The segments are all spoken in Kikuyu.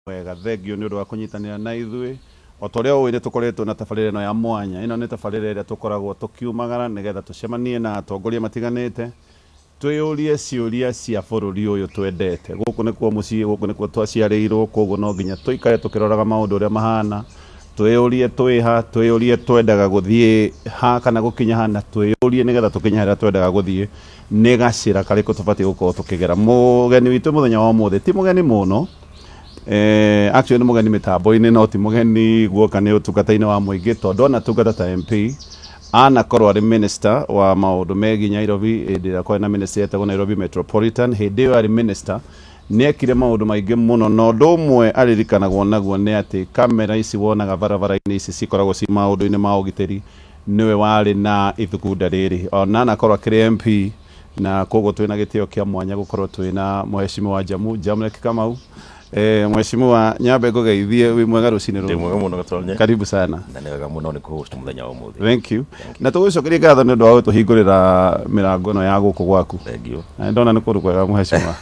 Wega, thengiũ nĩ ũndũ wa kũnyitanĩra na ithuĩ. O ta ũrĩa ũĩ nĩ tũkoretwo na tabarĩra ĩno ya mwanya. Ĩno nĩ tabarĩra ĩrĩa tũkoragwo tũkiumagara nĩgetha tũcemanie na atongoria matiganĩte, twĩyũrie ciũria cia bũrũri ũyũ twendete. Gũkũ nĩkuo mũciĩ, gũkũ nĩkuo twaciarĩirwo, koguo no nginya tũikare tũkĩroraga maũndũ ũrĩa mahana, twĩyũrie twĩ ha, twĩyũrie twendaga gũthiĩ ha kana gũkinya ha, na twĩyũrie nĩgetha tũkinye harĩa twendaga gũthiĩ, nĩ gacĩra karĩkũ tũbatiĩ gũkorwo tũkĩgera. Mũgeni witũ mũthenya wa ũmũthĩ ti mũgeni mũno, actually nĩ mũgeni mĩtambo-inĩ no ti mũgeni guoka nĩ ũtungata-inĩ wa mũingĩ tondũ anatungata ta MP, anakorwo arĩ minister wa maũndũ megiĩ Nairobi hĩndĩ ĩrĩa kwarĩ na ministry yetagwo Nairobi Metropolitan. Hĩndĩ ĩyo arĩ minister nĩ ekire maũndũ maingĩ mũno, na ũndũ ũmwe aririkanagwo naguo nĩ atĩ kamera ici wonaga barabara-inĩ ici cikoragwo ci maũndũ-inĩ ma ũgitĩri, nĩwe warĩ na ithugunda rĩrĩ. Ona anakorwo akĩrĩ MP, na koguo twĩna gĩtĩo kĩa mwanya gũkorwo twĩna Mheshimiwa Jamu Jamlek Kamau. Mheshimiwa, nyambe ngũgeithie, wĩ mwega rũcinĩ Ndĩ rũrũ? Mwega mũno, Gatonye. Karibu sana. Na nĩ wega mũno nĩ kũhost mũthenya wa ũmũthĩ. Thank you, na tũgũcokeria ngatho nĩ ũndũ wa gũtũhingũrĩra mĩrango ĩno ya gũkũ gwaku. Thank you. Na ndona nĩ kũndũ kwega, Mheshimiwa,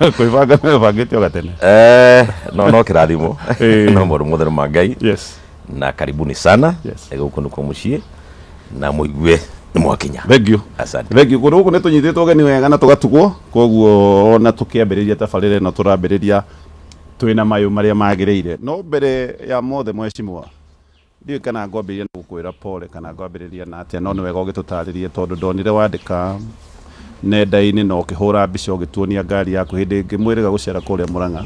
kwĩbanga nĩ wĩbangĩte o gatene. No kĩrathimo. No maũndũ mothe nĩ ma Ngai. Na karibuni sana. Gũkũ nĩkuo mũciĩ na mũigue nĩ mwakinya. Thank you. Asante. Thank you. Kũndũ gũkũ nĩ tũnyitĩtwo ũgeni wega na tũgatugwo, koguo ona tũkĩambĩrĩria tabarĩra ĩno tũrambĩrĩria twĩna mayũ marĩa magĩrĩire. No mbere ya mothe, Mheshimiwa, ndiũĩ kana ngwambĩrĩria na gũkwĩra pole kana ngwambĩrĩria na atĩa, no nĩ wega ũgĩtũtarĩrie tondũ ndonire wandĩka nenda-inĩ na ũkĩhũra mbica ũgĩtuonia ngari yaku hĩndĩ ĩngĩ mwĩrĩga gũcera kũrĩa Mũrang'a.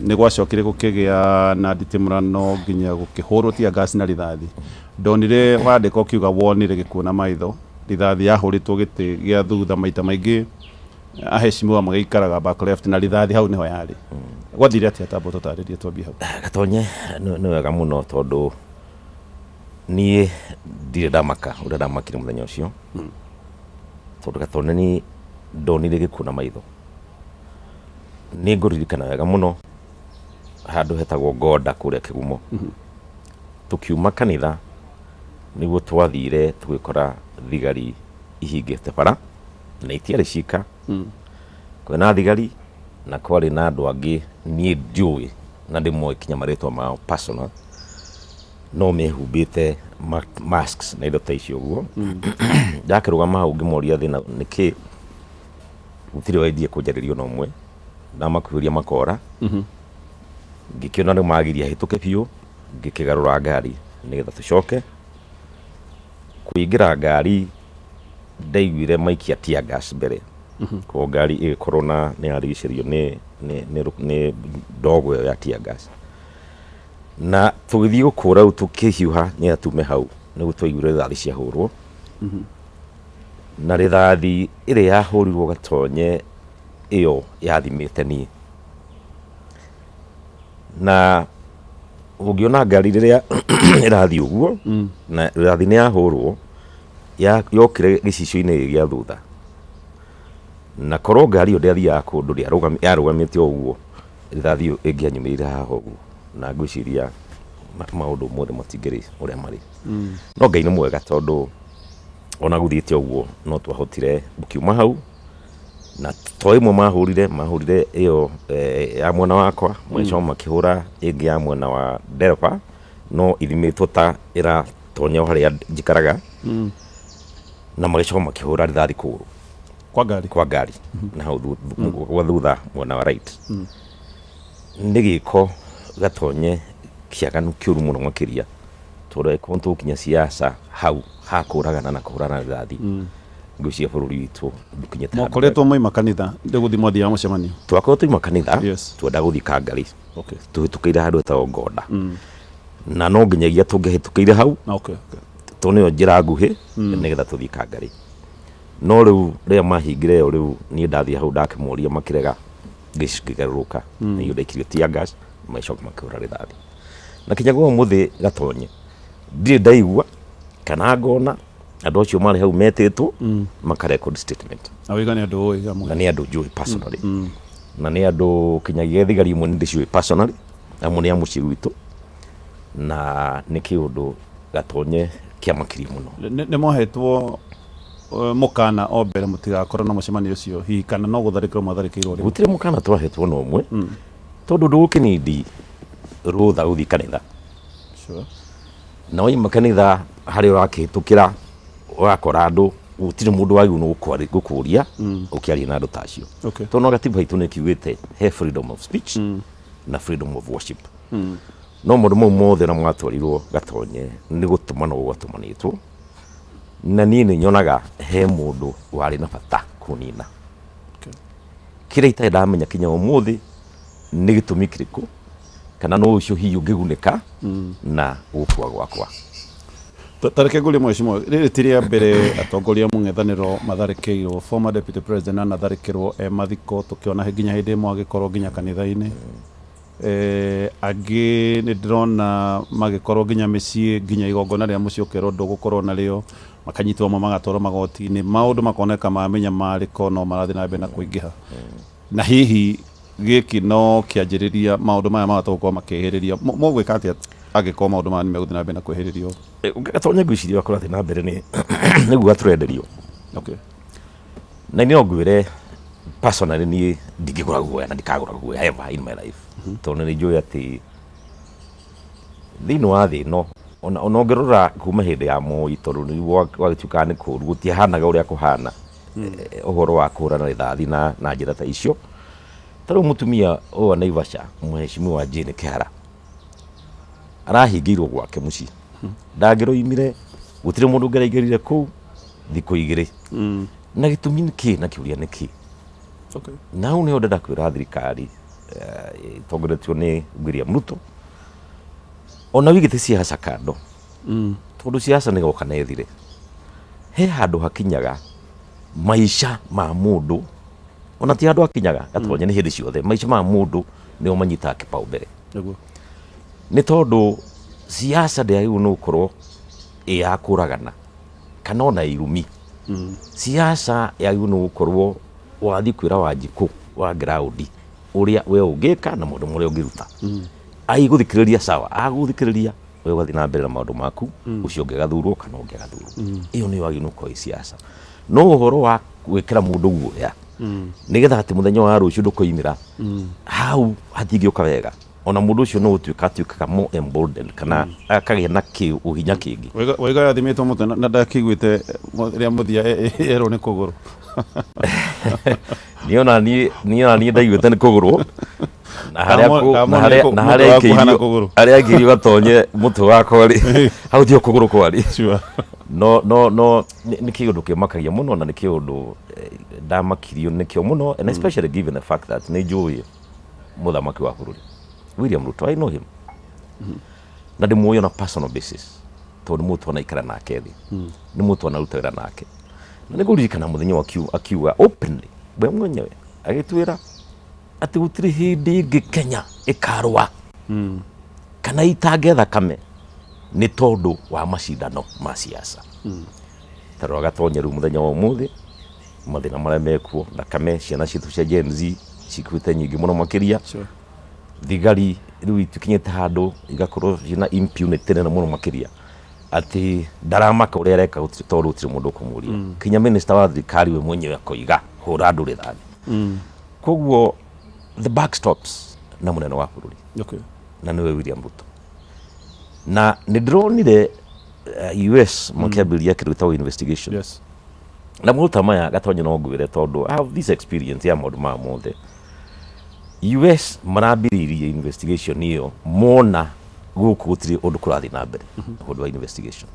Nĩ gwacokire gũkĩgĩa na nditimũrano nginya gũkĩhũrwo tear gas na rithathi. Ndonire wandĩka ũkiuga wonire gĩkuũ na maitho, rithathi yahũrĩtwo gĩtĩ gĩa thutha. Maita maingĩ aheshimiwa magĩikaraga back left na rithathi hau nĩho yarĩ. Gwathire atĩa? Tamba ũtũtarĩrie, twambie hau. Gatonye, nĩ wega mũno tondũ niĩ ndirĩ ndamaka ũrĩa ndamakire mũthenya ũcio, tondũ Gatonye ni ndonire gĩkuũ na maitho. Nĩ ngũririkana wega mũno handũ hetagwo Ngonda kũrĩa Kĩgumo. Tũkiuma kanitha nĩguo twathire tũgĩkora thigari ihingĩte bara na itiarĩ cika. Kwĩna thigari na kwarĩ na andũ angĩ niĩ ndiũĩ na ndĩmoĩ kinya marĩtwa mao personal, no mehumbĩte masks na indo ta icio ũguo. Ndakĩrũgama hau ngĩmoria thĩna nĩkĩ, gũtirĩ wendie kũnjarĩria ona ũmwe. Ndamakuhĩrĩria makora, ngĩkĩona nĩ magiria hĩtũke biũ, ngĩkĩgarũra ngari nĩgetha tũcoke kũingĩra ngari. Ndaiguire maikia tear gas mbere, koguo ngari ĩgĩkorwo na nĩ yarigicĩrio nĩ ndogo ĩyo ya tear gas, na tũgĩthiĩ gũkũra rĩu tũkĩhiũha nĩgetha tume hau nĩguo twaiguire rithathi ciahũrwo. Na rithathi ĩrĩa yahũrirwo, Gatonye, ĩyo yathimĩte niĩ, na ũngĩona ngari rĩrĩa ĩrathiĩ ũguo na rithathi nĩ yahũrwo yokire gĩcicio-inĩ gĩa thutha, na korwo ngari ĩyo ndĩathiaga kũndũ, yarũgamĩte o ũguo, rithathi ĩyo ĩngĩanyumĩrire haha ũguo, na ngwĩciria maũndũ mothe matingĩrĩ ũrĩa marĩ. No Ngai nĩ mwega tondũ ona gũthiĩte ũguo no twahotire gũkiuma hau, na to ĩmwe mahũrire ĩyo ya mwena wakwa, magĩcoka makĩhũra ĩngĩ ya mwena wa ndereba, no ithimĩtwo ta ĩratonya o harĩa njikaraga, na magĩcoka makĩhũra rithathi kũgũrũ. Kwa ngari? Kwa ngari na hau gwa thutha mwena wa right. Nĩ gĩko, Gatonye, kĩaganu kĩũru mũno makĩria, tondũ angĩkorwo tũgũkinya siasa hau ha kũragana na kũhũrana rithathi, ngwĩciria bũrũri witũ ndũkinyĩte handũ. Mwakoretwo mwaima kanitha nĩ gũthiĩ mwathiaga mũcemanio? Twakorwo twaima kanitha. Twenda gũthiĩ Kangari. Tũhĩtũkĩire handũ hetagwo Ngonda, na no nginyagia tũngĩhĩtũkĩire hau tondũ nĩyo njĩra nguhĩ nĩgetha tũthiĩ Kangari. No rĩu rĩrĩa mahingire ĩyo, rĩu niĩ ndathiĩ hau ndakĩmoria makĩrega, ngĩgarũrũka na iyo ndaikirio tear gas, magĩcoka makĩhũra rithathi. Na kinya gwa ũmũthĩ, Gatonye, ndirĩ ndaigua kana ngona andũ acio marĩ hau metĩtwo maka record statement. Na wĩga nĩ andũ ũĩ amwe? Na nĩ andũ njũĩ personally, na nĩ andũ kinyagia thigari imwe nĩ ndĩciũĩ personally, amwe nĩ a mũciĩ gwitũ, na nĩ kĩũndũ, Gatonye, kĩamakirie mũno. Nĩ mwahetwo mũkana o mbere mũtigakorwo na mũcemanio ũcio hihi, kana no gũtharĩkĩrwo mwatharĩkĩirwo rĩmwe? Gũtirĩ mũkana twahetwo na ũmwe. Tondũ ndũgũkĩnindi rũtha gũthiĩ kanitha. Na waima kanitha harĩa ũrakĩhĩtũkĩra ũrakora andũ, gũtirĩ mũndũ wagĩrĩirwo nĩ gũkũria ũkĩaria na andũ ta acio. Tondũ no gatiba itũ nĩ kiugĩte he freedom of speech na freedom of worship. No maũndũ mau mothe na mwatwarirwo Gatonye nĩ gũtũmanwo gwatũmanĩtwo, na niĩ nĩ nyonaga he mũndũ warĩ na bata kũnina. Kĩrĩa itarĩ ndamenya kinya ũmũthĩ nĩ gĩtũmi kĩrĩkũ, kana no ũcio hihi ũngĩgunĩka na gũkua gwakwa. Tareke ngũrie mheshimiwa, rĩrĩ ti rĩa mbere atongoria a mũng'ethanĩro matharĩkĩirwo. Former deputy president anatharĩkĩrwo e mathiko, tũkĩona nginya hĩndĩ ĩmwe agĩkorwo nginya kanitha-inĩ. Angĩ nĩ ndĩrona magĩkorwo nginya mĩciĩ, nginya igongona rĩa mũciĩ ũkerwo ndũgũkorwo narĩo, makanyitwo amwe magatwarwo magoti-inĩ, maũndũ makoneka ma mĩnyamarĩko no marathiĩ na mbere na kũingĩha. Na hihi gĩkĩ no kĩanjĩrĩria maũndũ maya mahota gũkorwo makĩhĩrĩria. Mũgwĩka atĩa angĩkorwo maũndũ maya nĩ megũthiĩ na mbere na kwĩhĩrĩrio? Ũngĩgatonya ngwĩciria ũrĩa kũrathiĩ na mbere nĩ nĩguo tũrenderio. Na niĩ no ngwĩre personally niĩ ndingĩgũra guoya na ndikagũra guoya ever in my life. Tondũ nĩ njũĩ atĩ thĩinĩ wa thĩ ĩno ona ũngĩrora kuma hĩndĩ ya Moi, tondũ nĩguo gwagĩtuĩkaga nĩ kũũru, gũtiahanaga ũrĩa kũhana ũhoro wa kũhũrana rithathi na njĩra ta icio. Ta rĩu mũtumia ũyũ wa Naivasha, Mheshimiwa Jane Kihara, arahingĩirwo gwake mũciĩ, ndangĩroimire, gũtirĩ mũndũ ũngĩraingĩrire kũu thikũ 2. Na gĩtũmi nĩ kĩ, na kĩũria nĩ kĩ? Na hau nĩho ndĩrenda kwĩra thirikari ĩtongoretio nĩ William Ruto, ona wigĩte siasa kando, tondũ siasa nĩ goka na ĩthire. He handũ hakinyaga maica ma mũndũ, ona ti handũ hakinyaga Gatonye, nĩ hĩndĩ ciothe maica ma mũndũ nĩo manyitaga kĩbao mbere. Nĩ tondũ siasa ndĩagĩrĩirwo nĩ gũkorwo ĩ ya kũragana kana ona irumi. Siasa yagĩrĩirwo nĩ gũkorwo wathiĩ kwĩra Wanjikũ wa ground ũrĩa we ũngĩka na maũndũ marĩa ũngĩruta. Agĩgũthikĩrĩria sawa, agũthikĩrĩria we ũgathiĩ na mbere na maũndũ maku, ũcio ũngĩ agathurwo kana ũngĩ agathurwo. Ĩyo nĩyo yagĩrĩirwo nĩ gũkorwo ĩ siasa. No ũhoro wa gwĩkĩra mũndũ guoya nĩgetha atĩ mũthenya wa rũciũ ndũkoimĩra, hau hatingĩũka wega. Ona mũndũ ũcio no gũtuĩka atuĩkaga more emboldened kana akagĩa na ũhinya kĩngĩ. Waiga yathimĩtwo mũtwe na ndakĩiguĩte rĩa mũthia yerwo nĩ kũgũrũ. Niĩ ona niĩ ndaiguĩte nĩ kũgũrũ. Na harĩa na harĩa na harĩa aikĩirio, harĩa aikĩirio Gatonye mũtwe wakwa rĩ, hau tio kũgũrũ kwarĩ. No no no nĩ kĩũndũ kĩmakagia mũno, na nĩ kĩũndũ ndamakirio nĩkĩo mũno, and especially given the fact that nĩ njũĩ mũthamaki wa bũrũri William Ruto, I know him. Na ndĩmũĩ on a personal basis, tondũ nĩ mũndũ twanaikara nake thĩ, nĩ mũndũ twanaruta wĩra nake. Na nĩ ngũririkana mũthenya ũyũ akiuga openly we mwenyewe agĩtwĩra atĩ gũtirĩ hĩndĩ ĩngĩ Kenya ĩkarũa kana itange thakame nĩ tondũ wa macindano ma siasa. Ta rora Gatonye rĩu mũthenya wa ũmũthĩ, mathĩna marĩa mekuo, thakame ciana citũ cia Gen Z cikuĩte nyingĩ mũno makĩria. Thigari rĩu itukinyĩte handũ igakorwo ciĩna impunity nene mũno makĩria, atĩ ndaramaka ũrĩa areka tondũ gũtirĩ mũndũ ũkũmũria. Kinya minister wa thirikari we mwenyewe akoiga hũra andũ rithathi. Koguo the buck stops na mũnene wa bũrũri. Na nĩwe William Ruto. Na nĩ ndĩronire US makĩambĩrĩria kĩndũ gĩtagwo investigation. Na maũndũ ta maya Gatonye no ngwĩre tondũ I have this experience ya maũndũ maya mothe. US marambĩrĩirie investigation ĩyo mona gũkũ gũtirĩ ũndũ kũrathiĩ na mbere ũndũ wa investigation.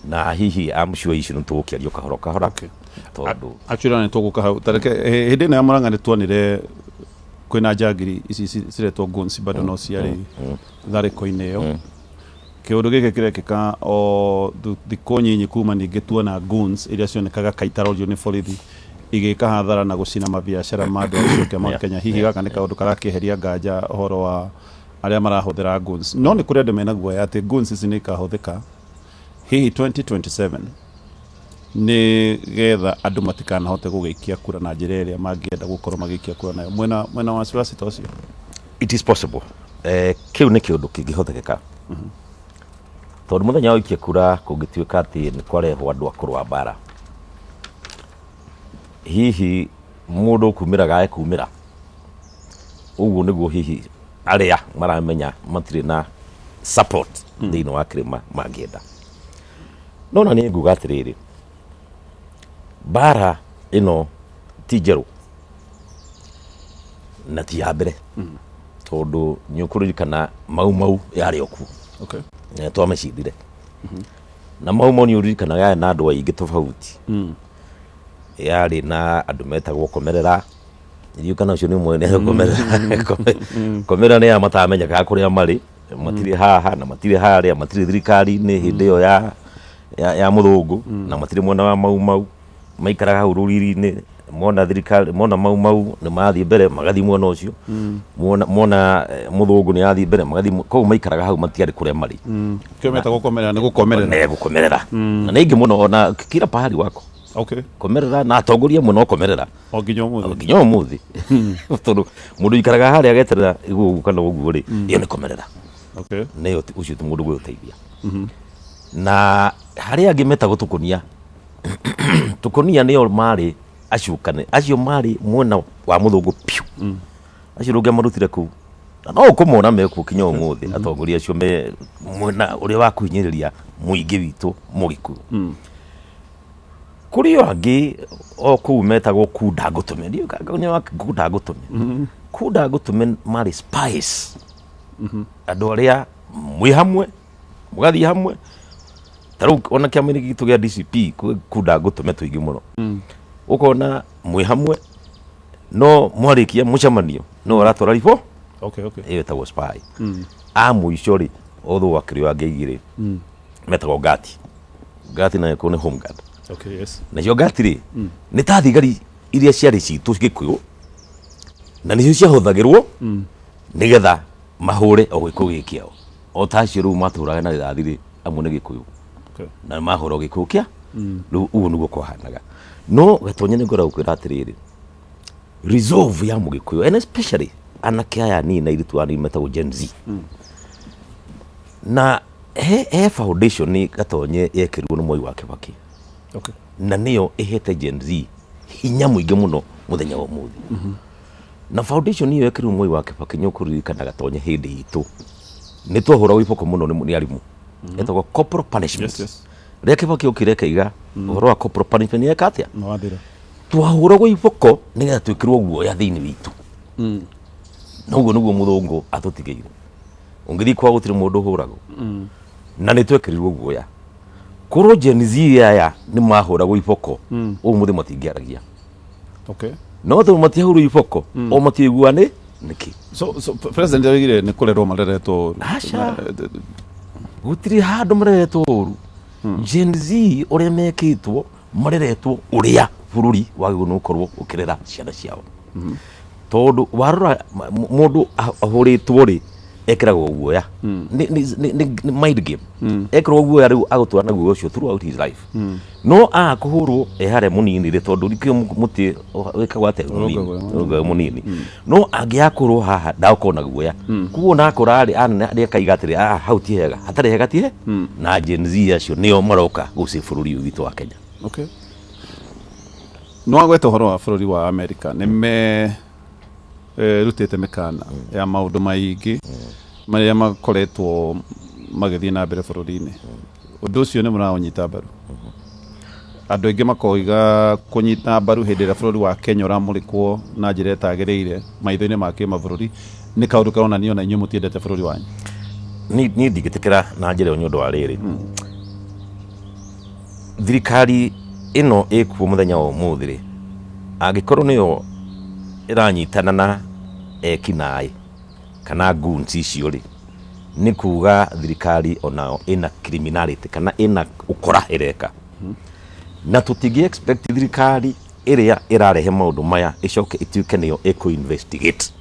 Na hihi I'm sure icio nĩ tũgũkĩario kahora kahora. Tondũ Actually nĩ tũgũka hau. Tareke hĩndĩ ĩno ya Murang'a nĩ tuonire kwĩna njangiri ici ciretwo goons bado no ciarĩ tharĩko-inĩ ĩyo. Kĩũndũ gĩkĩ kĩrekĩka o thikũ nyinyi kuma ningĩ tuona goons iria cionekaga kaitarorio nĩ borithi igĩka hathara na gũcina mabiacara ma andũ a gĩcigo kĩa Mount Kenya. Hihi gaka nĩ kaũndũ karakĩeheria nganja ũhoro wa arĩa marahũthĩra goons. No nĩ kũrĩ andũ mena guoya atĩ goons ici nĩ ikahũthĩka hihi 2027 nĩ getha andũ matikanahote gũgĩikia kura na njĩra ĩrĩa mangĩenda gũkorwo magĩikia kura nayo. Mwena wasiwasi ta ũcio? It is possible. Kĩu nĩ kĩũndũ kĩngĩhotekeka. Tondũ mũthenya wa gũikia kura kũngĩtuĩka atĩ nĩ kwarehwo andũ a kũrũa mbara, hihi mũndũ ũkumĩraga ekumĩra? Ũguo nĩguo hihi arĩa maramenya matirĩ na support thĩinĩ wa kĩrĩma mangĩenda. No na niĩ nguga atĩrĩrĩ, mbara ĩno ti njerũ na ti ya mbere, tondũ nĩ ũkũririkana Mau Mau yarĩ o kuo. Na twamĩcindire. Na Mau Mau nĩ ũririkanaga yarĩ na andũ aingĩ tofauti. Yarĩ na andũ metagwo Komerera. Ndiũĩ kana ũcio nĩ mwene Komerera. Komerera nĩ aya matamenyekaga kũrĩa marĩ, matirĩ haha na matirĩ harĩa, matirĩ thirikari-inĩ hĩndĩ ĩyo ya mũthũngũ, na matirĩ mwena wa Mau Mau, maikaraga hau rũriri-inĩ. Mona thirikari, mona Mau Mau nĩ mathiĩ mbere, magathiĩ mwena ũcio. Mona mũthũngũ nĩ athiĩ mbere, magathiĩ koguo maikaraga hau, matiarĩ kũrĩa marĩ. Kĩo metagwo komerera nĩ gũkomerera. Nĩ gũkomerera. Na nĩ aingĩ mũno, ona kila pahali wako. Komerera na atongoria mũno komerera. O nginya ũmũthĩ. Nginya ũmũthĩ, tondũ mũndũ ikaraga harĩa ageterera ũguo kana ũguo rĩ, ĩyo nĩ komerera. Nĩyo ũcio ti mũndũ gwĩteithia. Na harĩ angĩ metagwo tũkũnia. Tũkũnia nĩo marĩ acukane, acio marĩ mwena wa mũthũngũ piũ. Acio ndũngĩamarutire kũu, na no ũkũmona mekuo kinya ũmũthĩ, atongoria acio me mwena ũrĩa wa kũhinyĩrĩria mũingĩ witũ Mũgĩkũyũ. Kũrĩ o angĩ o kũu metagwo kunda ngũtũme. Ndiũĩ kana nĩ wa kunda ngũtũme. Kunda ngũtũme marĩ spies, andũ arĩa mwĩ hamwe, mũgathiĩ hamwe. Ta rĩu ona kĩama-inĩ gitũ gĩa DCP kwĩ kunda ngũtũme tũingĩ mũno. Ũkona mwĩ hamwe, no mwarĩkia mũcemanio no ũratwara ribũ. Ĩyo ĩtagwo spy. A mũico rĩ, although akĩrĩ o angĩ aingĩ rĩ, metagwo ngati. Ngati nayo kũu nĩ home guard. Nacio ngati rĩ, nĩ ta thigari iria ciarĩ citũ Gĩkũyũ, na nĩcio ciahũthagĩrwo nĩgetha mahũre o Gĩkũyũ gĩkĩ kĩao. O ta acio rĩu matũraga na rithathi rĩ, amwe nĩ Gĩkũyũ. Na mahũra o Gĩkũyũ kĩa. Rĩu ũguo nĩguo kwahanaga. No Gatonye, nĩ ngwenda gũkwĩra atĩrĩrĩ, resolve ya Mũgĩkũyũ, and especially anake aya anini na airĩtu anini metagwo Gen Z, na he foundation Gatonye yekĩrirwo nĩ Mwai wa Kĩbakĩ. Na nĩyo ĩhete Gen Z hinya mũingĩ mũno mũthenya wa ũmũthĩ. Na foundation ĩyo yekĩrirwo Mwai wa Kĩbakĩ, nĩ ũkũririkana Gatonye, hĩndĩ itũ nĩ twahũragwo iboko mũno nĩ arimũ, etagwo corporal punishment. Rĩrĩa Kĩbakĩ okire akaiga ũhoro wa corporal punishment, nĩ eka atĩa? Nĩ wathira. Twahũragwo iboko nĩgetha twĩkĩrwo guoya thĩinĩ witũ. Na ũguo nĩguo mũthũngũ atũtigĩire. Ũngĩthiĩ kwa gũtirĩ mũndũ ũhũragwo. Na nĩ twekĩrirwo guoya. Korwo Gen Z aya nĩ mahũragwo iboko, ũmũthĩ matingĩaragia. No tondũ matiahũrwo iboko, o matiiguaga nĩ nĩkĩ. So president oigire nĩ kũrerwo mareretwo ũru. Aca. Gũtirĩ handũ mareretwo ũru. Gen Z ũrĩa mekĩtwo, mareretwo ũrĩa bũrũri wagĩrĩirwo nĩ gũkorwo ũkĩrera ciana ciao. Tondũ warora mũndũ ahũrĩtwo rĩ, ekĩragwo guoya. Nĩ mind game. Ekĩrwo guoya rĩu agũtũra na guoya ũcio throughout his life. No aga kũhũrwo e harĩa mũnini rĩ, tondũ nĩkĩo mũtĩ wĩkagwo atĩa? Mũnini. Ũrũngagwo mũnini. No angĩaga kũhũrwo haha ndagũkorwo na guoya. Koguo ona akũra rĩ, aneneha nĩ akaiga atĩrĩ, ah, hau ti hega, hatarĩ hega ti he. Na Gen Z acio nĩo maroka gũcĩ bũrũri ũyũ witũ wa Kenya. Nĩ wagweta ũhoro wa bũrũri wa America, nĩ me rutĩte mĩkana ya maũndũ maingĩ marĩa makoretwo magĩthiĩ na mbere bũrũri-inĩ. Ũndũ ũcio nĩ mũraũnyita mbaru? Andũ aingĩ makoiga kũnyita mbaru hĩndĩ ĩrĩa bũrũri wa Kenya ũramũrĩkwo na njĩra ĩtagĩrĩire maitho-inĩ ma kĩmabũrũri nĩ kaũndũ karonania ona inyuĩ mũtiendete bũrũri wanyu. Niĩ ndingĩtĩkĩra na njĩra ĩyo nĩ ũndũ wa rĩrĩ, thirikari ĩno ĩkuo mũthenya wa ũmũthĩ rĩ, angĩkorwo nĩyo ĩranyitana na ekinaĩ kana goons icio rĩ, nĩ kuga thirikari onao ĩna criminality kana ĩna ũkora ĩreka. Na tũtingĩ expect thirikari ĩrĩa ĩrarehe maũndũ maya ĩcoke ĩtuĩke nĩyo ĩkũ investigate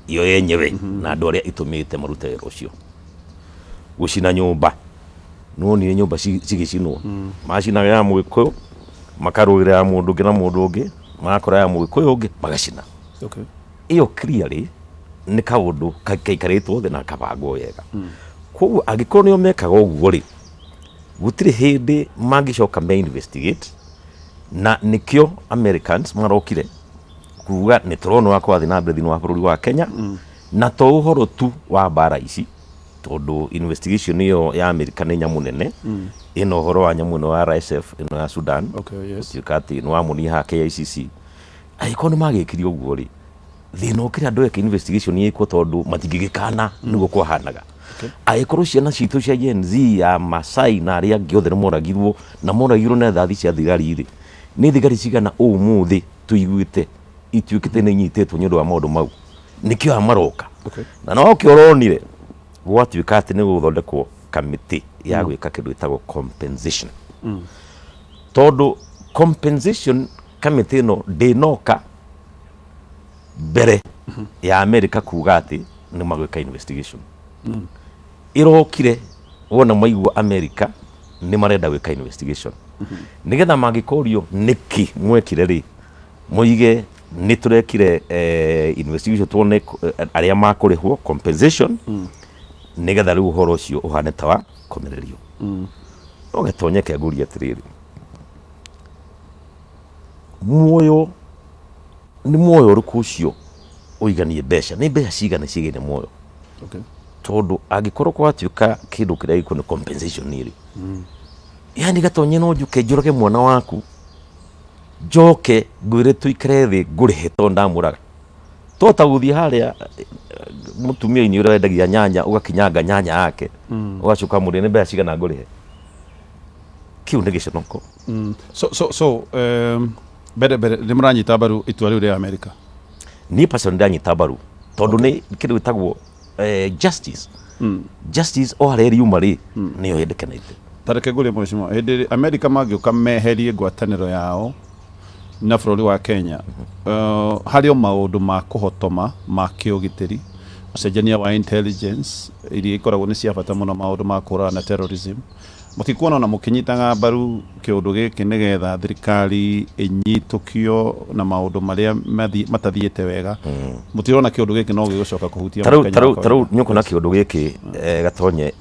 yo yenyewe na andũ arĩa ĩtũmĩte marute wĩra ũcio. Gũcina nyũmba, nĩwonire nyũmba cigĩcinwo, macinaga ya Mũgĩkũyũ, makarũĩra ya mũndũ ũngĩ na mũndũ ũngĩ, magakora ya Mũgĩkũyũ ũngĩ magacina. Ĩyo clearly nĩ kaũndũ kaikarĩtwo thĩ na kabangwo wega. Koguo angĩkorwo nĩo mekaga ũguo rĩ, gũtirĩ hĩndĩ mangĩcoka me investigate. Na nĩkĩo Americans marokire. Kuga nĩ tũrona ũrĩa kũrathiĩ na mbere thĩinĩ wa bũrũri wa Kenya, na to ũhoro tu wa mbara ici, tondũ investigation ĩyo ya Amerika nĩ nyamũ nene ĩna ũhoro wa nyamũ ĩno ya RSF ĩno ya Sudan. Gũtuĩka atĩ nĩ wamũnia haha KICC, angĩkorwo nĩ magĩkire ũguo rĩ, thĩna ũkĩrĩ andũ eke investigation ĩkwo, tondũ matingĩgĩkana nĩguo kwahanaga. Angĩkorwo ciana citũ cia Gen Z ya Masai na arĩa angĩ othe nĩ moragirwo, na moragirwo na thathi cia thigari rĩ, nĩ thigari cigana ũmũthĩ tũiguĩte ituĩkĩte nĩ inyitĩtwo nĩ ũndũ wa maũndũ mau? Nĩkĩo aya maroka. Na no kĩo ũronire gwatuĩka atĩ nĩ gũthondekwo kamĩtĩ ya gwĩka kĩndũ gĩtagwo compensation, tondũ compensation kamĩtĩ ĩno ndĩnoka mbere ya Amerika kuga atĩ nĩ magwĩka investigation. Ĩrokire wona maigua Amerika nĩ marenda gwĩka investigation, nĩgetha mangĩkorio nĩkĩ mwekire rĩ, moige nĩ tũrekire investigation tuone arĩa makũrĩhwo compensation, nĩgetha rĩu ũhoro ũcio ũhane ta wa komererio. No gĩtonyeke ngũrie atĩrĩrĩ, muoyo nĩ muoyo ũrĩkũ ũcio ũiganie mbeca? Nĩ mbeca cigana ciĩgaine muoyo? Tondũ angĩkorwo gwatuĩka kĩndũ kĩrĩa gĩkuo nĩ compensation rĩ, yani gatonye no njuke njũrage mwana waku, njoke ngwĩre tũikare thĩ ngũrĩhe tondũ ndamũraga, tota gũthiĩ harĩa mũtumia-inĩ ũrĩa wendagia nyanya, ũgakinyanga nyanya yake, ũgacoka mũrĩe, nĩ mbeca cigana ngũrĩhe? Kĩu nĩ gĩconoko. So mbere mbere nĩ mũranyita mbaru itua rĩu rĩa Amerika? Niĩ personally ndanyita mbaru, tondũ nĩ kĩndũ gĩtagwo justice. Justice o harĩa ĩriuma rĩ, nĩyo yendekanĩte. Tareke ngũrie, mheshimiwa, hĩndĩ ĩrĩa Amerika mangĩũka meherie ngwatanĩro yao na bũrũri wa Kenya, harĩ o maũndũ ma kũhotoma ma kĩũgitĩri, ũcenjania wa intelligence iria ikoragwo nĩ cia bata mũno maũndũ ma kũhũrana na terrorism, mũtikuona ona mũkĩnyitaga mbaru kĩũndũ gĩkĩ nĩgetha thirikari ĩnyitũkio na maũndũ marĩa matathiĩte wega? Mũtirona kĩũndũ gĩkĩ no gĩgũcoka kũhutia tarĩu Mũkenya wa tarĩu tarĩu kawaida? Nĩ ũkuona kĩũndũ gĩkĩ, gatonye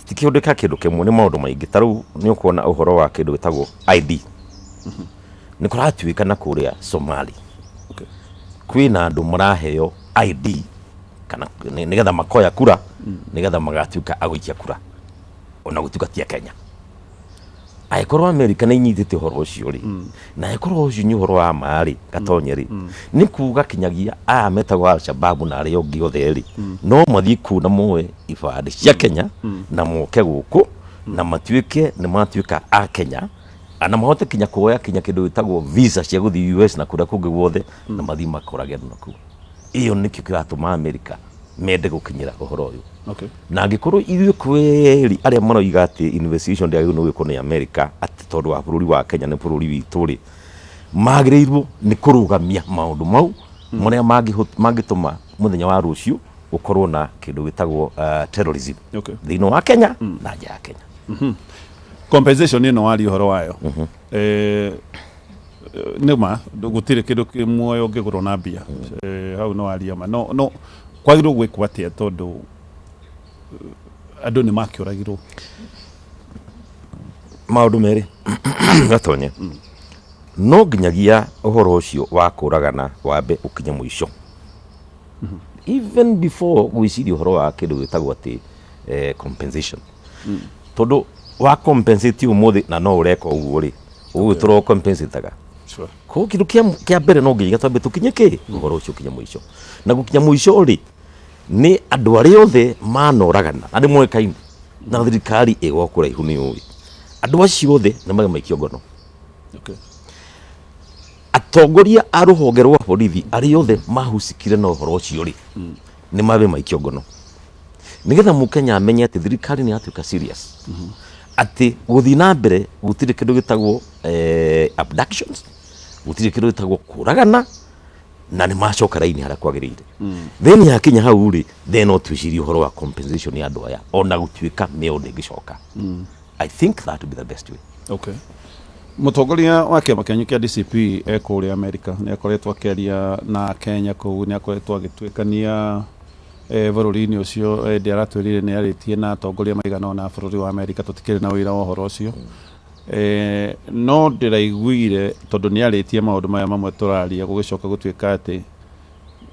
ti kĩũndũ kĩa kĩndũ kĩmwe, nĩ maũndũ maingĩ. Tarĩu nĩ ũkuona ũhoro wa kĩndũ gĩtagwo ID, nĩ kũratuĩka na kũrĩa Somali kwĩna andũ maraheo ID kana nĩgetha makoya kura, nĩgetha magatuĩka agũikia kura ona gũtuĩka ti a Kenya. Angĩkorwo Amerika nĩ inyitĩte ũhoro ũcio rĩ, na angĩkorwo ũcio nĩ ũhoro wa ma rĩ, gatonye rĩ, nĩ kuga kinyagia aya metagwo Alshababu na arĩa ũngĩ othe rĩ, no mathiĩ kũu na moe ibandĩ cia Kenya na moke gũkũ na matuĩke nĩ matuĩka a Kenya, na mahote kinya kuoya kinya kĩndũ gĩtagwo visa cia gũthiĩ US na kũrĩa kũngĩ guothe, na mathiĩ makorage andũ nakũu. Ĩyo nĩkĩo kĩratũma Amerika mende gũkinyĩra ũhoro ũyũ. Na angĩkorwo ithuĩ kweri arĩa maroiga atĩ investigation ndĩagĩrĩirwo nĩ gwĩkwo nĩ Amerika atĩ tondũ wa bũrũri wa Kenya nĩ bũrũri witũ rĩ, magĩrĩirwo nĩ kũrũgamia maũndũ mau marĩa mangĩtũma mũthenya wa rũciũ gũkorwo na kĩndũ gĩtagwo terrorism thĩinĩ wa Kenya na nja ya Kenya. Compensation ĩno waria ũhoro wayo, nĩ ma gũtirĩ kĩndũ kĩ muoyo ũngĩgũrwo na mbia. Hau no waria ma, no kwagĩrĩirwo gwĩkwo atĩa, tondũ andũ nĩ makĩũragirwo? Maũndũ merĩ, gatonye. No nginyagia ũhoro ũcio wa kũragana wambe ũkinye mũico, even before gwĩciria ũhoro wa kĩndũ gĩtagwo atĩ compensation, tondũ wa compensate ũmũthĩ na no ũreka ũguo rĩ, ũgũgĩtũra compensataga. Koguo kĩndũ kĩa mbere no nginya twambe tũkinye kĩ ũhoro ũcio ũkinye mũico, na gũkinya mũico rĩ, nĩ andũ arĩa othe manoragana na nĩ moĩkaine na thirikari ĩgwa kũraihu nĩ ũĩ, andũ acio othe nĩ mage maikio ngono. Atongoria a rũhonge rwa borithi arĩa othe mahusikire na ũhoro ũcio rĩ, nĩ mabe maikio ngono, nĩgetha mũkenya amenye atĩ thirikari nĩ yatuĩka serious atĩ gũthiĩ na mbere gũtirĩ kĩndũ gĩtagwo abductions, gũtirĩ kĩndũ gĩtagwo kũragana, na nĩ macoka raini harĩa kwagĩrĩire. Then yakinya hau rĩ, then no twĩcirie ũhoro wa compensation ya andũ aya, ona gũtuĩka mĩoyo ndĩngĩcoka. I think that would be the best way. Okay. Mũtongoria wa kĩama kĩanyu kĩa DCP e kũrĩa Amerika, nĩ akoretwo akĩaria na Kenya kũu, nĩ akoretwo agĩtuĩkania bũrũri-inĩ ũcio. Ĩndĩ aratwĩrire nĩ arĩtie na atongoria maigana ũna a bũrũri wa Amerika, tũtikĩrĩ na ũira wa ũhoro ũcio. No ndĩraiguire tondũ nĩ arĩtie maũndũ maya mamwe tũraria gũgĩcoka gũtuĩka atĩ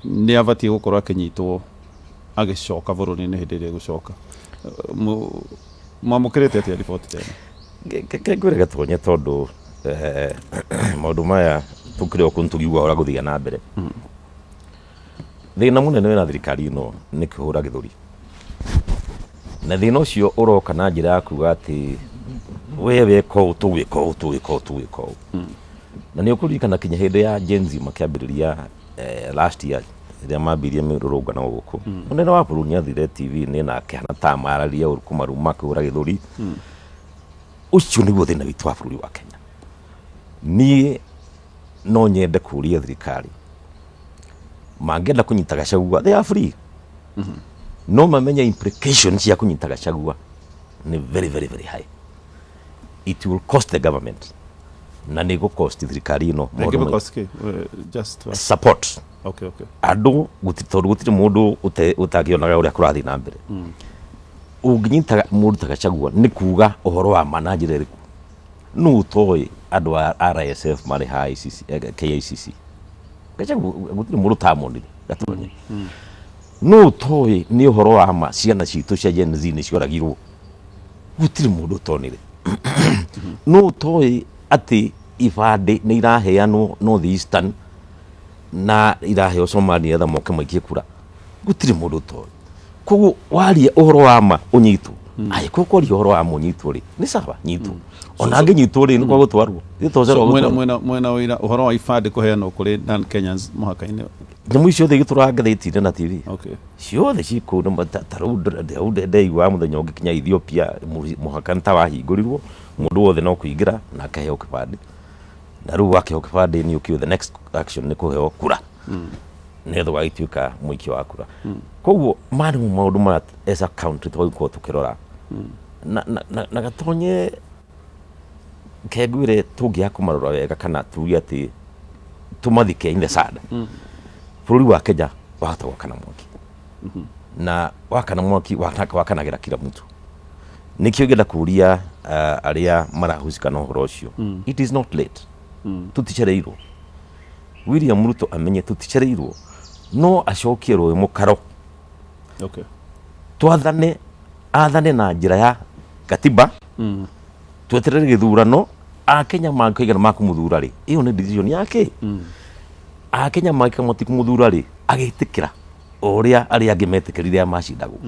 nĩ abatiĩ gũkorwo akĩnyitwo agĩcoka bũrũri-inĩ hĩndĩ ĩrĩa egũcoka. Mwamũkĩrĩte atĩa riboti ta ĩno? Reke ngwĩre Gatonye tondũ maũndũ maya tũkĩrĩ o kũu nĩtũiguaga ũrĩa gũthiaga na mbere. Thĩna mũnene wĩna thirikari ĩno nĩ kũhũra gĩthũri. Na thĩna ũcio ũroka na njĩra ya kuga atĩ we weka ũũ tũgwĩka ũũ tũgwĩka ũũ tũgwĩka ũũ. Na nĩ ũkũririkana kinya hĩndĩ ya Gen Z makĩambĩrĩria last year rĩrĩa mambirie mĩrũrũngano gũkũ, mũnene wa bũrũri nĩ athire TV-inĩ na akĩhana ta amararia ũru kũmaruma akĩhũra gĩthũri. Ũcio nĩguo thĩna witũ wa bũrũri wa Kenya. Niĩ no nyende kũria thirikari mangĩenda kũnyita Gachagua they are free no mamenye implication cia kũnyita Gachagua nĩ very very very high. It will cost the government na nĩ gũ cost thirikari ĩno maũndũ Rĩngĩ maingĩ. because kĩ? Just to ask. Support Okay. Andũ tondũ gũtirĩ mũndũ ũtangĩonaga ũrĩa kũrathiĩ na mbere. Ũngĩnyita mũndũ ta Gachagua nĩ kuga ũhoro wa ma na njĩra ĩrĩkũ? Nũ ũtoĩ andũ a RSF marĩ ha ICC, KICC? Gachagua gũtirĩ mũndũ ũtamonire. Gatonye, nũ ũtoĩ nĩ ũhoro wa ma ciana citũ cia Gen Z nĩ cioragirwo? Gũtirĩ mũndũ ũtonire. Nũ ũtoĩ atĩ ibandĩ nĩ iraheanwo North Eastern na iraheo Somalia nĩgetha moke maikie kura? Gũtirĩ mũndũ ũtoĩ. Koguo waria ũhoro wa ma ũnyitwo, angĩkorwo kwaria ũhoro wa ma ũnyitwo rĩ, nĩ sawa, nyitwo. Ona angĩnyitwo rĩ, nĩ kwa gũtwarwo. So, mwena mwena mwena ũira ũhoro wa ibandĩ kũheanwo kũrĩ non Kenyans mũhaka-inĩ? Nyamũ icio ciothe igĩtũraga ngathĩti-inĩ na TV ciothe ciĩ kũu. Ta rĩu hau ndeiguaga mũthenya ũngĩ kinya Ethiopia mũhaka nĩ ta wahingũrirwo, mũndũ wothe no kũingĩra na akaheo kĩbandĩ. Na rĩu wakĩheo kĩbandĩ nĩ ũkĩũĩ the next action nĩ kũheo kura nĩgetha ũgagĩtuĩka mũikia wa kura. Koguo maya nĩmo maũndũ marĩa as a country twagĩkorwo tũkĩrora na Gatonye kengwĩre tũngĩaga kũmarora wega kana tuge atĩ tũmathike in the sand, bũrũri wa Kenya wahota gwakana mwaki, na wakana mwaki wakanagĩra kila mtu. Nĩkĩo ingĩenda kũria arĩa marahusika na ũhoro ũcio, it is not late, tũticereirwo. William Ruto amenye tũticereirwo, no acokie rũĩ mũkaro. Twathane, athane na njĩra ya katiba, tweterere gĩthurano. Akenya mangĩkaigana makũmũthura rĩ, ĩyo nĩ decision yake. Akenya mangĩka matikũmũthura rĩ, agĩtĩkĩra o ũrĩa arĩa angĩ metĩkĩrire a macindagwo.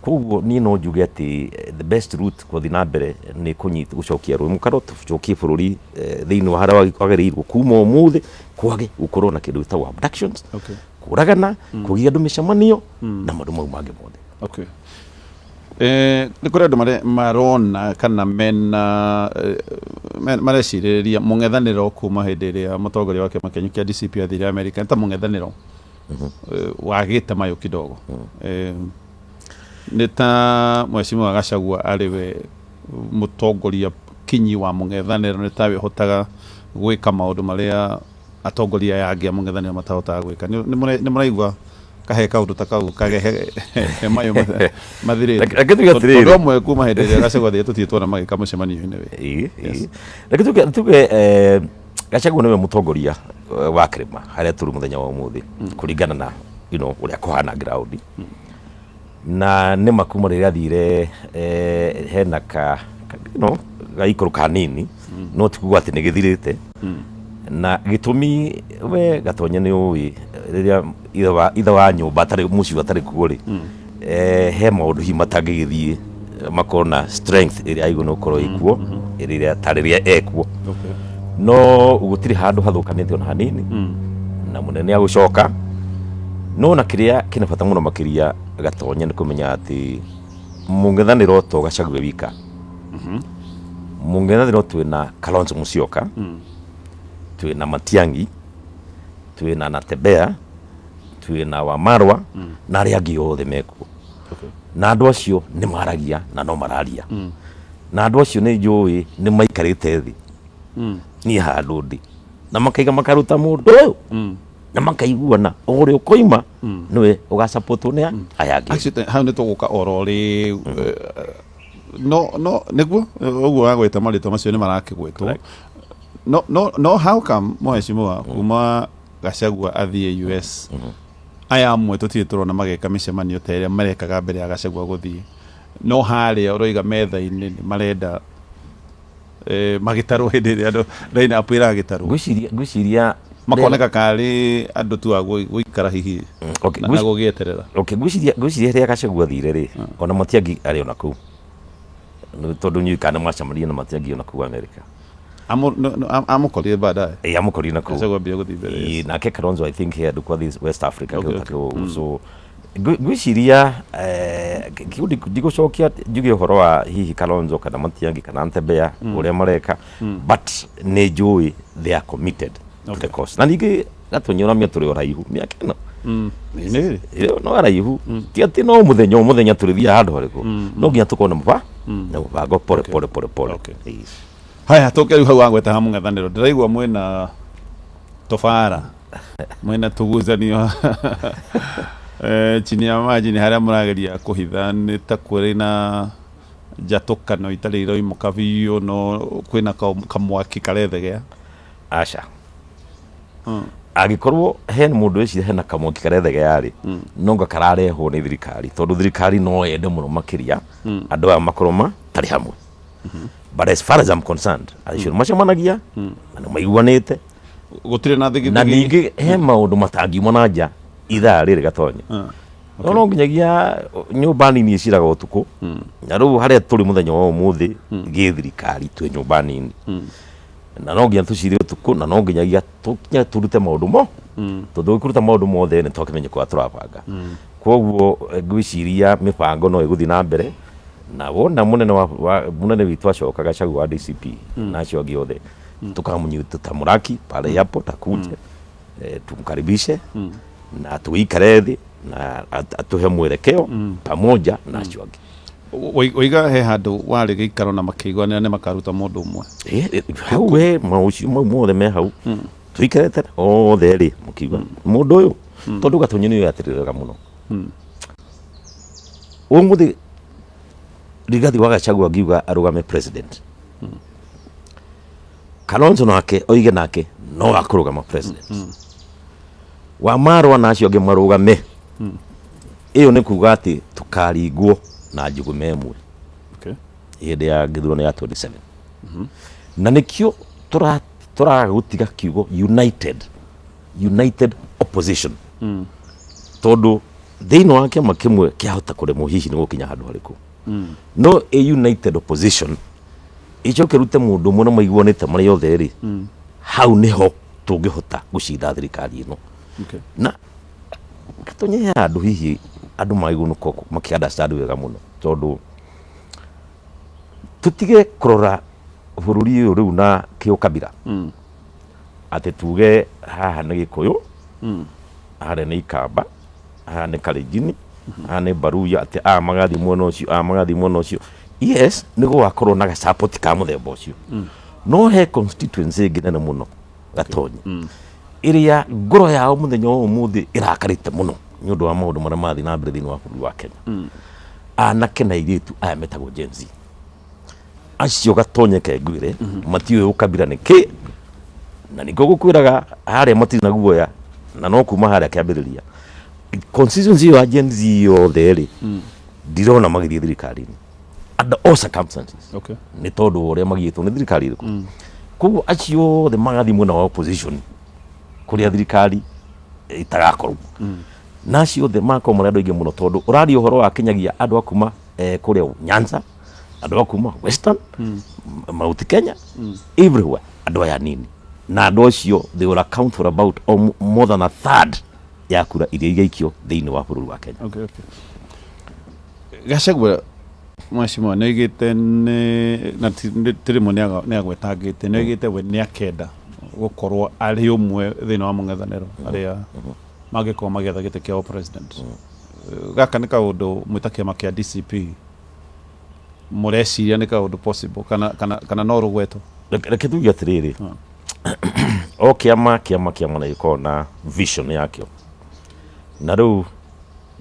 Koguo niĩ no njuge atĩ the best route gũthiĩ na mbere nĩ kũnyita gũcokia rũĩ mũkaro, tũcokie bũrũri thĩinĩ wa harĩa wagĩrĩirwo. Kuma ũmũthĩ kwage gũkorwo na kĩndũ gĩtagwo abductions, kũragana, kũgia andũ mĩcemanio na maũndũ mau mangĩ mothe. Okay. Nĩ kũrĩ andũ marona kana mena marecirĩrĩria mũng'ethanĩro kuma hĩndĩ ĩrĩa mũtongoria wa kĩama kĩanyu kĩa DCP athire America nĩ ta mũng'ethanĩro wagĩte mayũ kidogo. Nĩ ta Mheshimiwa Gachagua arĩ we mũtongoria kinyi wa mũng'ethanĩro, nĩ tawe ũhotaga gwĩka maũndũ marĩa atongoria aya angĩ a mũng'ethanĩro matahotaga gwĩka. Nĩ mũraigua kahe kaũndũ ta kau kage he mayũ mathirĩte? Reke tuge atĩrĩrĩ. Tondũ amwe kuma hĩndĩ ĩrĩa Gachagua athire tũtirĩ tuona magĩka mũcemanio-inĩ we. Ĩĩ. Reke tuge Gachagua nĩwe mũtongoria wa kĩrĩma harĩa tũrĩ mũthenya wa ũmũthĩ kũringana na ũrĩa kũhana ground. Na nĩ ma kuma rĩrĩa athire hena ka gaikũrũ kanini, no ti kuga atĩ nĩ gĩthirĩte. Na gĩtũmi, we Gatonye nĩ ũĩ rĩrĩa ithe wa nyũmba atarĩ mũciĩ atarĩ kuo rĩ, he maũndũ hihi matangĩgĩthiĩ makorwo na strength ĩrĩa agĩrĩirwo nĩ gũkorwo ĩkuo rĩrĩa ta rĩrĩa ekuo. No gũtirĩ handũ hathũkanĩte ona hanini na mũnene agũcoka. No na kĩrĩa kĩna bata mũno makĩria, Gatonye, nĩ kũmenya atĩ mũng'ethanĩro to Gachagua wika. Mũng'ethanĩro twĩna Kalonzo Musyoka, twĩna Matiang'i, twĩna Natembeya, twĩna Wamarwa na arĩa angĩ othe mekuo. Na andũ acio nĩ maragia na no mararia, na andũ acio nĩ njũĩ nĩ maikarĩte thĩ niĩ handũ ndĩ na makaiga makaruta mũndũ ũyũ na makaiguana o ũrĩa ũkoima nĩwe ũgasapotwo nĩ aya angĩ. Actually, hau nĩ tũgũka oro rĩu. No no nĩguo ũguo wagweta marĩtwa macio nĩ marakĩgwetwo. Correct. No no no, how come mheshimiwa kuma Gachagua athiĩ US, aya amwe tũtirĩ tũrona mageka mĩcemanio ta ĩrĩa marekaga mbere ya Gachagua gũthiĩ, no harĩa ũroiga metha-inĩ nĩ marenda magĩtarwo hĩndĩ ĩrĩa andũ line up ĩragĩtarwo? Ngwĩciria Makoneka karĩ andũ tu a gũikara hihi Okay, na gũgĩeterera. Okay, ngwĩciria rĩrĩa Gachagua athire rĩ, ona Matiang'i arĩ ona kũu. Nĩ tondũ nyui kana macemanirie na Matiang'i ona kũu America. Amũkorire baadaye. Ĩ, amũkorire na kũu. Gachagua ambia gũthiĩ mbere, yes. Ĩ, nake Kalonzo I think he had kwathiĩ West Africa. Kĩu ũguo. So ngwĩciria kĩu ndigũcokia njuge ũhoro wa hihi Kalonzo kana Matiang'i kana Ntembea ũrĩa mareka, but nĩ njũĩ they are committed to the cause. Na ningĩ gatũnyũramia tũrĩ ũraihu mĩaka ĩno. Nĩ Ĩyo no araihu, ti atĩ no mũthenya o mũthenya tũrĩthiaga handũ harĩkũ, no nginya tũkorwo na mũbango pole pole pole pole. Yes. Haya, tũke rĩu hau wagweta ha mũng'ethanĩro, ndĩraigua mwĩna tũbara, mwĩna tũgucanio chini ya maji, nĩ harĩa mũrageria kũhitha nĩ ta kũrĩ na njatũkano itarĩ iroimũka biũ, no kwĩna kamwaki karethegea. Aca, angĩkorwo he mũndũ wĩciria hena kamwaki karethegea rĩ, no nga kararehwo nĩ thirikari, tondũ thirikari no yende mũno makĩria andũ aya makorwo matarĩ hamwe. But as far as I'm concerned, acio nĩ macemanagia na nĩ maiguanĩte. Gũtirĩ na na thigithigi. Ningĩ he maũndũ matangiuma na nja ithaa rĩrĩ gatonya, no nginyagia nyũmba nini ĩciraga ũtukũ, na rĩu harĩa tũrĩ mũthenya wa ũmũthĩ gĩ thirikari twĩ nyũmba nini, na no nginya tũcire ũtukũ, na no nginyagia tũkinye tũrute maũndũ mo, tondũ ũkĩruta maũndũ mothe nĩ twakĩmenya kũrĩa tũrabanga. Koguo ngwĩciria mĩbango no ĩgũthiĩ na mbere, na wona mũnene wa mũnene witũ acoka Gachagua wa DCP na acio angĩ othe, tukamũnyita tutamuraki pale airport akuje, tumkaribishe na tuikare thĩ na atuhe mwelekeo pamoja na acio angĩ. Waiga he handũ warĩ gĩikaro na makĩiguanĩra nĩ makaruta mũndũ ũmwe. Hau we maũcio mau mothe me hau tuikarĩte othe rĩ, mũkiuga mũndũ ũyũ, tondũ Gatonyi nĩ atĩrĩ wega mũno ũmũthĩ Rigathi wa Gachagua angiuga arũgame president, Kalonzo nake oige nake no akũrũgama president, wa Marwa na acio angĩ marũgame, ĩyo nĩ kuga atĩ tũkaringwo na njũgũma ĩmwe hĩndĩ ya gĩthurano ya 27. Na nĩkĩo tũraga gũtiga kiugo united opposition, tondũ thĩinĩ wa kĩama kĩmwe kĩahota kũremwo hihi nĩ gũkinya handũ harĩkũ, no a united opposition ĩcoke rute mũndũ ũmwe na maiguanĩte marĩ othe rĩ, hau nĩho tũngĩhota gũcinda thirikari ĩno. Na tũnye he handũ hihi andũ magĩrĩirwo nĩ gũkorwo makĩ understand wega mũno, tondũ tũtige kũrora bũrũri ũyũ rĩu na kĩũkabira, atĩ tuge haha nĩ Gĩkũyũ, harĩa nĩ Ikamba, haha nĩ Kalenjin, haha nĩ Baruya, atĩ aya magathiĩ mwena ũcio, aya magathiĩ mwena ũcio. Yes, nĩ gũgakorwo na gacapoti ka mũthemba ũcio, no he constituency ĩngĩ nene mũno Gatonyi, ĩrĩa ngoro yao mũthenya wa ũmũthĩ ĩrakarĩte mũno nĩ ũndũ wa maũndũ marĩa marathiĩ na mbere thĩinĩ wa bũrũri wa Kenya. Anake na airĩtu aya metagwo Gen Z acio, Gatonye ke ngwĩre, matiũĩ ũkabira nĩ kĩ, na nĩkĩo gũkwĩraga harĩa matirĩ na guoya, na no kuma harĩa kĩambĩrĩria constituency ĩyo ya Gen Z yothe rĩ, ndirona magĩthiĩ thirikari-inĩ under all circumstances, nĩ tondũ wa ũrĩa magiĩtwo nĩ thirikari ĩrĩkũ. Koguo acio othe magathiĩ mwena wa opposition kũrĩa thirikari ĩtagakorwo, na acio othe magakorwo marĩ andũ aingĩ mũno, tondũ ũraria ũhoro wa kinyagia andũ a kuma kũrĩa Nyanza, andũ a kuma Western, Mount Kenya, everywhere, andũ aya nini, na andũ acio they will account for about more than a third ya kura iria igaikio thĩinĩ wa bũrũri wa Kenya. Okay. Gachagua, mheshimiwa, nĩ oigĩte nĩ na ti rĩmwe nĩ agwetangĩte, nĩ oigĩte we nĩ akenda gũkorwo arĩ ũmwe thĩinĩ wa mũng'ethanĩro arĩa mangĩkorwo magĩetha gĩtĩ kĩa president. Gaka nĩ kaũndũ mwĩta kĩama kĩa DCP mũreciria nĩ kaũndũ possible kana no rũgweto? Reke tuge atĩrĩrĩ, o kĩama nĩ gĩkoragwo na vision yakĩo, na rĩu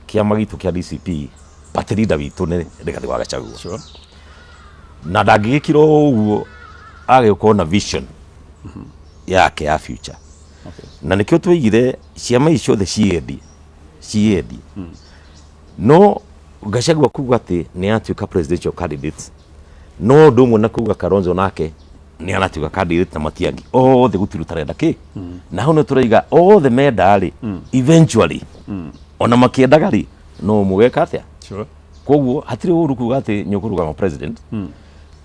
kĩama gitũ kĩa DCP, party leader witũ nĩ Rigathĩ wa Gachagua. Na ndangĩgĩkira ũguo agĩkorwo na vision yake ya future. Na nĩkĩo twaigire ciama ici ciothe ciendie ciendie. No Gachagua kuga atĩ nĩ atuĩka presidential candidate no ũndũ ũmwe na kuga Kalonzo nake nĩ aratuĩka candidate na Matiang'i, othe gũtirĩ ũtarenda kĩ. Na hau nĩ tũraiga othe menda rĩ, eventually ona makĩendaga rĩ, no mũgeka atĩa? Koguo hatirĩ ũru kuga atĩ nĩ ũkũrũgama president.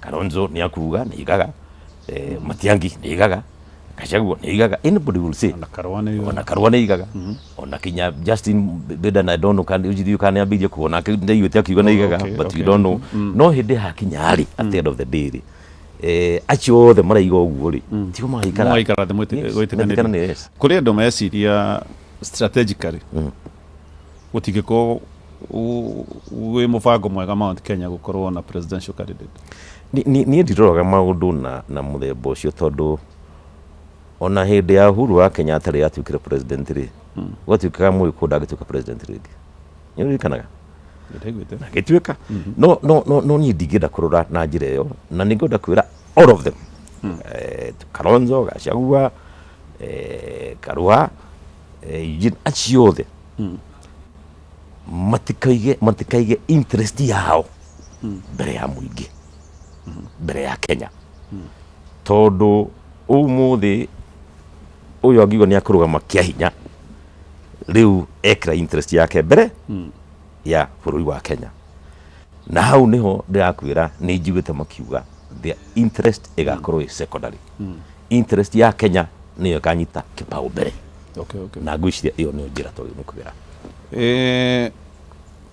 Kalonzo nĩ akuga nĩ igaga, Matiang'i nĩ igaga, Gachagua nĩ igaga, anybody will say. Ona Karũa nĩ ona Karũa nĩ igaga, ona kinya Justin Bedan, I don't know kana ndiũĩ kana nĩ ambĩrĩirie kuona nake, ndaiguĩte akiuga nĩ igaga. But we don't know. No hĩndĩ hakinya rĩ, at the end of the day rĩ, acio othe maraiga ũguo rĩ, tio magaikara. Magaikara thĩ Yes, gwĩtĩkanĩria. metĩkanĩrie, yes. Kũrĩ andũ meciria strategically gũtingĩkorwo wĩ mũbango mwega Mount Kenya gũkorwo na presidential candidate. Niĩ ndiroraga maũndũ na mũthemba ũcio, tondũ ona hĩndĩ ya Uhuru wa Kenyatta rĩrĩa atuĩkire president rĩ, gwatuĩkaga Mũgĩkũyũ ndangĩtuĩka president rĩngĩ. Nĩ ũririkanaga? Ndaiguĩte. Agĩtuĩka. No niĩ ndingĩenda kũrora na njĩra ĩyo, na nĩ ngwenda kwĩra all of them, Kalonzo, Gachagua, Karua, Eugene, acio othe matikaige interest yao mbere ya mũingĩ, mbere ya Kenya, tondũ ũmũthĩ ũyũ angiuga nĩ akũrũgama kĩa hinya rĩu ekĩra interest yake mbere ya bũrũri wa Kenya. Na hau niho ndĩrakwĩra nĩ njiguĩte makiuga their interest ĩgakorwo ĩ secondary, interest ya Kenya nĩyo ĩkanyita kĩbaũ mbere. Na ngwĩciria ĩyo nĩyo njĩra twagĩrĩirwo nĩ kũgera.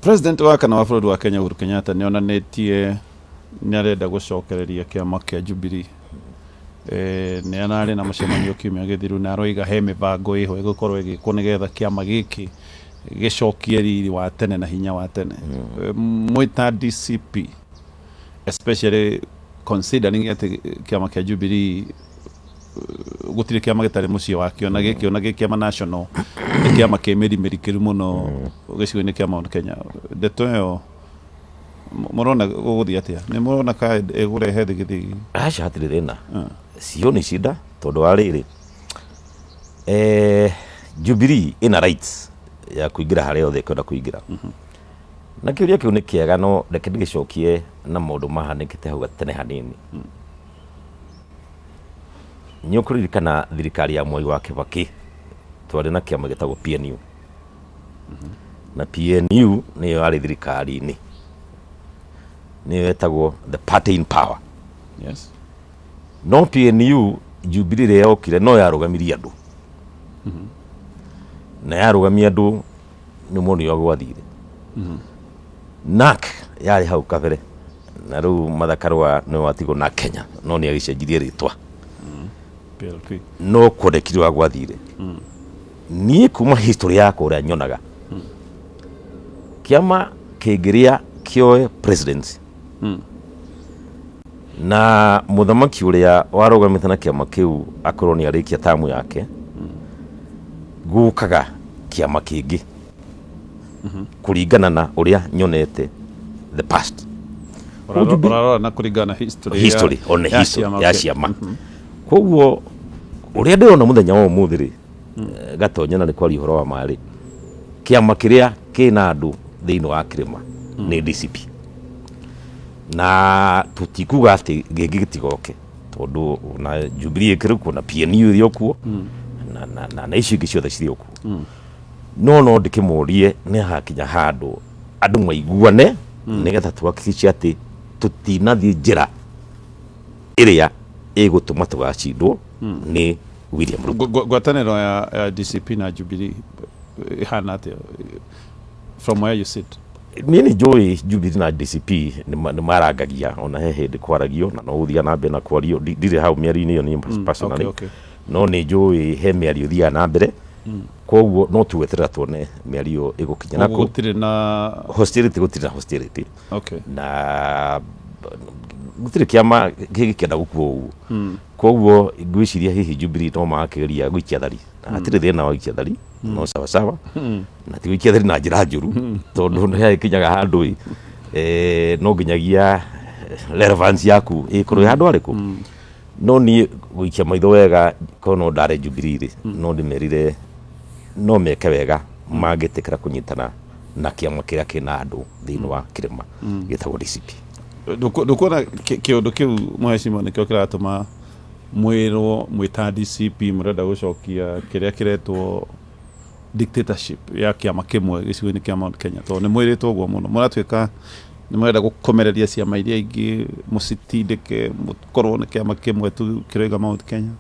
President wa kana wa bũrũri wa Kenya Uhuru Kenyatta nĩ onanĩtie nĩ arenda gũcokereria kĩama kĩa Jubilee. Nĩ ararĩ na mũcemanio kiumia gĩthiru na aroiga he mĩbango ĩho ĩgũkorwo ĩgĩkwo nĩgetha kĩama gĩkĩ gĩcokie riri wa tene na hinya wa tene. Mwĩ ta DCP, especially considering atĩ kĩama kĩa Jubilee gũtirĩ kĩama gĩtarĩ mũciĩ wakĩo, na gĩkĩ ona gĩ kĩama national nĩ kĩama kĩ mĩri mĩrikĩru mũno gĩcigo-inĩ kĩa Mount Kenya. Ndeto ĩyo mũrona gũgũthiĩ atĩa? Nĩ mũrona ka ĩgũrehe thigithigi? Aca, hatirĩ thĩna, sioni shida, tondũ wa rĩrĩ, Jubilee ĩna rights ya kũingĩra harĩa yothe ĩkwenda kũingĩra. Na kĩũria kĩu nĩ kĩega, no reke ndĩgĩcokie na maũndũ mahanĩkĩte hau gatene hanini. Nĩ ũkũririkana thirikari ya Mwai wa Kĩbakĩ twarĩ na kĩama gĩtagwo PNU, na PNU nĩyo yarĩ thirikari-inĩ, nĩyo yetagwo the party in power. No PNU, Jubilee ĩrĩa yokire no yarũgamirie andũ, na yarũgamia andũ nĩ muonire ũrĩa gwathire. NARC yarĩ hau kabere, na rĩu Martha Karua nĩwe watigwo na Kenya, no nĩ agĩcenjirie rĩtwa. PLP. No kuonekire ũrĩa gwathire. Niĩ kuma history yakwa ũrĩa nyonaga, kĩama kĩngĩrĩa kĩoe presidency na mũthamaki ũrĩa warũgamĩte na kĩama kĩu akorwo nĩ arĩkia tamu yake, gũkaga kĩama kĩngĩ kũringana na ũrĩa nyonete the past. Ũrarora na kũringana na history history on ya history ciama ya ciama. Koguo ũrĩa ndĩrona mũthenya wa ũmũthĩ rĩ, gatonya na nĩ kwaria ũhoro wa marĩ, kĩama kĩrĩa kĩna andũ thĩinĩ wa kĩrĩma nĩ DCP, na tũtikuga atĩ gĩngĩ gĩtigoke, tondũ na Jubilee ĩkĩrĩ kuo na PNU ĩrĩ o kuo na icio ingĩ ciothe cirĩ o kuo. No ndĩkĩmũrie nĩ hakinya handũ andũ maiguane nĩgetha tuhakikishe atĩ tũtinathiĩ njĩra ĩrĩa ĩgũtũma tũgacindwo nĩ William Ruto. Ngwatanĩro ya DCP na Jubilee ĩhana atĩa from where you sit? Niĩ nĩ njũĩ Jubilee na DCP nĩ marangagia, ona he hĩndĩ kwaragio na no gũthiaga na mbere na kwario. Ndirĩ hau mĩario-inĩ ĩyo niĩ personally, no nĩ njũĩ he mĩario ĩthiaga na mbere. Koguo no tũgweterera tuone mĩario ĩgũkinya na kũ. Gũtirĩ na hostility, gũtirĩ na hostility. Na gũtirĩ kĩama gĩgĩkĩenda gũkua ũguo. Koguo ngwĩciria hihi Jubilee no magakĩgeria gũikia thari, na hatirĩ thĩna wa gũikia thari, no sawa sawa, na ti gũikia thari na njĩra njũru, tondũ nĩ hagĩkinyaga handũ ĩ, no nginyagia Relevance yaku ĩkorwo ĩ handũ harĩkũ? No niĩ gũikia maitho wega, korwo no ndare Jubilee rĩ, no ndĩmerire no meke wega mangĩtĩkĩra kũnyitana na kĩama kĩrĩa kĩna andũ thĩinĩ wa kĩrĩma gĩtagwo DCP. Ndũkuona kĩũndũ kĩu, mũhecimo, nĩkĩo kĩratũma mwĩrwo mwĩta DCP mũrenda gũcokia kĩrĩa kĩretwo dictatorship ya kĩama kĩmwe gĩcigo-inĩ kĩa Mount Kenya? Tondũ nĩ mwĩrĩtwo ũguo mũno, mũratuĩka nĩ mũrenda gũkomereria ciama iria ingĩ, mũcitindĩke, mũkorwo nĩ kĩama kĩmwe tu kĩroiga Mount Kenya.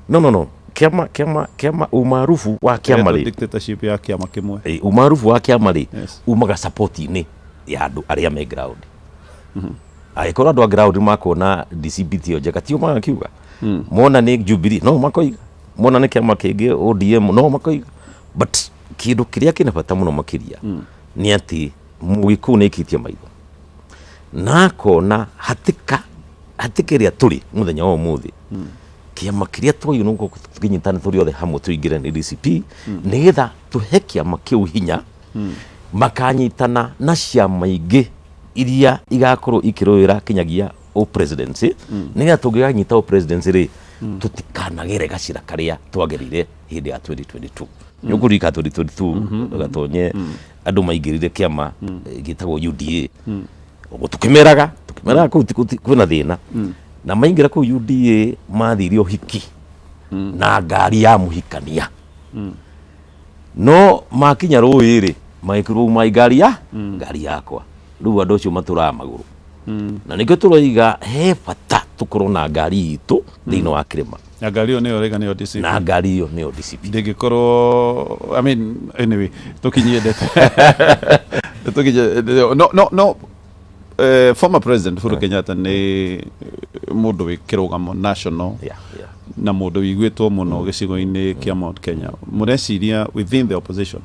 No, kĩama umaarufu wa kĩama Kĩretwo rĩ, dictatorship ya kĩama kĩmwe. Umaarufu wa kĩama rĩ, umaga support-inĩ ya andũ arĩa me ground. Angĩkorwo andũ a ground makuona DCP tiyo njega, tio magakiuga. Mona nĩ Jubilee, no makoiga. Mona nĩ kĩama kĩngĩ, ODM, no makoiga. But kĩndũ kĩrĩa kĩna bata mũno makĩria nĩ atĩ Mũgĩkũyũ nĩ aikĩtie maitho na akona hatĩka hatĩka ĩrĩa tũrĩ mũthenya wa ũmũthĩ. Kĩama kĩrĩa twagĩrĩirwo nĩ gũkorwo tũkĩnyitana tũrĩ othe hamwe tũingĩre nĩ DCP, nĩgetha tũhe kĩama kĩu hinya, makanyitana na ciama ingĩ iria igakorwo ikĩrũĩra kinyagia ũ presidency, nĩgetha tũngĩganyita ũ presidency rĩ, tũtikanagere gacĩra karĩa twagerire hĩndĩ ya 2022. Nĩ ũkũririkana 2022, gatonye, andũ maingĩrire kĩama gĩtagwo UDA. Ũguo tũkĩmeraga kũu kwĩna thĩna, na maingĩra kũu UDA mathire ũhiki na ngari ya mũhikania, no makinya rũĩ rĩ, magĩkĩrwo umai ngari yakwa. Rĩu andũ acio matũraga magũrũ, na nĩkĩo tũroiga he bata tũkorwo na ngari itũ thĩinĩ wa kĩrĩma. Na ngari ĩyo nĩyo ũraiga nĩyo DCP? Na ngari ĩyo nĩyo DCP. Ndĩngĩkorwo, I mean, anyway, tũkinyie ndeto tũkinyie no former President Uhuru Kenyatta nĩ mũndũ wĩ kĩrũgamo national na mũndũ wĩiguĩtwo mũno gĩcigo-inĩ kĩa Mount Kenya. Mũreciria within the opposition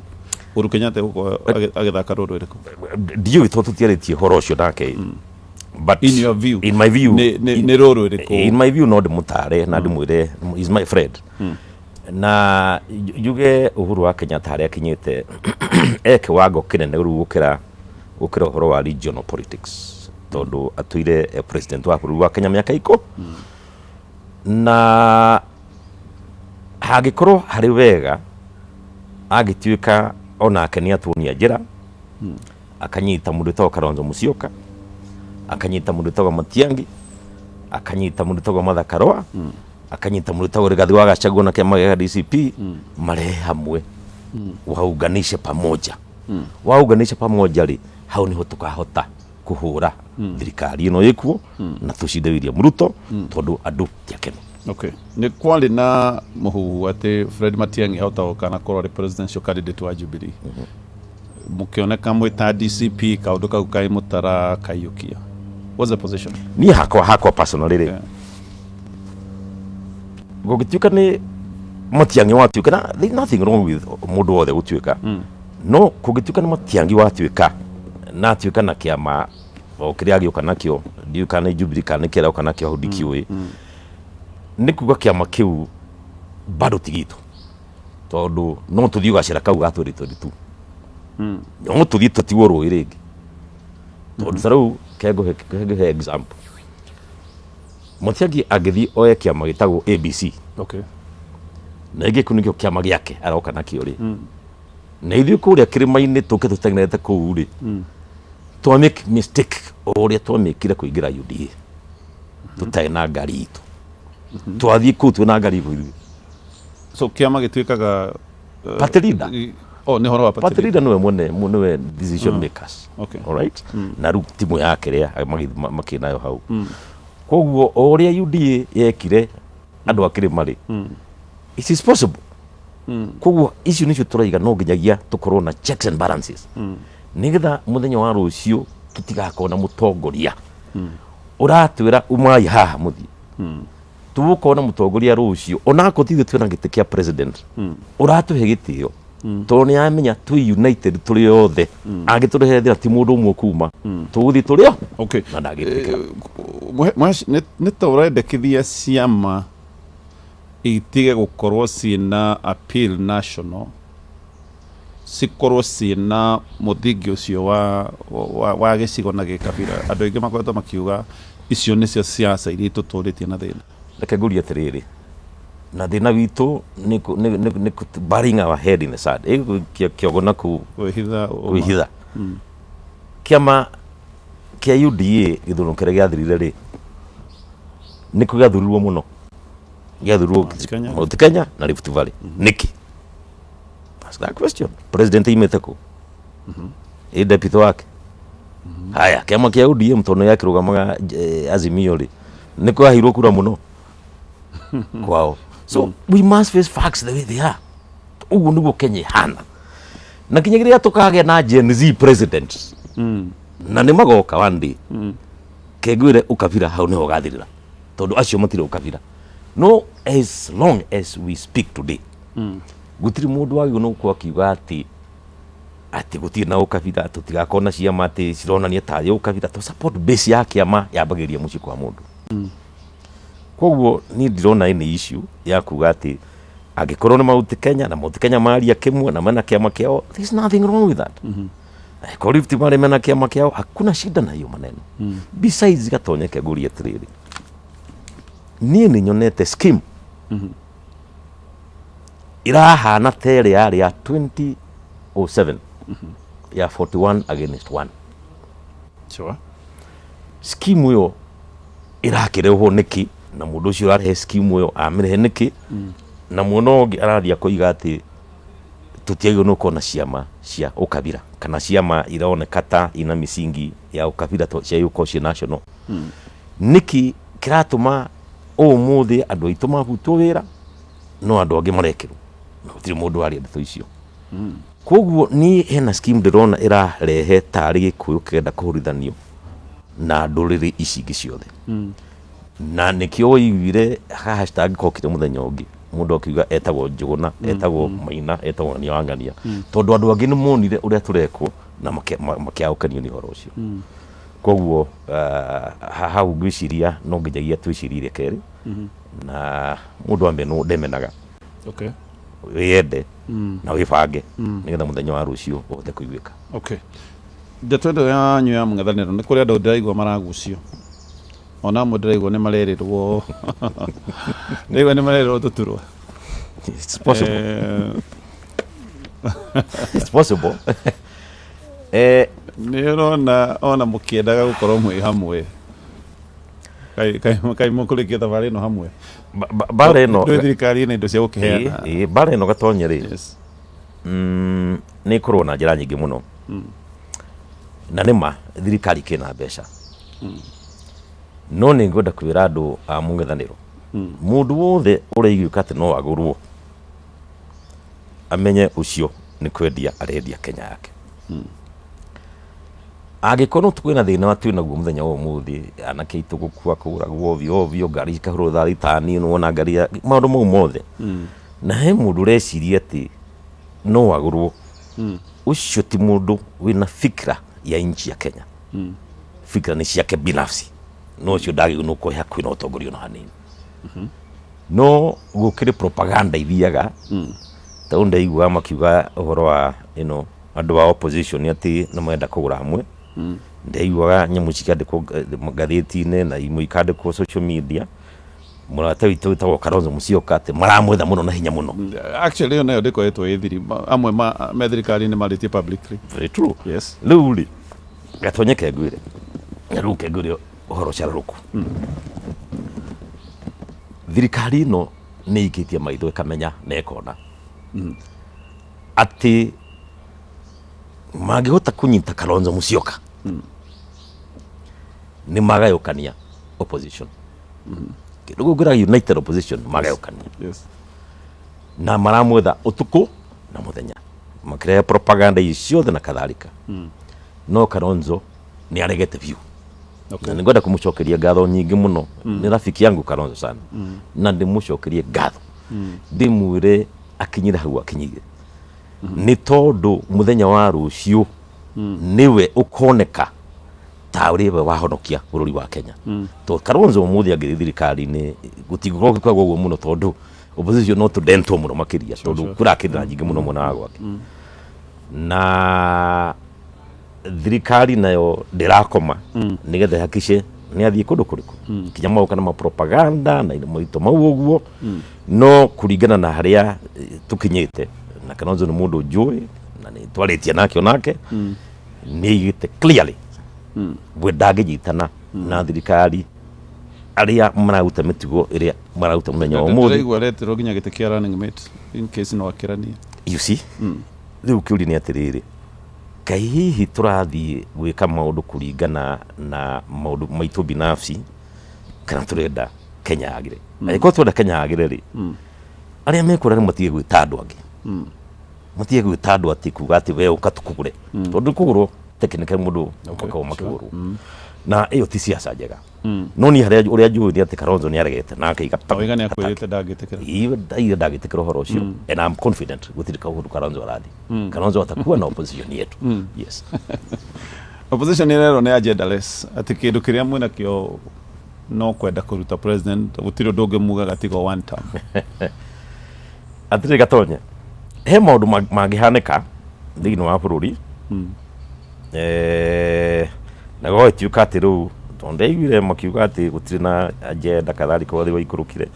Uhuru Kenyatta egũkorwo agĩthaka rũrũ rĩrĩkũ? Ndiũĩ tondũ tũtiarĩtie ũhoro ũcio nake, but In your view, in my view, nĩ rũrũ rĩrĩkũ? In my view, no ndĩmũtare na ndĩmwĩre is my friend, na njuge Uhuru wa Kenyatta harĩa akinyĩte e kĩwango kĩnene rĩu gũkĩra ũhoro wa regional politics, tondũ atũire e president wa bũrũri wa Kenya mĩaka na hangĩkorwo harĩ wega angĩtuĩka onake nĩ atuonia njĩra, akanyita mũndũ wĩtagwo Kalonzo Musyoka, akanyita mũndũ wĩtagwo Matiang'i, akanyita mũndũ wĩtagwo Martha Karua, akanyita mũndũ wĩtagwo Rigathi wa Gachagua na kĩama gĩa DCP, marehe hamwe, waunganishe pamoja. Waunganisha pamoja rĩ, hau niho tukahota kũhũra thirikari ĩno ĩkuo na tũcinde William Ruto, tondũ andũ ti akenu. Okay. Nĩ kwarĩ na mũhuhu atĩ Fred Matiang'i ahota gũka na korwo arĩ presidential candidate wa Jubilee. Mũkĩoneka mwĩ ta DCP kaũndũ kau kaĩ mũtarakaiyũkia. What's the position? Niĩ hakwa personally rĩ, gũgĩtuĩka nĩ Matiang'i watuĩka, na there is nothing wrong with mũndũ wothe gũtuĩka, no kũngĩtuĩka nĩ Matiang'i watuĩka na atuĩka na kĩama o kĩrĩa agĩũka nakĩo, ndiũĩ kana nĩ Jubilee kana nĩ kĩrĩa oka nakĩo hau, ndikĩũĩ, nĩ kuga kĩama kĩu bado ti gitũ, tondũ no tũthiĩ gacĩra kau ga 2022, no tũthiĩ tũtigwo rũĩ rĩngĩ, tondũ ta rĩu kengũhe example, Matiang'i angĩthiĩ oe kĩama gĩtagwo ABC na ĩngĩ kĩu nĩkĩo kĩama gĩake aroka nakĩo rĩ, na ithuĩ kũrĩa kĩrĩma-inĩ tũke tũteng'erete kũu rĩ, twa make mistake o ũrĩa twamĩkire kũingĩra UDA tũtarĩ na ngari itũ, twathiĩ kũu twĩna ngari itũ ithuĩ. So kĩama gĩtuĩkaga Party leader. Oh, nĩ ũhoro wa party party leader nĩwe mwene nĩwe decision makers. All right, na rĩu timu yake rĩa makĩ nayo hau. Koguo o ũrĩa UDA yekire andũ a kĩrĩma rĩ, it is possible. Koguo icio nĩcio tũraiga no nginyagia tũkorwo na checks and balances, nĩgetha mũthenya wa rũciũ tũtigakorwo na mũtongoria ũratwĩra umai haha mũthiĩ. Tũgũkorwo na mũtongoria rũciũ, onakorwo ti ithuĩ twĩna gĩtĩ kĩa president, ũratũhe gĩtĩo, tondũ nĩ amenya twĩ united tũrĩ othe. Angĩtũrehere thĩna ti mũndũ ũmwe kuma, tũgũthiĩ tũrĩ o na ndangĩtĩkĩra. Nĩ ta ũrendekithia ciama itige gũkorwo ciĩna appeal national, Cikorwo ciĩna mũthingi ũcio wa, wa, wa gĩcigo na gĩkabira. Andũ aingĩ makoretwo makiuga icio nĩcio siasa iria itũtũrĩtie na thĩna. Reke ngũrie atĩrĩrĩ, na thĩna witũ nĩ kũ- nĩ- nĩ- nĩ kũ- burying our head in the sand. Ĩ gũikia kĩongo na kũu. Kwĩhitha ũma. Kwĩhitha. Kĩama kĩa UDA gĩthurano kĩrĩa gĩathirire rĩ, nĩkĩo gĩathurirwo mũno, gĩathurirwo Mount Kenya. Mount Kenya na Rift Valley. Nĩkĩ? Ask that question. President imĩte kũ? Ĩ deputy wake. Haya, kĩama kĩa ODM tondũ nĩgĩakĩrũgamaga Azimio rĩ, nĩ kwaheirwo kura mũno kwao. So we must face facts the way they are. Ũguo nĩguo Kenya ĩhana. Na nginya rĩrĩa tũkagĩa na Gen Z president, na nĩ magoka one day, kengwĩre ũkabira hau nĩho ũgathirĩra, tondũ acio matirĩ ũkabira. No as long as we speak today, gũtirĩ mũndũ wagĩrĩirwo nĩ gũkorwo akiuga atĩ gũtirĩ na ũkabira, tũtigakorwo na ciama atĩ cironania tarĩ ũkabira. To support base ya kĩama yambagĩrĩria mũciĩ kwa mũndũ. Koguo niĩ ndirona any issue ya kuga atĩ angĩkorwo nĩ Mount Kenya na Mount Kenya maria kĩmwe na mena kĩama kĩao, there is nothing wrong with that. Angĩkorwo Rift Valley mena kĩama kĩao, hakuna shida na hiyo maneno. Besides, gatonyeke ngũrie atĩrĩrĩ, niĩ nĩ nyonete scheme ĩrahana ta ĩrĩa yarĩ ya 2007 ya 41 against 1. Scheme ĩyo ĩrakĩrehwo nĩkĩ, na mũndũ ũcio ũrarehe scheme ĩyo amĩrehe nĩkĩ, na mwena ũngĩ arathiĩ akoiga atĩ tũtiagĩrĩirwo nĩ gũkorwo na ciama cia ũkabira kana ciama ironeka ta ina misingi ya ũkabira cia gũkorwo ciĩ national. Nĩkĩ kĩratũma ũmũthĩ andũ aitũ mabutwo wĩra no andũ angĩ marekĩrwo na gũtirĩ mũndũ waria ndeto icio? Koguo niĩ hena scheme ndĩrona ĩrarehe tarĩ gĩkũyũ kĩrenda kũhũrithanio na ndũrĩrĩ ici ingĩ ciothe, na nĩkĩo waiguire hashtag kokire mũthenya ũngĩ mũndũ akiuga etagwo Njũgũna, etagwo Maina, etagwo Ng'ania wa Ng'ania, tondũ andũ angĩ nĩ monire ũrĩa tũrekwo na makĩaga gũkenio nĩ ũhoro ũcio. Koguo hau ngwĩciria no nginyagia twĩcirie kerĩ, na mũndũ amenwo ndemenaga. Wĩyende na wĩbange nĩgetha mũthenya wa rũciũ ũhote kũiguĩka. Okay, ndeto ĩno yanyu ya mũng'ethanĩro, nĩ kũrĩ andũ ndĩraigua maragucio, ona amwe ndĩraigua nĩ marerĩrwo, ndĩraigua nĩ marerĩrwo tũturwa. It's possible. It's possible. Nĩ ũrona ona mũkĩendaga gũkorwo mwĩ hamwe, kaĩ mũkũrĩkia thabarĩ ĩno hamwe? Mbara ĩno Ndũĩ thirikari ĩna indo cia gũkĩheana. Ĩ, mbara ĩno gatonye rĩ, nĩ ĩkorwo na njĩra nyingĩ mũno, na nĩ ma thirikari kĩna mbeca, no nĩ ngwenda kwĩra andũ a mũng'ethanĩro, mũndũ wothe ũraiguĩka atĩ no agũrwo, amenye ũcio nĩ kwendia arendia Kenya yake. Angĩkorwo twĩna thĩna wa twĩ naguo mũthenya wa ũmũthĩ, anake aitũ gũkua, kũragwo ovyo ovyo, ngari ikahũrwo ritani, nĩwona ngari ya maũndũ mau mothe, na he mũndũ ũreciria atĩ no agũrwo, ũcio ti mũndũ wĩna fikra ya nchi ya Kenya. Fikra nĩ ciake binafsi, no ũcio ndagĩrĩirwo nĩ gũkorwo hakuhĩ na ũtongoria ona hanini. No gũkĩrĩ propaganda ithiaga, tondũ ndaiguaga makiuga ũhoro wa ĩno andũ a opposition atĩ nĩ marenda kũgũra amwe. Ndaiguaga nyamũ cikĩandĩkwo ngathĩti-inĩ na imwe ikandĩkwo social media, mũrata witũ wĩtagwo Kalonzo Musyoka, atĩ maramwetha mũno na hinya mũno. Actually ĩyo nayo ndĩkoretwo ĩ thiri. Amwe me thirikari-inĩ marĩtie publicly. Very true. Rĩu rĩ, gatonye kengwĩre, na rĩu kengwĩre ũhoro carũrũku, thirikari ĩno nĩ ĩikĩtie maitho ĩkamenya na ĩkona atĩ mangĩhota kũnyita Kalonzo Musyoka nĩ magayũkania opposition, kĩndũ gũkĩra united opposition magayũkania. Na maramwetha ũtukũ na mũthenya makĩrehe propaganda ici ciothe na kadhalika, no Kalonzo nĩ aregete biũ. Na nĩngwenda kũmũcokeria ngatho nyingĩ mũno. Nĩ rafiki yangu Kalonzo sana, na ndĩmũcokerie ngatho, ndĩmwĩre akinyire hau akinyire nĩ tondũ mũthenya wa rũciũ nĩwe ũkoneka ta ũrĩ we wahonokia bũrũri wa Kenya, tondũ Kalonzo ũmũthĩ angĩthiĩ thirikari-inĩ gũtingĩkorwo gũkĩgwo ũguo mũno, tondũ opposition no tũdentwo mũno makĩria, tondũ kũrakĩrĩra nyingĩ mũno mwena wa gwake. Na thirikari nayo ndĩrakoma nĩgetha ĩhakice nĩ athiĩ kũndũ kũrĩkũ, kinya magoka na mapropaganda na moritũ mau ũguo. No kũringana na harĩa tũkinyĩte na Kalonzo nĩ mũndũ njũĩ na nĩ twarĩtie nake onake, nĩ aigĩte clearly we ndangĩnyitana na thirikari arĩa mararuta mĩtugo ĩrĩa mararuta mũthenya wa ũmũthĩ. Ndĩraigua areterwo nginya gĩtĩ kĩa running mate in case no akĩranie. You see, rĩu kĩũria nĩ atĩrĩrĩ, kaĩ hihi tũrathiĩ gwĩka maũndũ kũringana na maũndũ maitũ binafsi kana tũrenda Kenya yagĩre? Angĩkorwo tũrenda Kenya yagĩre rĩ, arĩa mekũra nĩ matige gwĩta andũ angĩ, matige gwĩta andũ atĩ kuga atĩ we ũka tũkũgũre, tondũ kũgũrwo technically mũndũ makoragwo makĩgũrwo na ĩyo ti siasa njega. No niĩ harĩa ũrĩa njũĩ nĩ atĩ Kalonzo nĩ aregete na akaiga Oiga nĩ akwĩrĩte ndangĩtĩkĩra. Iwe ndaiga ndagĩtĩkĩra ũhoro ũcio, and I'm confident gũtirĩ kaũndũ Kalonzo arathiĩ. Kalonzo atakuwa na opposition yetu, yes. Opposition ĩrerwo nĩ agendaless, atĩ kĩndũ kĩrĩa mwĩna kĩo no kwenda kũruta president, gũtirĩ ũndũ ũngĩ mugaga tiga one term. Atĩrĩ Gatonye, he maũndũ mangĩhanĩka thĩinĩ wa bũrũri na gũgagĩtuĩka atĩ rĩu tondũ ndaiguire makiuga atĩ gũtirĩ na agenda kadhalika wathi waikũrũkire,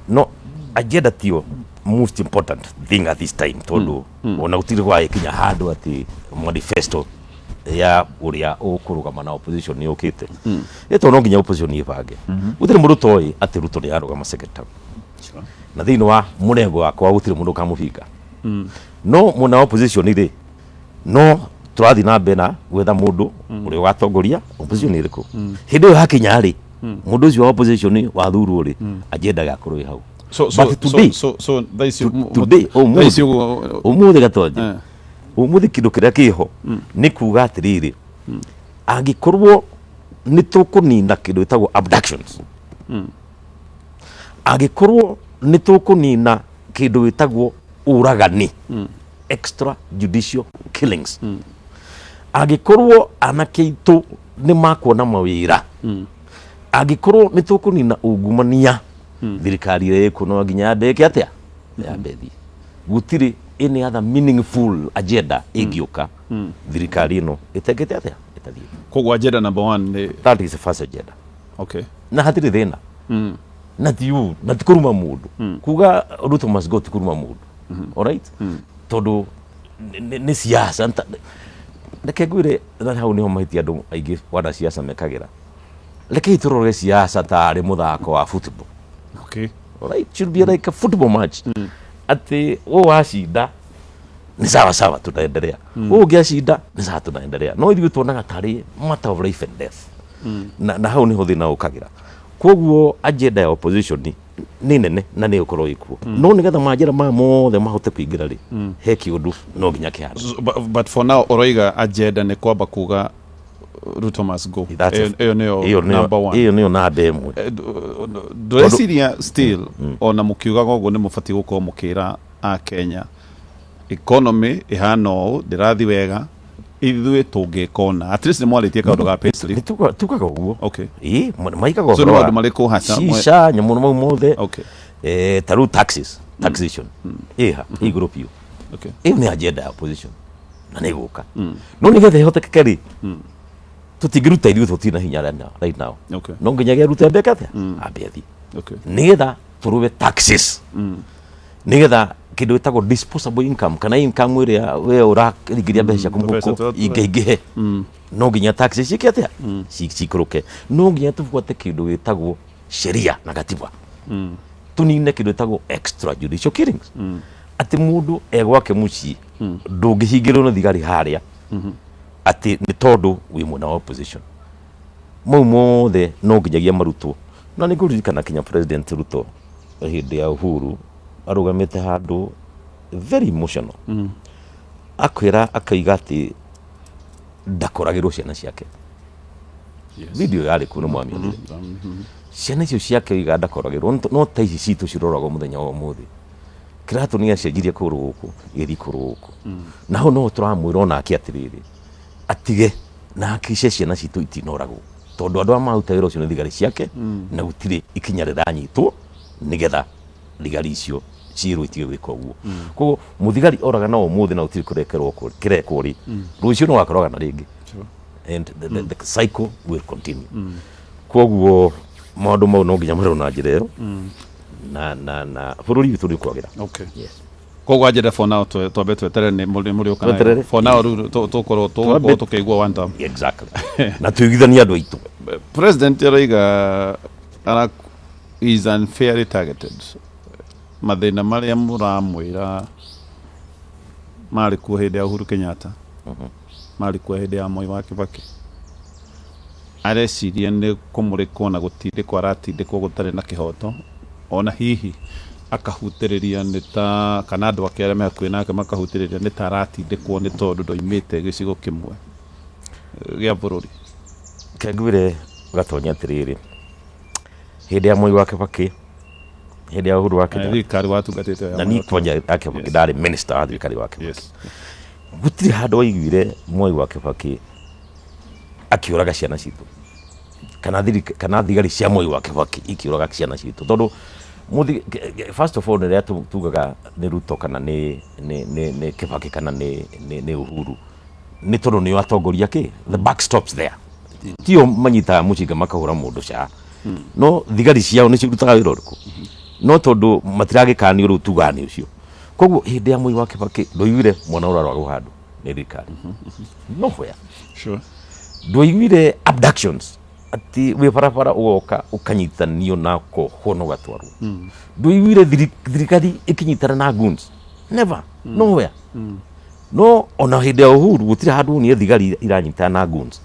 no agenda tiyo most important thing at this time, tondũ ona gũtirĩ gwagĩkinya handũ atĩ manifesto ya ũrĩa ũkũrũgama na opposition nĩ yũkĩte. Ĩ tondũ no nginya opposition ĩbange, gũtirĩ mũndũ toĩ atĩ Ruto nĩ arũgama second term, na thĩinĩ wa mũrengo wakwa gũtirĩ mũndũ ũkamũbinga. No mwena wa opposition rĩ, no tũrathiĩ na mbere na gwetha mũndũ ũrĩa ũgatongoria opposition ĩrĩkũ. Hĩndĩ ĩyo yakinya rĩ, mũndũ ũcio wa opposition wathurwo rĩ, agenda gakorwo ĩ hau. So But today, so thaa ici today, thaa ici ũguo ũmũthĩ Gatonje, ũmũthĩ kĩndũ kĩrĩa kĩho nĩ kuga atĩrĩrĩ, angĩkorwo nĩ tũkũnina kĩndũ gĩtagwo abductions, angĩkorwo nĩ tũkũnina kĩndũ gĩtagwo ũragani, extra judicial killings, angĩkorwo anake aitũ nĩ makuona mawĩra, angĩkorwo nĩ tũkũnina ungumania, thirikari ĩrĩa ĩkuo no nginya yambe ĩke atĩa? Yambe ĩthiĩ. Gũtirĩ any other meaningful agenda ĩngĩũka thirikari ĩno ĩtekĩte atĩa? Ĩtathiĩte. Koguo agenda number one nĩ That is the first agenda. Na hatirĩ thĩna na ti ũru na ti kũruma mũndũ kuga Ruto must go, ti kũruma mũndũ, alright, tondũ nĩ siasa. Reke ngwĩre, na hau nĩho mahĩtia andũ aingĩ wana siasa mekagĩra. Rekei tũrore siasa tarĩ mũthako wa football. Alright, should be like a football match, atĩ ũyũ wacinda nĩ sawa sawa, tunaendelea, ũyũ ũngĩ acinda nĩ sawa, tunaendelea. No ithuĩ tuonaga tarĩ matter of life and death, na hau nĩho thĩna ũkagĩra. Koguo agenda ya opposition nĩ nene na nĩ ĩgũkorwo ĩkuo, no nĩgetha manjĩra maya mothe mahote kũingĩra rĩ, he kĩũndũ no nginya kĩhana. So, but for now ũroiga agenda nĩ kwamba kuga Ruto must go. Ĩyo nĩyo Ĩyo nĩyo number one. Ĩyo nĩyo namba ĩmwe. Ndũreciria still ona mũkiugaga ũguo nĩ mũbatiĩ gũkorwo mũkĩra a Kenya economy ĩhana ũũ, ndĩrathiĩ wega, ithuĩ tũngĩka ũna? At least nĩ mwarĩtie kaũndũ ga payslip. Nĩ tugaga ũguo. Ĩĩ, maigaga So nĩ ũhoro wa maũndũ marĩkũ hasa shisha nyamũ mau mothe. Ta rĩu taxes, taxation ĩha igũrũ biũ. Ĩyo nĩ agenda ya opposition na nĩ ĩgũka, no nĩgetha ĩhotekeke rĩ, tũtingĩruta ithuĩ, tũtirĩ na hinya right now, right now. No nginya gĩarute ambe atĩa? Ambe athiĩ nĩgetha tũrũe taxes, nĩgetha kĩndũ gĩtagwo disposable income kana income ĩrĩa we ũraringĩria mbeca ciaku Tũbeca mũhuko tũrĩa ingĩingĩhe, no nginya taxes ciĩke atĩa? Cikũrũke. No nginya tũbuate kĩndũ gĩtagwo sheria na katiba, tũnine kĩndũ gĩtagwo extrajudicial killings, atĩ mũndũ e gwake mũciĩ ndũngĩhingĩrwo nĩ thigari harĩa atĩ nĩ tondũ wĩ mwena wa opposition. Mau mothe no nginyagia marutwo. Na nĩ ngũririkana kinya President Ruto hĩndĩ ya Uhuru arũgamĩte handũ very emotional, akwĩra akaiga atĩ ndakoragĩrwo ciana ciake. Video yarĩ kuo, nĩ mwamĩonire. Ciana icio ciake oiga ndakoragĩrwo, no ta ici citũ ciroragwo mũthenya wa ũmũthĩ. Kĩratũ nĩ acenjirie kũgũrũ gũkũ gĩthiĩ kũgũrũ gũkũ, na hau no tũramwĩra onake atĩrĩrĩ, atige na hakikishe ciana citũ itinoragwo, tondũ andũ arĩa maruta wĩra ũcio nĩ thigari ciake, na gũtirĩ ikinya rĩranyitwo nĩgetha thigari icio Ciĩrwo itige gwĩka ũguo. Koguo mũthigari oragana ũmũthĩ na gũtirĩ kũrekerwo kĩrekwo rĩ, rũciũ no akoragana rĩngĩ. And the cycle will continue. Koguo maũndũ mau no nginya marorwo na njĩra ĩyo na bũrũri witũ nĩ ũkwagĩra. Yes. Koguo anjĩre for now twambe tweterere nĩ mũrĩũka nayo. Tweterere. For now rĩu tũkorwo tũgũkorwo tũkĩigua one term. Exactly. Na tũiguithanie andũ aitũ. President arauga ara is unfairly targeted. Mathĩna marĩa mũramwĩra marĩ kuo hĩndĩ ya Uhuru Kenyatta, marĩ kuo hĩndĩ ya Moi wa Kibaki. Areciria nĩ kũmũrĩkwo na gũtindĩkwo aratindĩkwo gũtarĩ na kĩhoto, ona hihi akahutĩrĩria nĩ ta, kana andũ ake arĩa me hakuhĩ nake makahutĩrĩria nĩ ta aratindĩkwo nĩ tondũ ndoimĩte gĩcigo kĩmwe gĩa bũrũri. Reke ngwĩre Gatonye atĩrĩrĩ, hĩndĩ ya Moi wa Kibaki, hĩndĩ ya Uhuru wa Kenyatta, Thirikari watungatĩte ya na niĩ kwanja ya Kibaki ndarĩ minister wa thirikari wa Kibaki. Gũtirĩ handũ waiguire Moi wa Kibaki akĩũraga ciana citũ kana kana thigari cia Moi wa Kibaki ikĩũraga ciana citũ, tondũ first of all rĩrĩa tugaga nĩ Ruto kana nĩ Kibaki kana nĩ Uhuru, nĩ tondũ nĩo atongoria kĩ the buck stops there, tio manyitaga mũcinga makahũra mũndũ ca, no thigari ciao nĩ cirutaga wĩra ũrĩkũ? No tondũ matiragĩkanio rĩu tugaga nĩ ũcio. Koguo hĩndĩ ya Moi wa Kibaki ndũiguire mwana ũrarwagwo handũ nĩ thirikari nowhere. Ndwaiguire abductions atĩ wĩ barabara ũgoka ũkanyitanio na ũkohwo na ũgatwarwo. Ndwaiguire thirikari ĩkĩnyitana na goons, never, nowhere. No ona hĩndĩ ya Uhuru gũtirĩ handũ wonire thigari iranyitana na goons.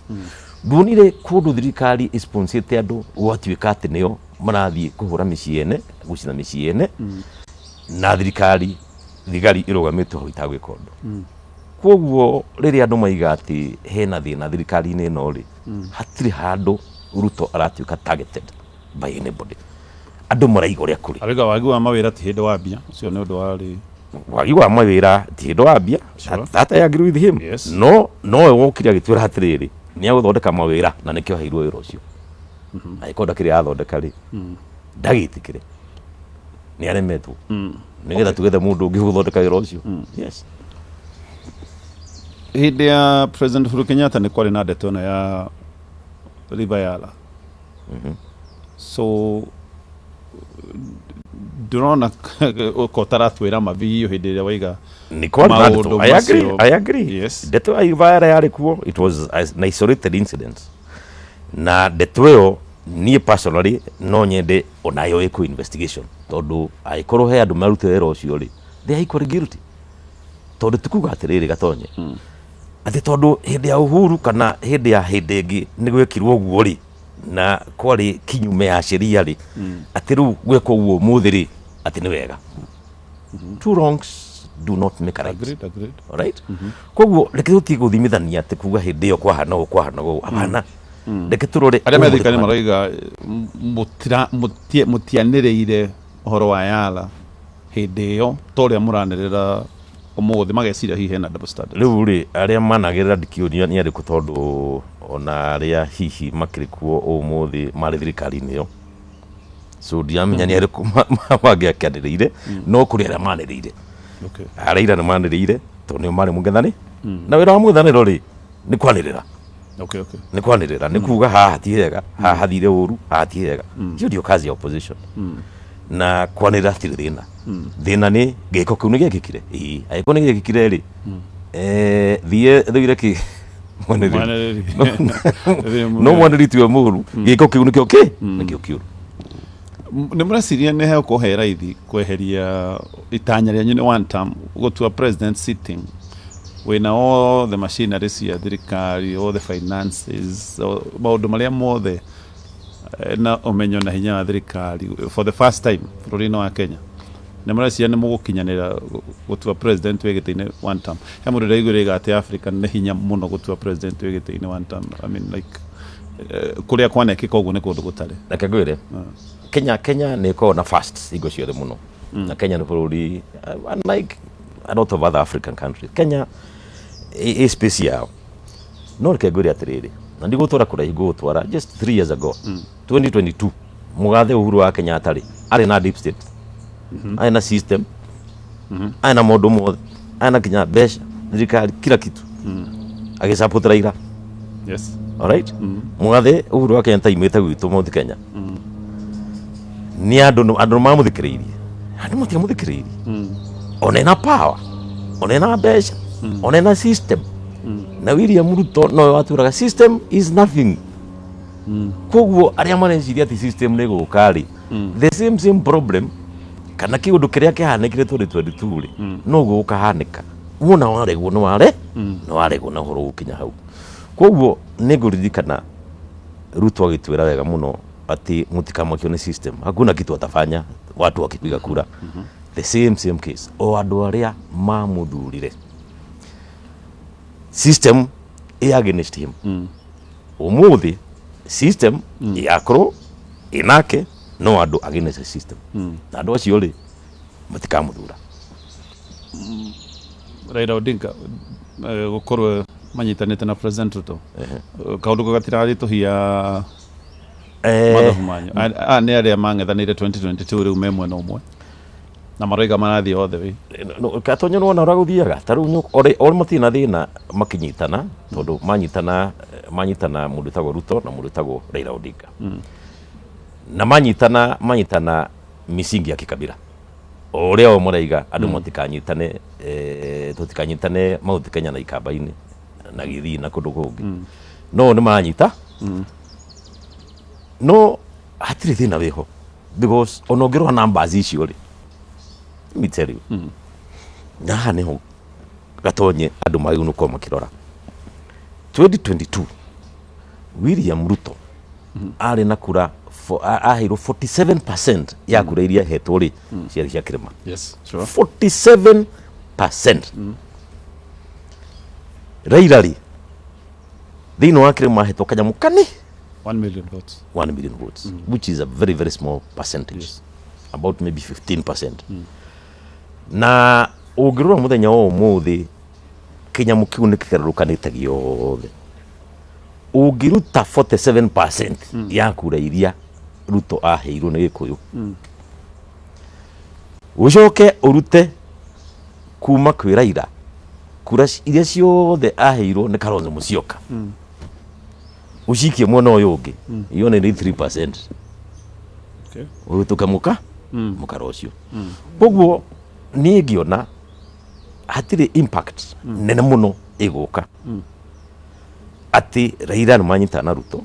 Nduonire kũndũ thirikari ĩsponsĩte andũ gwatuĩka atĩ nĩo marathiĩ kũhũra mĩciĩ ene, gũcina mĩciĩ ene, na thirikari thigari ĩrũgamĩte ho itagwĩka ũndũ. Koguo rĩrĩa andũ maiga atĩ hena thĩna thirikari-inĩ ĩno rĩ, hatirĩ handũ Ruto aratuĩka targeted by anybody. Andũ maraiga ũrĩa kũrĩ. Arauga wagi wa mawĩra ti hĩndĩ wambia, ũcio nĩ ũndũ warĩ Wagi wa mawĩra ti hĩndĩ wambia. That I agree with him. No nowe wokire agĩtwĩra atĩrĩrĩ, nĩ agũthondeka mawĩra na nĩkĩo aheirwo wĩra ũcio. Angĩkorwo ndakĩrĩ athondeka rĩ, ndagĩtĩkĩre nĩ aremetwo, nĩgetha tugethe mũndũ ũngĩ gũthondeka wĩra ũcio. Yes. Hĩndĩ ya President Uhuru Kenyatta nĩ kwarĩ na ndeto ĩno ya River Yala. So ndĩrona ko ũtaratwĩra ma biũ hĩndĩ ĩrĩa waiga Nĩ kwarĩ na ndeto. Maũndũ I agree, macio. I agree. Ndeto ya River Yala yarĩ kuo, it was an isolated incident, na ndeto ĩyo niĩ personally no nyende onayo ĩkwo investigation, tondũ angĩkorwo he andũ marutire wĩra ũcio rĩ, they are equally guilty, tondũ ti kuga atĩrĩrĩ Gatonye, atĩ tondũ hĩndĩ ya Uhuru kana hĩndĩ ya hĩndĩ ĩngĩ nĩ gwekirwo ũguo rĩ, na kwarĩ kinyume ya sheria rĩ, atĩ rĩu gwekwo ũguo ũmũthĩ rĩ, atĩ nĩ wega. Two wrongs do not make a right. Agreed, agreed. Alright? Koguo reke tũtige gũthimithania atĩ kuga hĩndĩ ĩyo kwahana ũũ, kwahana ũũ, hapana, reke tũrore Arĩa me ũmũthĩ thirikari kũhana. marauga mũtianĩrĩire ũhoro wa Yala hĩndĩ ĩyo ta ũrĩa mũranĩrĩra ũmũthĩ, mageciria hihi hena double standards. Rĩu rĩ, arĩa managĩrĩra ndikĩũria nĩ arĩkũ, tondũ ona arĩa hihi makĩrĩ kuo ũmũthĩ marĩ thirikari-inĩ ĩyo, so ndiramenya nĩ arĩkũ mangĩakĩanĩrĩire, no kũrĩ arĩa manĩrĩire. Arĩa ira nĩ manĩrĩire tondũ nĩo marĩ mũng'ethanĩ, na wĩra wa mũng'ethanĩro rĩ, nĩ kwanĩrĩra. Nĩ kwanĩrĩra, nĩ kuga haha ti hega, haha hathire ũru, haha ti hega. Hiyo ndio kazi ya opposition. Na kwanĩrĩra hatirĩ thĩna. Thĩna nĩ gĩko kĩu nĩ gĩekĩkire. Ĩĩ, angĩkorwo nĩ gĩekĩkire rĩ, thiĩ thũire kĩ mwanĩrĩri. Mwanĩrĩri. No mwanĩrĩri tiwe mũru, gĩko kĩu nĩkĩo kĩ nĩkĩo kĩũru. Nĩ mũreciria nĩ hegũkorwo he raithi kweheria itanya rĩanyu nĩ one term, gũtua president sitting wĩna all the machinery cia thirikari, all the finances, maũndũ marĩa mothe, na ũmenyo na hinya wa thirikari for the first time bũrũri-inĩ wa Kenya? Nĩ mũreciria nĩ mũgũkinyanĩra gũtua president wĩ gĩtĩ-inĩ one term? He mũndũ ndĩraiguire oiga atĩ Africa nĩ hinya mũno gũtua president wĩ gĩtĩ-inĩ one term. I mean, like, kũrĩa kwanekĩka ũguo nĩ kũndũ gũtarĩ. Reke ngwĩre, Kenya nĩ ĩkoragwo na first hingo ciothe mũno, na Kenya nĩ bũrũri unlike a lot of other African countries. Kenya ĩ space yao. No reke ngwĩre atĩrĩrĩ, na ndigũtwara kũraihu, ngũgũtwara just 3 years ago, 2022, mũgathe Uhuru wa Kenyatta rĩ, arĩ na deep state, arĩ na system. Arĩ na maũndũ mothe, arĩ na kinya mbeca, thirikari, kila kitu, agĩsupport Raila. Alright, Mũgathe Uhuru wa Kenyatta imĩte gwitũ Mount Kenya, nĩ andũ mamũthikĩrĩirie, andũ matiamũthikĩrĩirie. Ona ena power, ona ena mbeca, ona ena system, na William Ruto nowe watwĩraga system is nothing. Koguo arĩa mareciria atĩ system nĩ gũka rĩ, the same same problem kana kĩũndũ kĩrĩa kĩhanĩkire 2022 rĩ, noguo gũkahanĩka. Wona waregwo nĩ ware nĩ waregwo na ũhoro gũkinya hau. Koguo nĩ ngũririkana Ruto agĩtwĩra wega mũno atĩ mũtikamakio nĩ system, hakuna kitu atafanya watu wakipiga kura. The same same case, o andũ arĩa mamũthurire, system ĩ against him. Ũmũthĩ system yakorwo ĩnake, no andũ against the system, na andũ acio rĩ, matikamũthura. Raila Odinga gũkorwo manyitanĩte na President Ruto, kaũndũ kau gatiraritũhia mathabu manyu? Aya nĩ arĩa mang'ethanĩire 2022, rĩu me mwena ũmwe na maroiga marathiĩ all the way. Gatonyo nĩwona ũrĩa gũthiaga ta rĩu ore matirĩ na thĩna makĩnyitana, tondũ manyitana mũndũ wĩtagwo Ruto na mũndũ wĩtagwo Raila Odinga, na manyitana misingi ya kikabila, o ũrĩa o maraiga andũ matikanyitane, tũtikanyitane Mount Kenya na Ikamba-inĩ na Gĩthii na kũndũ kũngĩ, no nĩ maranyita, no hatirĩ thĩna wĩho, because ona ũngĩrora numbers icio rĩ, let me tell you, na haha nĩho Gatonye andũ magĩrĩirwo nĩ gũkorwo makĩrora. 2022 William Ruto arĩ na kura aheirwo 47% ya kura iria ahetwo rĩ, ciarĩ cia kĩrĩma. 47%. Raila rĩ, thĩinĩ wa kĩrĩma ahetwo kanyamũ kani 1 million votes. 1 million votes, which is a very very small percentage, about maybe 15%. Na ũngĩrora mũthenya wa ũmũthĩ, kĩnyamũ kĩu nĩ kĩgarũrũkanĩte gĩothe. Ũngĩruta 47% ya kura iria Ruto aheirwo nĩ Gĩkũyũ, ũcoke ũrute kuma kwĩ Raila kura iria ciothe aheirwo nĩ Kalonzo Musyoka, ũcikie mwena ũyũ ũngĩ, iyo nĩ 3%. Ũhĩtũke mũka mũkara ũcio. Koguo niĩ ngĩona hatirĩ impact nene mũno ĩgũka atĩ Raila nĩ manyitana na Ruto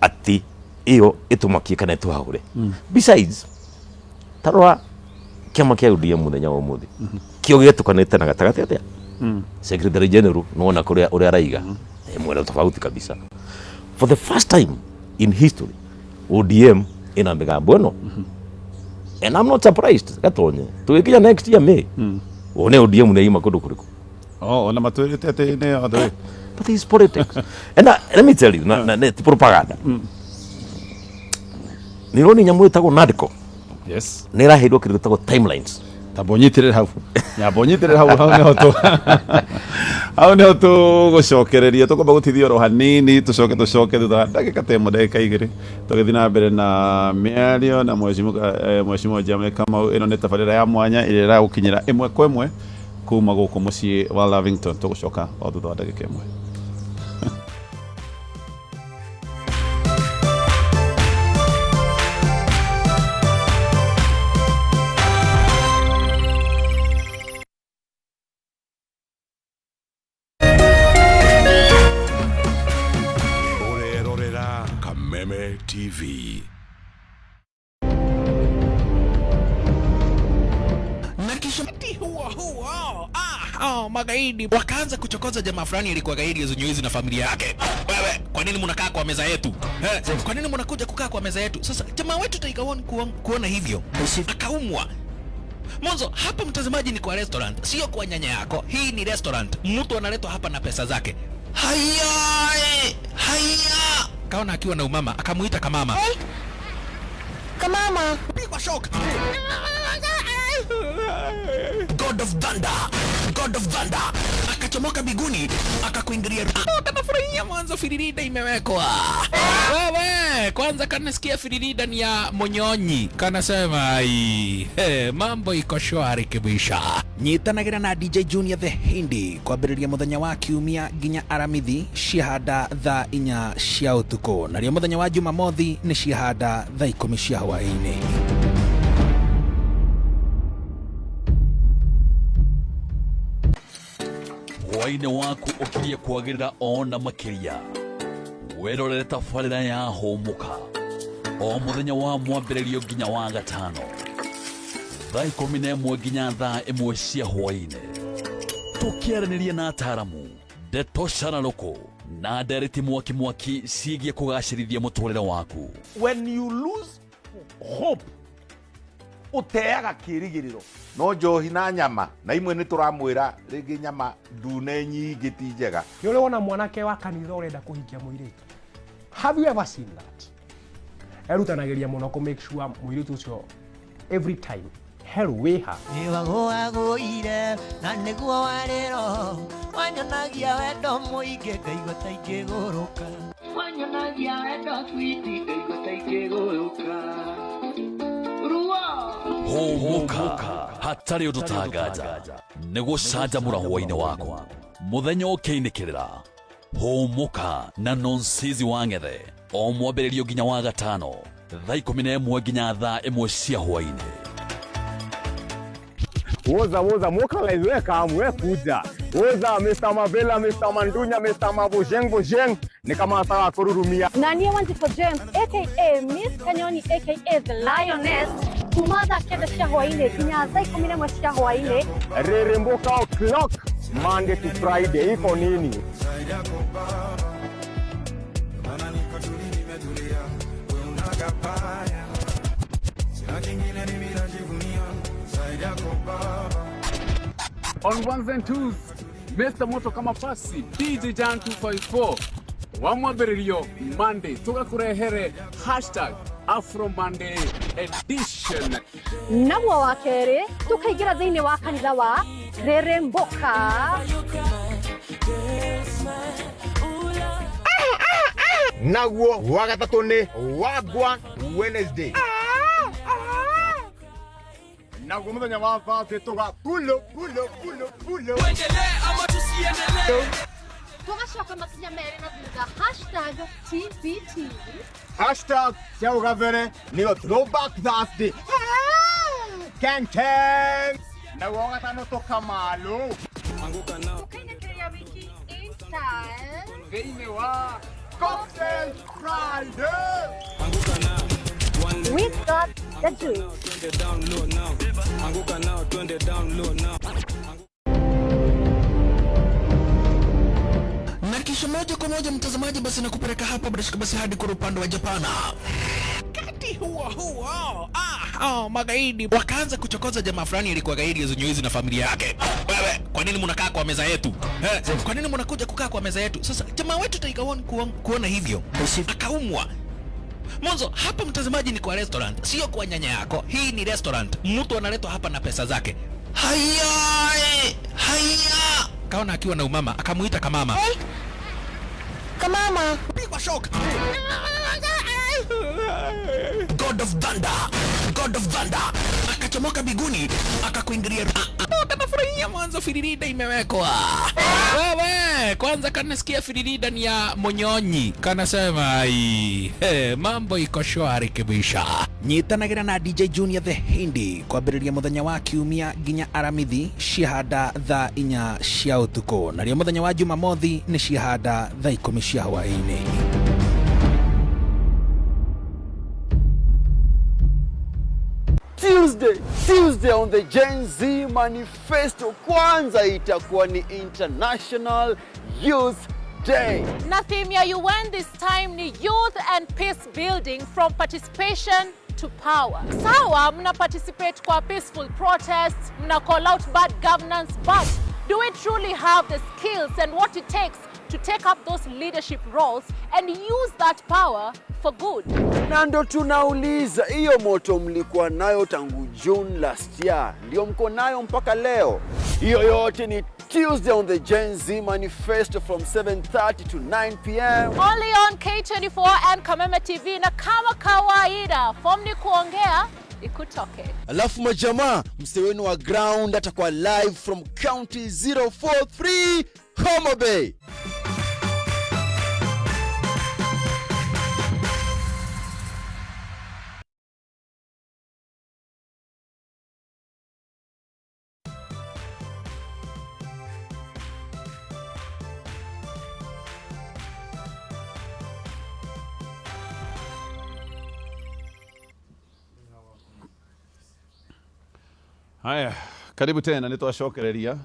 atĩ ĩyo ĩtũmakie kana ĩtũhahũre. Besides, tarora kĩama kĩa ODM mũthenya wa ũmũthĩ, kĩo gĩtũkanĩte na gatagatĩ atĩa. Secretary General nĩwona kũrĩa ũrĩa araiga mwena tofauti kabisa. For the first time in history ODM ĩna mĩgambo ĩno, and I'm not surprised. Gatonye, tũgĩkinya next year May, wone ODM nĩ ima kũndũ kũrĩkũ. Oh, ona matwĩrĩte atĩ nĩ all the way. But it's politics and let me tell you, na ti propaganda, nĩ ũroni nyamũ ĩtagwo NADCO nĩ ĩraheirwo kĩndũ gĩtagwo timelines. Tamba ũnyitĩrĩre hau, nyamba ũnyitĩrĩre hau, hau nĩho tũgũcokereria. Tũkwamba gũtithia oro hanini, tũcoke thutha wa ndagĩka ta 1, ndagĩka 2, tũgĩthiĩ na mbere na mĩario na mheshimiwa Njame Kamau. Ĩno nĩ tabarĩra ya mwanya ĩrĩa ĩragũkinyĩra ĩmwe kwa ĩmwe kuma gũkũ mũciĩ wa Lavington. Tũgũcoka o thutha wa ndagĩka 1. Ũrerorera Kameme TV. Na kisha wakati huo huo, magaidi wakaanza kuchokoza jamaa fulani alikuwa gaidi ya na familia yake. Wewe, kwa nini mnakaa kwa meza yetu? Kwa nini mnakuja kukaa kwa meza yetu? Sasa jamaa wetu Tiger One kuona hivyo akaumwa. Mwanzo hapa, mtazamaji, ni kwa restaurant, sio kwa nyanya yako. Hii ni restaurant, mtu analetwa hapa na pesa zake. Haya, haya, kaona akiwa na umama, akamuita kamama. Kamama. Pigwa shock. God of Thunder, God of Thunder. Akachomoka biguni akakuingilia. Kanafurahia mwanzo firirida imewekwa. Wewe kwanza kanasikia firirida ni ya monyonyi, kanasema ai, hey, mambo iko shwari kibisha. Nyitanagira na DJ Junior the Hindi kwambĩrĩria mũthenya wa kiumia nginya aramithi ciahanda thaa 4 cia ũtukũ, narĩo mũthenya wa Jumamothi nĩ ciahanda thaa 10 cia hwaĩ-inĩ. Hwaĩ-inĩ waku ũkirie kwagĩrĩra ona makĩria. Wĩrorere tabarĩra ya Hũmũka o mũthenya wa mwambĩrĩrio nginya wa gatano thaa 11 nginya thaa 1 cia hwaĩ-inĩ, tũkĩaranĩria na ataaramu, ndeto cararũkũ na ndereti mwaki mwaki ciĩgiĩ kũgacĩrithia mũtũrĩre waku. When you lose hope, ũteaga kĩĩrĩgĩrĩro. No njohi na nyama na imwe nĩ tũramwĩra rĩngĩ nyama ndune nyingĩ ti njega. Nĩ ũrĩ wona mwanake wa kanitha ũrenda kũhikia mũirĩtu? Have you ever seen that? Erutanagĩria mũno kũ make sure mũirĩtu ũcio every time heru wĩha. Nĩwagũagũire na nĩguo warĩro wanyonagia wendo mũingĩ ngaigua ta ingĩgũrũka. Wanyonagia wendo switi ngaigua ta ingĩgũrũka. Hũmũka hatarĩ ũndũ tanganja nĩ gũcanjamũra hwaĩ-inĩ waku mũthenya ũkĩinĩkĩrĩra. Hũmũka na Nonsizi wa Ng'ethe o mwambĩrĩrio nginya wa gatano thaa 11 nginya thaa 1 cia hwaĩ-inĩ. Woza woza mokalize we kam we kuja. Woza Mr. Mavela, Mr. Mandunya, Mr. Mabojeng Bojeng ni kama nataka kururumia. Na niĩ Wanjikũ James aka Miss Kanyoni aka The Lioness kuma thaa 9 cia hwaĩ-inĩ nginya thaa 11 cia hwaĩ-inĩ. Reremboka o'clock Monday to Friday iko nini? On ones and twos, Mr. Moto kama pasi DJ Jan 254 wa mwambĩrĩrio Monday tũgakũrehere hashtag Afro Monday edition. Naguo wa kerĩ tũkaingĩra thĩinĩ wa kanitha wa Reremboka. Naguo wa gatatũ nĩ Wagwan Wednesday. Naguo mũthenya wa Thursday tũga pulo pulo pulo pulo. Tũgacoka makinya merĩ na thutha hashtag TBT. Hashtag cia ũgabere nĩyo Throwback Thursday. Ken Ken. Naguo wa gatano tũkamalo. Tũkainĩkĩrĩria wiki in style. Thĩinĩ wa Cocktail Friday. We got the juice. Na kisha moja kwa moja mtazamaji, basi nakupeleka hapa bila shaka basi hadi kwa upande wa Japana. Kati huo huo magaidi wakaanza kuchokoza jamaa fulani alikuwa gaidi zenye na familia yake. Wewe kwa nini mnakaa kwa meza yetu? Kwa nini mnakuja kukaa kwa meza yetu? Sasa jamaa wetu Tiger One kuona hivyo akaumwa. Mwanzo hapa mtazamaji ni kwa restaurant, sio kwa nyanya yako. Hii ni restaurant, mtu analetwa hapa na pesa zake. Haya, haya. Kaona akiwa na umama akamuita kamama. Hey. Kamama. Pigwa shock. God of Thunder, God of Thunder akachomoka biguni akakuingilia. Kanafurahia mwanzo firirida imewekwa. Wewe kwanza kanasikia firirida ni ya monyonyi, kanasema ai, hey, mambo iko shwari kibisha. Nyitanagira na DJ Junior the Hindi kwambĩrĩria mũthenya wa kiumia nginya aramithi ciahanda thaa 4 cia ũtukũ, narĩo mũthenya wa Jumamothi nĩ ciahanda thaa 10 cia hwaĩ-inĩ. Tuesday on the Gen Z Manifesto, kwanza itakuwa ni International Youth Day. Na theme ya UN this time ni Youth and Peace Building from Participation to Power. Sawa, mna participate kwa peaceful protests, mna call out bad governance, but do we truly have the skills and what it takes to take up those leadership roles and use that power for good? Na ndo tunauliza, hiyo moto mlikuwa nayo tangu June last year, ndio mko nayo mpaka leo? Hiyo yote ni Tuesday on the Gen Z Manifesto from 7:30 to 9 p.m. Only on K24 and Kameme TV na kama kawaida, form ni kuongea ikutoke. Alafu majamaa, msee wenu wa ground atakuwa live from county 043 Homa Bay. Haya, karibu tena nä twacokereria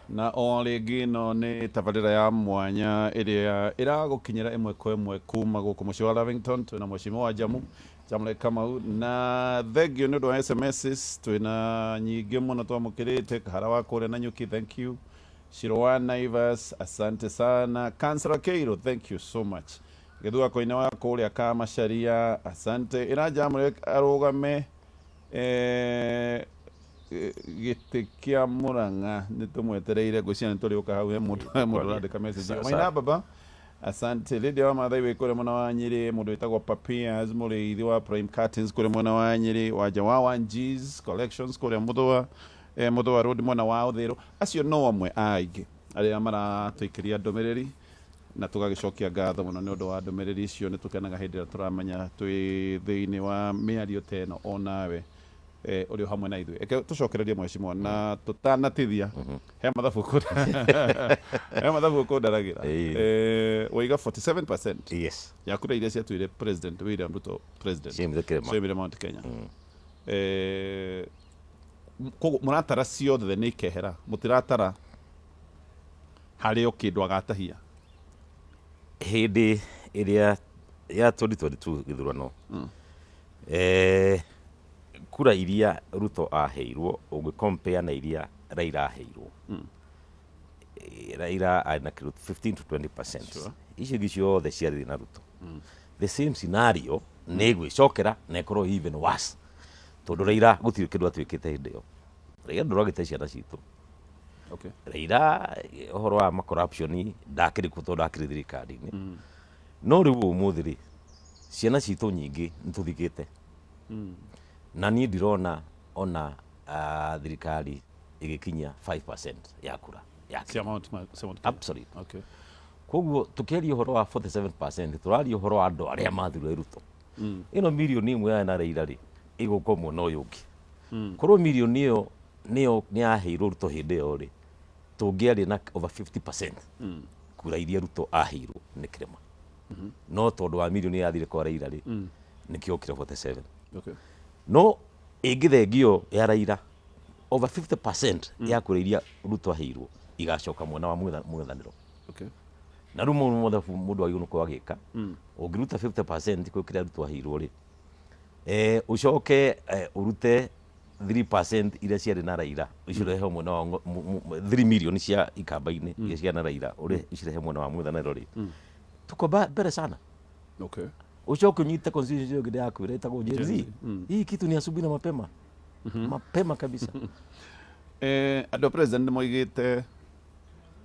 na o rĩngĩ ĩno nĩ tabarĩra ya mwanya ĩrĩa ĩragũkinyĩra ĩmwe kwa ĩmwe kuma gũkũ mũciĩ wa Lavington. Twĩna mheshimiwa Jamu Jamle Kamau, na thengio nĩ ũndũ wa SMSs twĩna nyingĩ mũno twamũkĩrĩte. Kahara wa kũrĩa Nanyuki, thank you. Shiro wa Naivas, asante sana. Kansela Keiro, thank you so much. Gĩthua Koine wa kũrĩa Kamacharia, asante. Ĩra Jamle arũgame gĩtĩ kĩa Murang'a, nĩ tũmwetereire, ngwĩciria nĩ tũrĩũka hau. He mũndũ ũrandĩka message. Sawa. Maina baba, asante. Lydia wa Mathai wĩ kũrĩa mwena wa Nyĩrĩ, mũndũ wĩtagwo Papias mũrĩithi wa Prime Curtains kũrĩa mwena wa Nyĩrĩ, wanja wa Wanjis Collections kũrĩa Mũthũa, Mũthũa Road mwena wa Ũthĩrũ. Acio no amwe a aingĩ arĩa maratũikĩria ndũmĩrĩri, na tũgagĩcokia ngatho mũno nĩ ũndũ wa ndũmĩrĩri icio. Nĩ tũkenaga hĩndĩ ĩrĩa tũramenya twĩ thĩinĩ wa mĩario ta ĩno onawe ũrĩ o hamwe na ithuĩ. Reke tũcokererie mheshimiwa, na tũtanatithia he mathabu he mathabu ũkũndaragĩra. Waiga 47% yes ya kura iria ciatuire President William Ruto president Ciaumire kĩrĩma. Ciaumire Mount Kenya. Koguo mũratara ciothe nĩ ikehera, mũtiratara harĩ o kĩndũ agatahia? Hĩndĩ ĩrĩa ya 2022 gĩthurano, kura iria Ruto aheirwo ũngĩ compare na iria Raila aheirwo, Raila arĩ na kĩndũ 15 to 20%. Icio ingĩ ciothe ciarĩ na Ruto. The same scenario nĩ ĩgwĩcokera na ĩkorwo even worse, tondũ Raila gũtirĩ kĩndũ atuĩkĩte hĩndĩ ĩyo. Raila ndũragĩte ciana citũ. Raila ũhoro wa ma corruption ndakĩrĩ kuo tondũ ndakĩrĩ thirikari-inĩ. No rĩu ũmũthĩ rĩ, ciana citũ nyingĩ nĩ tũthikĩte, na niĩ ndirona ona thirikari ĩgĩkinyia 5% ya kura yake. Cia Mount Kenya. Absolutely. Koguo tũkĩaria ũhoro wa 47%, tũraria ũhoro wa andũ arĩa mathurire Ruto. Ĩno mirioni ĩmwe yarĩ na Raila rĩ, ĩgũka mwena ũyũ ũngĩ. Korwo mirioni ĩyo nĩyo nĩ yaheirwo Ruto hĩndĩ ĩyo rĩ, tũngĩarĩ na over 50% kura iria Ruto aheirwo nĩ kĩrĩma. No tondũ wa mirioni yathire kwa Raila rĩ, nĩkĩo okire 47. No ĩngĩthengio ya Raila, over 50% ya kura iria Ruto aheirwo igacoka mwena wa mũng'ethanĩro. Na rĩu mũndũ mothe mũndũ agĩrĩirwo nĩ gũkorwo agĩka, ũngĩruta 50% kwĩ kĩrĩa Ruto aheirwo rĩ, ũcoke ũrute 3% iria ciarĩ na Raila, ũcirehe mwena wa 3 million cia ikamba-inĩ iria ciarĩ na Raila, ũcirehe mwena wa mũng'ethanĩro rĩ, tuko mbere sana. Ucoke ũnyite constituency ĩyo ĩngĩ ndĩrakwĩra ĩtagwo Gen Z. Hii kitu ni asubuhi na mapema mapema kabisa. Andũ a president nĩ moigĩte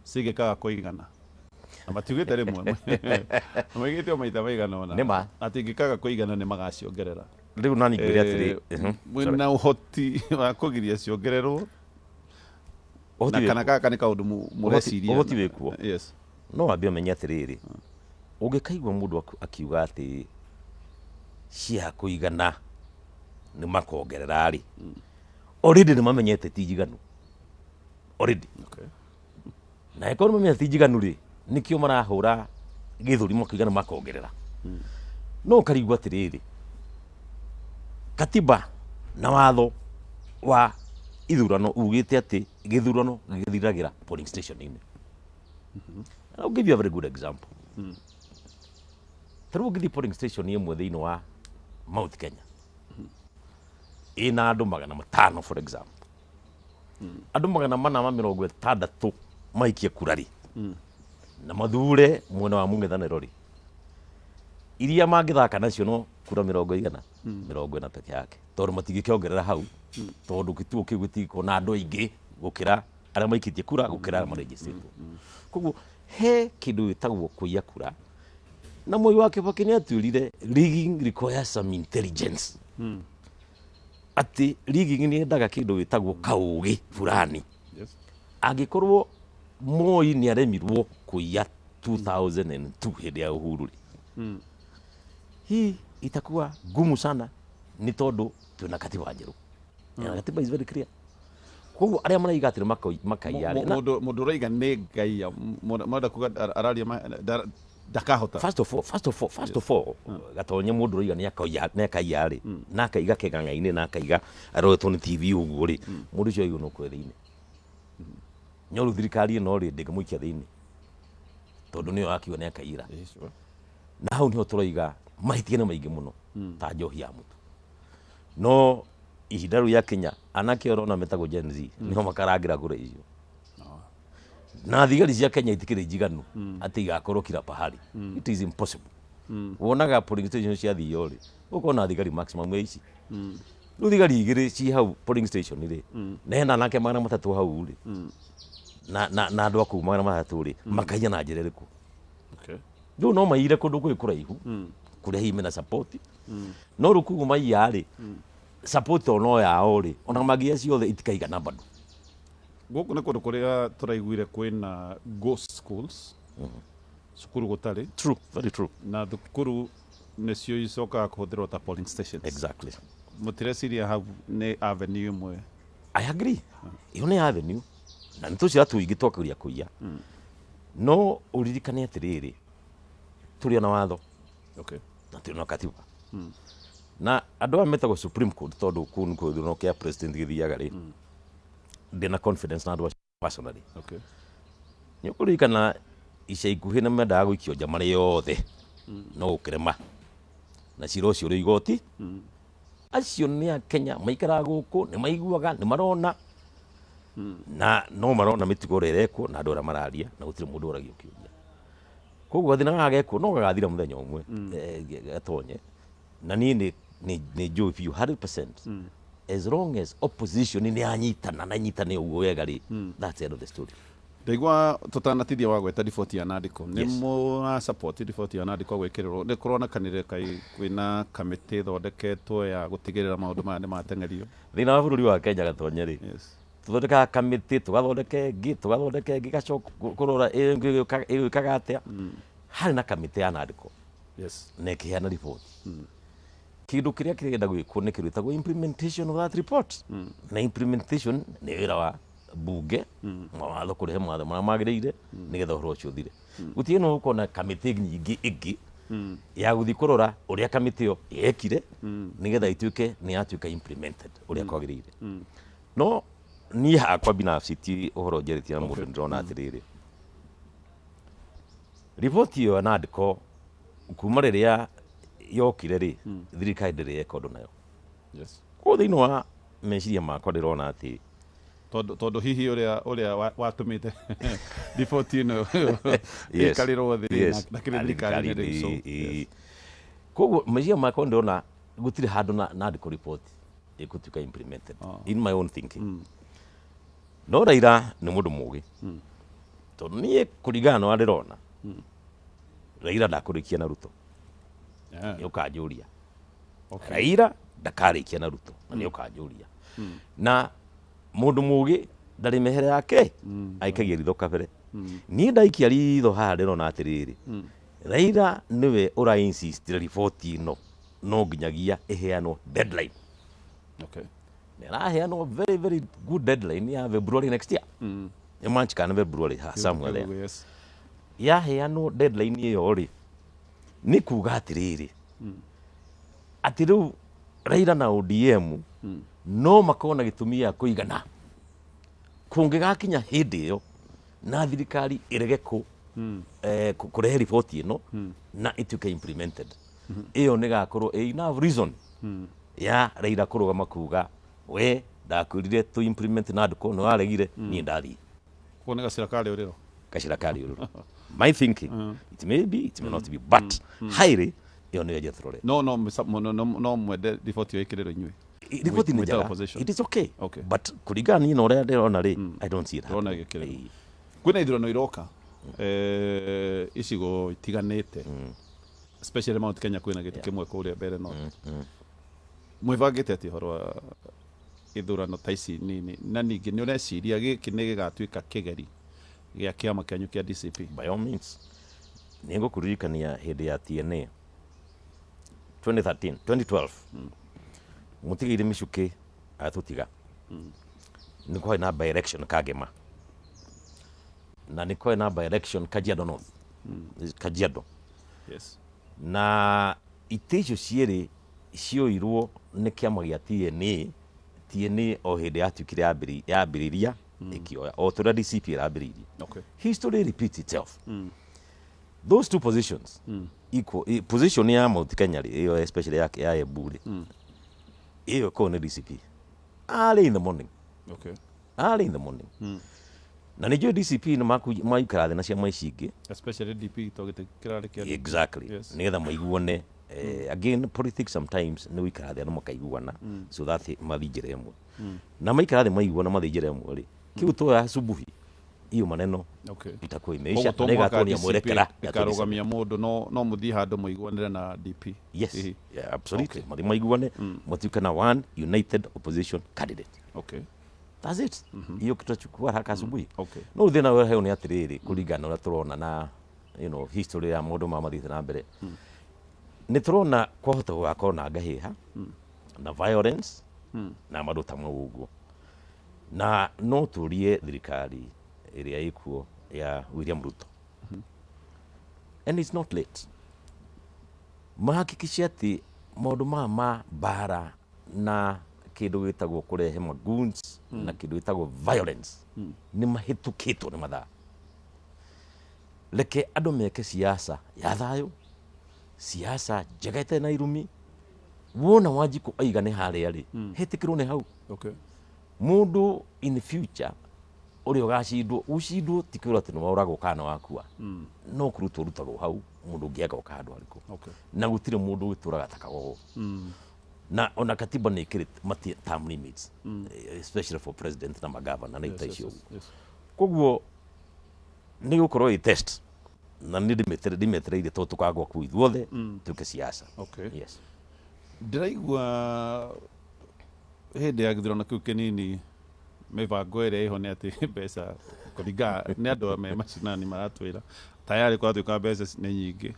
cingĩkaga kũigana, na matiugĩte rĩmwe, moigĩte o maita maigana ũna. Nĩ ma. Atĩ ingĩkaga kũigana nĩ magaciongerera. Rĩu nani ngwĩre atĩrĩ, Mwĩna ũhoti wa kũgiria ciongererwo Ũhoti na wĩ kana kuo. gaka nĩ kaũndũ mũreciria? Ũhoti wĩ kuo. No wambe ũmenye atĩrĩrĩ, ũngĩkaigua mũndũ akiuga atĩ cia kũigana nĩ makongerera rĩ, already nĩ mamenyete ti njiganu already. Na angĩkorwo nĩ mamenyete ti njiganu rĩ, nĩkĩo marahũra gĩthũri makiuga nĩ makongerera. No ũkarigwo atĩrĩrĩ, katiba na watho wa ithurano ugĩte atĩ gĩthurano gĩthiragĩra polling station-inĩ. I'll give you a very good example. Ta rĩu ũngĩthiĩ polling station ĩmwe thĩinĩ wa Mount Kenya ĩna andũ 500, for example, andũ 460 maikie kura rĩ, na mathure mwena wa mũng'ethanĩro rĩ, iria mangĩthaka nacio no kura mĩrongo igana 40 peke yake, tondũ matingĩkĩongerera hau, tondũ kĩtuo kĩu gĩtingĩkorwo na andũ aingĩ gũkĩra Arĩa maikĩtie kura gũkĩra arĩa marĩnjĩcĩtwo. Koguo he kĩndũ gĩtagwo kũiya kura, na Moi wa Kibaki nĩ atwĩrire rigging requires some intelligence, atĩ rigging nĩ yendaga kĩndũ gĩtagwo kaũgĩ fulani. Angĩkorwo Moi nĩ aremirwo kũiya 2002 hĩndĩ ya Uhuru rĩ, hii itakuwa ngumu sana, nĩ tondũ twĩna katiba njerũ na katiba is very clear. Koguo arĩa maraiga atĩ nĩ makaiya rĩ, Mũndũ ũraiga nĩ ngai marenda kuga araria ndakahota. First of all, gatonye mũndũ ũraiga nĩ akaiya rĩ, na akaiga kĩng'ang'a-inĩ, na akaiga aroretwo nĩ TV ũguo rĩ, mũndũ ũcio aigua no kwe thĩinĩ. No rĩu thirikari ĩno rĩ, ndĩngĩmũikia thĩinĩ tondũ nĩyo akiuga nĩ akaiyĩra. Na hau niho tũroiga mahĩtia nĩ maingĩ mũno ta njohi ya mũtu. No ihinda rĩu rĩakinya, anake ũrona metagwo Gen Z nĩho makarangĩra kura icio, na thigari cia Kenya itikĩrĩ njiganu atĩ igakorwo kila pahali. It is impossible. Wonaga polling station ciathio rĩ, ũkona thigari maximum ĩ ici. Rĩu thigari igĩrĩ ci hau polling station rĩ, na hena anake 300 hau rĩ, na andũ a kũu 300 rĩ, makaiya na njĩra ĩrĩkũ? Rĩu no maiyire kũndũ kwĩ kũraihu kũrĩa hihi mena support, no rĩu kugu maiya rĩ, support o no yao rĩ, ona mangĩiya ciothe itikaigana bado. Gũkũ nĩ kũndũ kũrĩa tũraiguire kwĩna ghost schools, cukuru gũtarĩ. True, very true. Na thukuru nĩcio icokaga kũhũthĩrwo ta polling stations. Exactly. Mũtireciria hau nĩ avenue ĩmwe? I agree, ĩyo nĩ avenue, na nĩ tũcira tũingĩ twakũria kũiya. No ũririkane atĩrĩrĩ, tũrĩ ona watho na tũrĩ na katiba, na andũ aya metagwo Supreme Court, tondũ kũu nĩkuo gĩthurano kĩa president gĩthiaga rĩ, ndĩna confidence na andũ acio personally. Nĩ ũkũririkana ica ikuhĩ nĩ mendaga gũikio nja marĩ othe, no gũkĩrema, na cira ũcio ũrĩ igoti. Acio nĩ a Kenya maikaraga gũkũ, nĩ maiguaga, nĩ marona, na no marona mĩtugo ĩrĩa ĩrekwo na andũ arĩa mararia, na gũtirĩ mũndũ ũragio kĩũria. Koguo gathĩna gaka gekwo no gagathira mũthenya ũmwe, gatonye. Na niĩ nĩ njũĩ biũ 100%, as long as opposition nĩ yanyitana na inyitane ũguo wega rĩ, that's the end of the story. Ndaigua tũtanatithia wa gweta riboti ya Nandiko, nĩ mũra support riboti ya Nandiko gwĩkĩrĩrwo? Nĩ kũronekanire kai kwĩna kamĩtĩ ĩthondeketwo ya gũtigĩrĩra maũndũ maya nĩ mateng'erio. Thĩna wa bũrũri wa Kenya, gatonye rĩ, tũthondekaga kamĩtĩ, tũgathondeka ĩngĩ, tũgathondeka ĩngĩ, gacoka kũrora ĩyo ĩngĩ ĩgwĩkaga atĩa. Harĩ na kamĩtĩ ya Nandiko na ĩkĩheana riboti. Kĩndũ kĩrĩa kĩrenda gwĩkwo nĩ kĩndũ gĩtagwo implementation of that report, na implementation nĩ wĩra wa bunge, mawatho, kũrehe mawatho marĩa magĩrĩire nĩgetha ũhoro ũcio ũthire. Gũtirĩ no gũkorwo na kamĩtĩ nyingĩ ĩngĩ ya gũthiĩ kũrora ũrĩa kamĩtĩ ĩyo yekire nĩgetha ĩtuĩke nĩ yatuĩka implemented ũrĩa kwagĩrĩire. No niĩ hakwa binafsi, ti ũhoro njarĩtie na mũndũ, ndĩrona atĩrĩrĩ, riboti ĩyo ya Nandiko kuma rĩrĩa yokire rĩ, thirikari ndĩrĩ yeka ũndũ nayo. Koguo thĩinĩ wa meciria makwa ndĩrona atĩ Tondũ hihi ũrĩa watũmĩte riboti ĩno ĩikarĩrwo thĩ na kĩrĩ thirikari-inĩ rĩu, so Ĩĩ. Koguo meciria makwa ndĩrona gũtirĩ handũ na Nandiko report ĩgũtuĩka implemented, in my own thinking. No Raila nĩ mũndũ mũgĩ, tondũ niĩ kũringana na ũrĩa ndĩrona, Raila ndakũrĩkia na Ruto. Nĩ ũkanjũria. Raila ndakarĩkia na Ruto, na nĩ ũkanjũria. Na mũndũ mũgĩ ndarĩ mehere yake, aikagia ritho kabere. Niĩ ndaikia ritho haha ndĩrona atĩrĩrĩ, Raila nĩwe ũra insist riboti ĩno no nginyagia ĩheanwo deadline. Na ĩraheanwo very very good deadline ya February next year, nĩ March kana February, ha, somewhere there. Yaheanwo deadline ĩyo rĩ, nĩ kuga atĩrĩrĩ, atĩ rĩu Raila na ODM no makorwo na gĩtũmi gĩa kũigana kũngĩgakinya hĩndĩ ĩyo na thirikari ĩrege kũrehe riboti ĩno na ĩtuĩke implemented. Ĩyo nĩ gakorwo ĩ enough reason ya Raila kũrũgama kuga, "We ndakwĩrire tũ implement na ndũko nĩ waregire, niĩ ndathiĩ." Koguo nĩ gacĩra karĩ ũrĩro. Gacĩra karĩ ũrĩro, my thinking. It may be, it may not be, but highly ĩyo nĩyo njĩra tũrorete. No no no mwende riboti ĩyo ĩkĩrĩrwo inyuĩ? Riboti nĩ Mwĩta njega. opposition. It is okay. Okay. But kũringana niĩ na ũrĩa ndĩrona rĩ, I don't see it Ndĩrona happening. ĩgĩkĩrĩrwo. Kwĩna ithurano iroka icigo itiganĩte, especially Mount Kenya, kwĩna gĩtĩ kĩmwe kũrĩa mbere north. Mwĩbangĩte atĩ ũhoro wa ithurano ta ici nini, na ningĩ nĩ ũreciria gĩkĩ nĩ gĩgatuĩka kĩgeri gĩa kĩama kĩanyu kĩa DCP? By all means. Nĩ ngũkũririkania hĩndĩ ya TNA 2013, 2012, mũtigĩire mĩcukĩ atũtiga, nĩ kwarĩ na by election Kangema, na nĩ kwarĩ na by election Kajiado North, Kajiado. Na itĩ icio cierĩ cioirwo nĩ kĩama gĩa TNA. TNA o hĩndĩ yatuĩkire yambĩrĩria ĩkĩoya o ta ũrĩa DCP ĩrambĩrĩirie. History repeats itself. Those two positions, equal position ya Mount Kenya rĩ, ĩyo especially ya Embu rĩ, ĩyo ĩkorwo nĩ DCP early in the morning. Early in the morning. Na nĩ njũĩ DCP nĩ maikara thĩ na ciama ici ingĩ, Especially DP to gĩtĩ kĩrarĩ kĩa DP. Exactly. Nĩgetha maiguane. Again, politics sometimes nĩ gũikara thĩ andũ makaiguana so that mathiĩ njĩra ĩmwe. Na maikara thĩ maiguana mathiĩ njĩra ĩmwe rĩ, kĩu toya asubuhi hiyo maneno itakuwa imeisha. Koguo to na mũhaka ĩgatuonia DCP mwerekera ya 27. ĩkarũgamia mũndũ, no mũthiĩ handũ mũiguanĩre na DP? Yes. Hihi. Yeah, absolutely. Mathiĩ maiguane, matuĩke na one united opposition candidate. That's it. Hiyo kitachukua haraka asubuhi. No thĩna ũrĩa heo nĩ atĩrĩrĩ, kũringana na ũrĩa tũrona na history ya maũndũ ma mathiĩte na mbere, nĩ tũrona kwahota gũgakorwo na ngahĩha na violence na maũndũ ta mau ũguo, na no tũrie thirikari ĩrĩa ĩkuo ya William Ruto, and it's not late, mahakikishe atĩ maũndũ maya ma mbara na kĩndũ gĩtagwo kũrehe magoons na kĩndũ gĩtagwo violence nĩ mahĩtũkĩtwo nĩ mathaa. Reke andũ meke siasa ya thayũ, siasa njega ĩtarĩ na irumi. Wona Wanjikũ aiga nĩ harĩa rĩ, hetĩkĩrwo nĩ hau. Mũndũ in future ũrĩa ũgacindwo, gũcindwo ti kwĩrwo atĩ nĩ waũragwo kana nĩ wakua, no kũrutwo ũrutagwo hau, mũndũ ũngĩ agoka handũ harĩkũ. Na gũtirĩ mũndũ ũgĩtũraga ta kagogo. Na ona katiba nĩ ĩkĩrĩ term limits, especially for president na magavana na ita icio ũguo. Koguo nĩ gũkorwo ĩ test, na nĩ ndĩmĩetereire tondũ tũkagwa kũu ithuothe tuĩke siasa. Yes. Ndĩraigua hĩndĩ ya gĩthurano kĩu kĩnini, mĩbango ĩrĩa ĩho nĩ atĩ mbeca, kũringana nĩ andũ me macinani maratwĩra, tayarĩ kũratuĩka mbeca nĩ nyingĩ.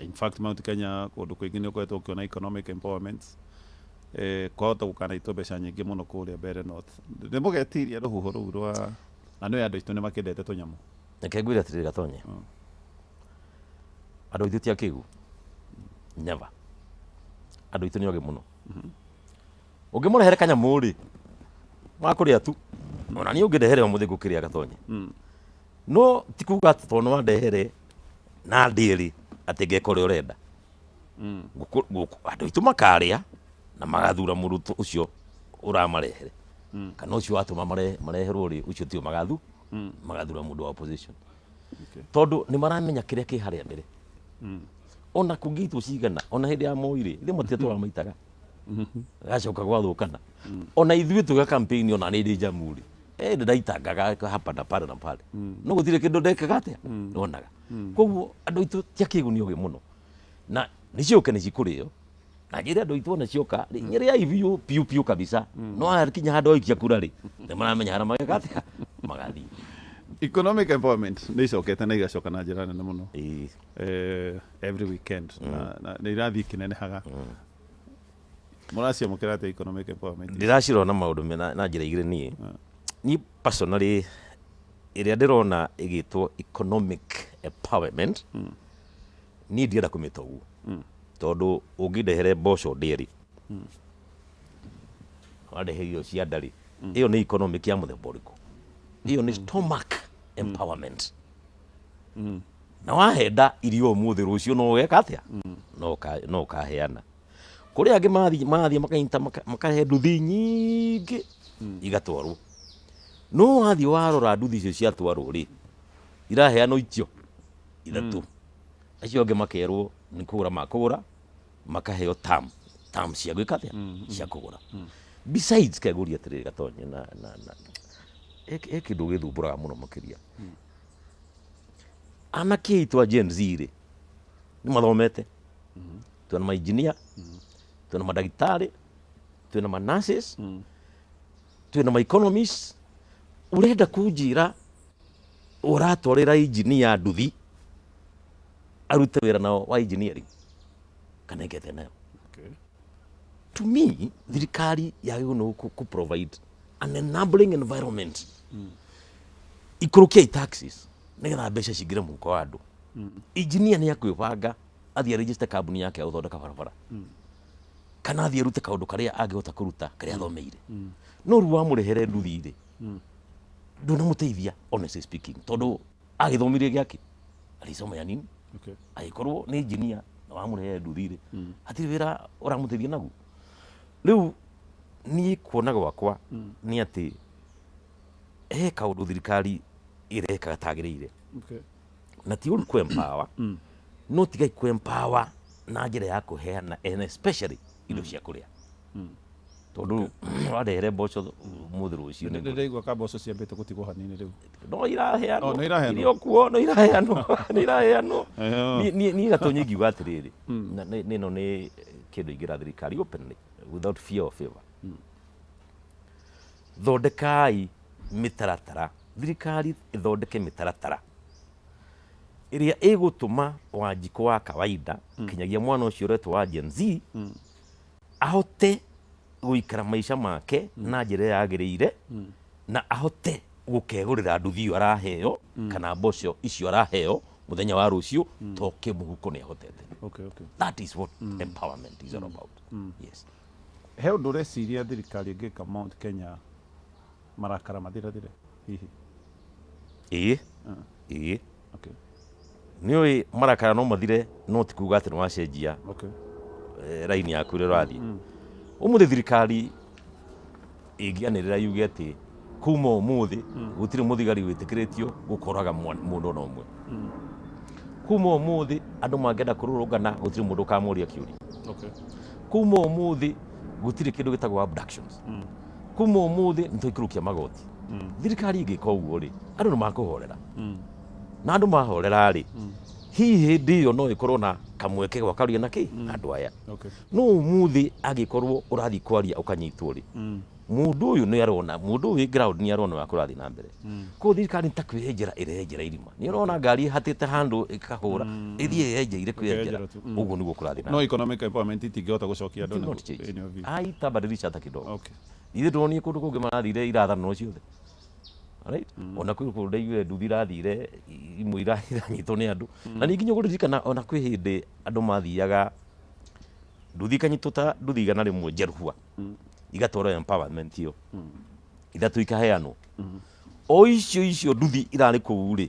In fact, Mount Kenya kũndũ kũingĩ nĩ ũkoretwo ũkĩona economic empowerment, kwahota gũkanaitwo mbeca nyingĩ mũno kũrĩa Mbeere North. Nĩ mũgetiria rũhuho rũu rwa na nĩ andũ aitũ nĩ makĩendete tũnyamũ? Reke ngwĩre atĩrĩrĩ Gatonye, andũ aitũ ti akĩgu, never. Andũ aitũ nĩ ogĩ mũno. Ũngĩmũrehere kanyamũ rĩ, makũrĩa tu. Ona niĩ ũngĩndehere ũmũthĩ ngũkĩrĩa, Gatonye. No ti kuga atĩ tondũ nĩ wandehere na ndĩrĩ atĩ ngeka ũrĩa ũrenda. Andũ aitũ makarĩa na magathura mũndũ ũcio ũramarehere, kana ũcio watũma mareherwo rĩ, ũcio tio magathura mũndũ wa opposition, tondũ nĩ maramenya kĩrĩa kĩ harĩa mbere. Ona kũngĩitwo cigana, ona hĩndĩ ya Moi rĩ, ithuĩ matirĩ tũramaitaga, gacoka gwathũkana. Ona ithuĩ tũgĩa campaign, ona nĩ ndĩ njamu rĩ, ndaitangaga hapa na pale na pale, no gũtirĩ kĩndũ ndekaga atĩa ndonaga. Koguo andũ aitũ ti akĩgu, nĩ ogĩ mũno, na nĩ ciũke nĩ cikũrĩo, na njĩre andũ aitũ ona cioka rĩ, nyĩrĩai biũ biũ biũ kabisa. No akinya handũ aikia kura rĩ, nĩ maramenya harĩa mageka atĩa magathiĩ. Economic empowerment nĩ icokete na igacoka na njĩra nene mũno every weekend, na nĩ irathiĩ ikĩnenehaga. Mũraciamũkĩra atĩa economic empowerment? Ndĩracirora na maũndũ mena na njĩra igĩrĩ. Niĩ personally, ĩrĩa ndĩrona ĩgĩtwo economic empowerment, niĩ ndienda kũmĩta ũguo, tondũ ũngĩndehere mboco ndĩe rĩ, wandehe irio cia nda rĩ, ĩyo nĩ economic ya mũthemba ũrĩkũ? Ĩyo nĩ stomach empowerment. Na wahenda irio ũmũthĩ, rũciũ no ũgeka atĩa? No ũkaheana kũrĩ angĩ mathiĩ makanyita makahe nduthi nyingĩ igatwarwo. No wathiĩ warora nduthi icio ciatwarwo rĩ, iraheanwo itio ithatũ, acio angĩ makerwo nĩ kũgũra makũgũra, makaheo tam terms cia gwĩka atĩa, cia kũgũra. Besides, kegũria atĩrĩrĩ gatonye na na na he kĩndũ gĩthumbũraga mũno makĩria. Anake aitũ a Gen Z rĩ, nĩ mathomete. Twĩna ma engineer, twĩna mandagĩtarĩ, twĩna ma nurses, twĩna ma economists. Ũrenda kũnjĩra ũratwarĩra engineer nduthi arute wĩra nao wa engineering kana ĩkete nayo? To me, thirikari yagĩrĩirwo nĩ kũ provide an enabling environment, ikũrũkiai taxes nĩgetha mbeca cingĩre mũhuko wa andũ. Engineer nĩ akwĩbanga athiĩ register kambuni yake ya gũthondeka barabara kana athiĩ arute kaũndũ karĩa angĩhota kũruta karĩa athomeire. No rĩu wamũrehere nduthi rĩ, ndũnamũteithia, honestly speaking, tondũ agĩthomirie gĩake alisoma ya nini? Angĩkorwo nĩ engineer na wamũrehere nduthi rĩ, hatirĩ wĩra ũramũteithia naguo. Rĩu niĩ kuona gwakwa nĩ atĩ he kaũndũ thirikari ĩreka gatagĩrĩire. Na ti ũru kũ empower, no tigai kũ empower na njĩra ya kũheana and especially indo cia kũrĩa, tondũ warehere mboco mũthĩ, rũciũ nĩ Ndĩraigua ka mboco ciambĩte gũtigwo hanini rĩu. No iraheanwo. Oh, no iraheanwo. Irĩ o kuo, no iraheanwo, nĩ iraheanwo. Eyo. Niĩ gatonye ingiuga atĩrĩrĩ, na ĩno nĩ kĩndũ ingĩra thirikari openly without fear of favor: thondekai mĩtaratara, thirikari ĩthondeke mĩtaratara ĩrĩa ĩgũtũma Wanjikũ wa kawaida kinyagia mwana ũcio ũretwo wa Gen Z ahote gũikara maica make na njĩra ĩrĩa yagĩrĩire, na ahote gũkegũrĩra nduthi ĩyo araheo kana mboco icio araheo mũthenya wa rũciũ, to kĩmũhuko nĩ ahotete. That is what empowerment is all about. Yes. He ũndũ ũreciria thirikari ĩngĩka Mount Kenya marakara mathirathire hihi? Ĩĩ. Nĩ ũĩ marakara no mathire, no ti kuga atĩ nĩ wacenjia raini yaku ĩrĩa ũrathiĩ. Ũmũthĩ thirikari ĩngĩanĩrĩra yuge atĩ kuma ũmũthĩ gũtirĩ mũthigari wĩtĩkĩrĩtio gũkoraga mũndũ ona ũmwe, kuma ũmũthĩ andũ mangĩenda kũrũrũngana gũtirĩ mũndũ ũkamũria kĩũria, kuma ũmũthĩ gũtirĩ kĩndũ gĩtagwo abductions, kuma ũmũthĩ nĩ tũikũrũkia magoti, thirikari ĩngĩka ũguo rĩ, andũ nĩ makũhorera. Na andũ mahorera rĩ, hihi hĩndĩ ĩyo no ĩkorwo na kamweke gwa karia na kĩ na andũ aya. No ũmũthĩ angĩkorwo ũrathiĩ kwaria ũkanyitwo rĩ, mũndũ ũyũ nĩ arona, mũndũ ũyũ wĩ ground nĩ arona ũrĩa kũrathiĩ na mbere. Koguo thirikari nĩ ta kwĩyenjera ĩreyenjera irima. Nĩ ũrona ngari ĩhatĩte handũ ĩkahũra, ĩthiĩ ĩyenjeire kwĩyenjera. Ĩkeyenjera tu. Ũguo nĩguo kũrathiĩ na No economic empowerment itingĩhota gũcokia andũ It will na not change. in your view? Haitabadilisha hata kidogo. Ithuĩ tuonie kũndũ kũngĩ marathire irathano ciothe. Right? Ona kwĩ kũndũ ndaiguire nduthi irathire imwe iranyitwo nĩ andũ. Na ningĩ nĩ ũkũririkana ona kwĩ hĩndĩ andũ mathiaga nduthi ikanyitwo ta nduthi 100 njerũhua, igatwarwo empowerment ĩyo, ithatũ ikaheanwo. O icio icio nduthi irarĩ kũu rĩ,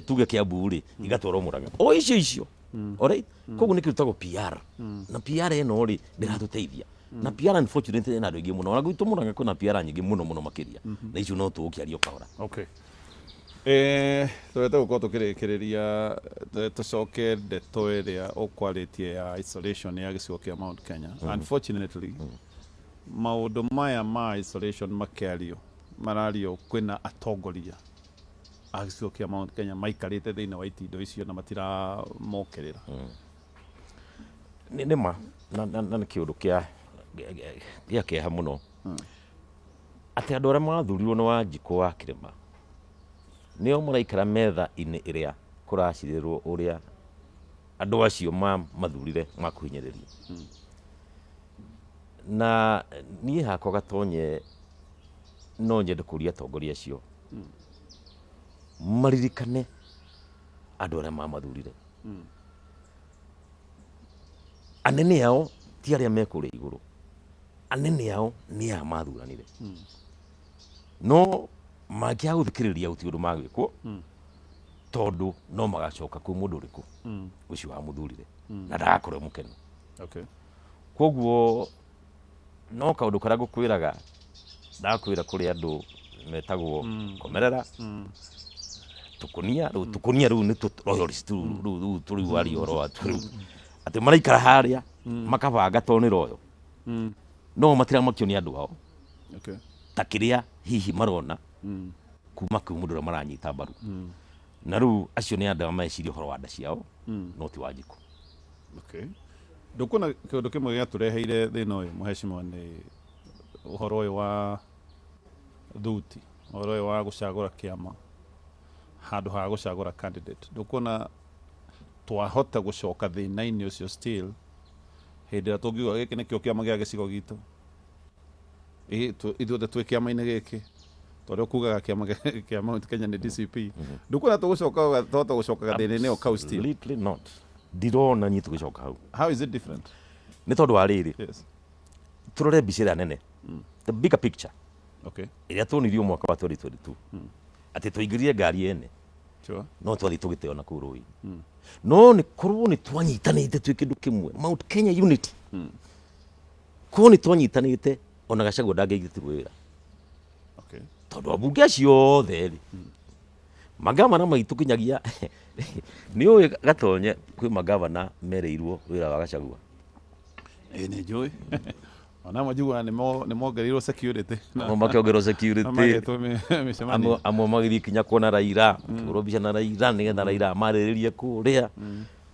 tuge Kiambu rĩ, igatwarwo Murang'a, o icio icio. Alright? Koguo nĩ kĩrutagwo PR. Na PR ĩno rĩ, ndĩratũteithia. Na PR unfortunately ĩna andũ aingĩ mũno. Ona gwitũ Murang'a kwĩna PR nyingĩ mũno mũno makĩria. Na icio no tũgũkĩaria o kahora. Okay. Tũrete gũkorwo tũkĩrĩkĩrĩria, tũcoke ndeto ĩrĩa ũkwarĩtie ya isolation ya gĩcigo kĩa Mount Kenya. Unfortunately, maũndũ maya ma isolation makĩario, marario kwĩna atongoria a gĩcigo kĩa Mount Kenya maikarĩte thĩinĩ wa itindo icio na matiramokĩrĩra. Nĩ ma na nĩ kĩũndũ kĩa kĩeha mũno atĩ andũ arĩa mathurirwo nĩ Wanjikũ wa Kĩrĩma nĩo maraikara metha-inĩ ĩrĩa kũracirĩrwo ũrĩa andũ acio mathurire makũhinyĩrĩrio. Na niĩ hakwa gatonye no nyende kũria atongoria acio maririkane andũ arĩa mamathurire. Anene ao ti arĩa me kũrĩa igũrũ, anene ao nĩ aya mathuranire. No mangĩaga gũthikĩrĩria gũtirĩ ũndũ magwĩkwo, tondũ no magacoka kwĩ mũndũ ũrĩkũ ũcio wamũthurire na ndagakorwo e mũkenu. Koguo no kaũndũ karĩa ngũkwĩraga, ndakwĩra kũrĩ andũ metagwo komerera tũkũnia rĩu, tũkũnia rĩu nĩ royalist rĩu, rĩu rĩu tũrĩu waria ũhoro wa rĩu atĩ maraikara harĩa. Makabanga to nĩ royo no matiramakio nĩ andũ ao ta kĩrĩa hihi marona kuma kwĩ mũndũ ũrĩa maranyita mbaru. Na rĩu acio nĩ andũ arĩa mareciria ũhoro wa nda ciao no ti Wanjikũ. Okay. Ndũkuona kĩũndũ kĩmwe gĩatũreheire thĩna ũyũ, mũhecimiwa, nĩ ũhoro ũyũ wa thuti, ũhoro ũyũ wa gũcagũra kĩama handũ ha gũcagũra candidate? Ndũkuona twahota gũcoka thĩna-inĩ ũcio still hĩndĩ ĩrĩa tũngiuga gĩkĩ nĩkĩo kĩama gĩa gĩcigo gitũ? Ithuothe twĩ kĩama-inĩ gĩkĩ, tondũ kugaga kĩama kĩa Mount Kenya nĩ DCP. Ndũkuona tũgũcoka, twahota gũcoka gathĩna-inĩ o kau still? Absolutely not. Ndirona niĩ tũgĩcoka hau. How is it different? Nĩ tondũ wa rĩrĩ, tũrore mbica ĩrĩa nene, the bigger picture, ĩrĩa tuonirio mwaka wa 2022, atĩ twaingĩrire ngari ene no twathiĩ tũgĩteo na kũu rũĩ. No nĩ korwo nĩ twanyitanĩte twĩ kĩndũ kĩmwe, Mount Kenya unity, korwo nĩ twanyitanĩte, ona Gachagua ndangĩaingĩtirwo wĩra. Tondũ ambunge acio othe rĩ, magavana maitũ kinyagia nĩ ũĩ Gatonye, kwĩ magavana merĩirwo wĩra wa Gachagua. Ĩĩ, nĩ njũĩ. Ona amwe njiguaga nĩ mongereirwo security. Amwe makĩongererwo security. Na magetwo mĩcemanio. Amwe magĩthiĩ kinya kuona Raila, makĩhũrwo mbica na Raila nĩgetha Raila amarĩrĩrie kũrĩa.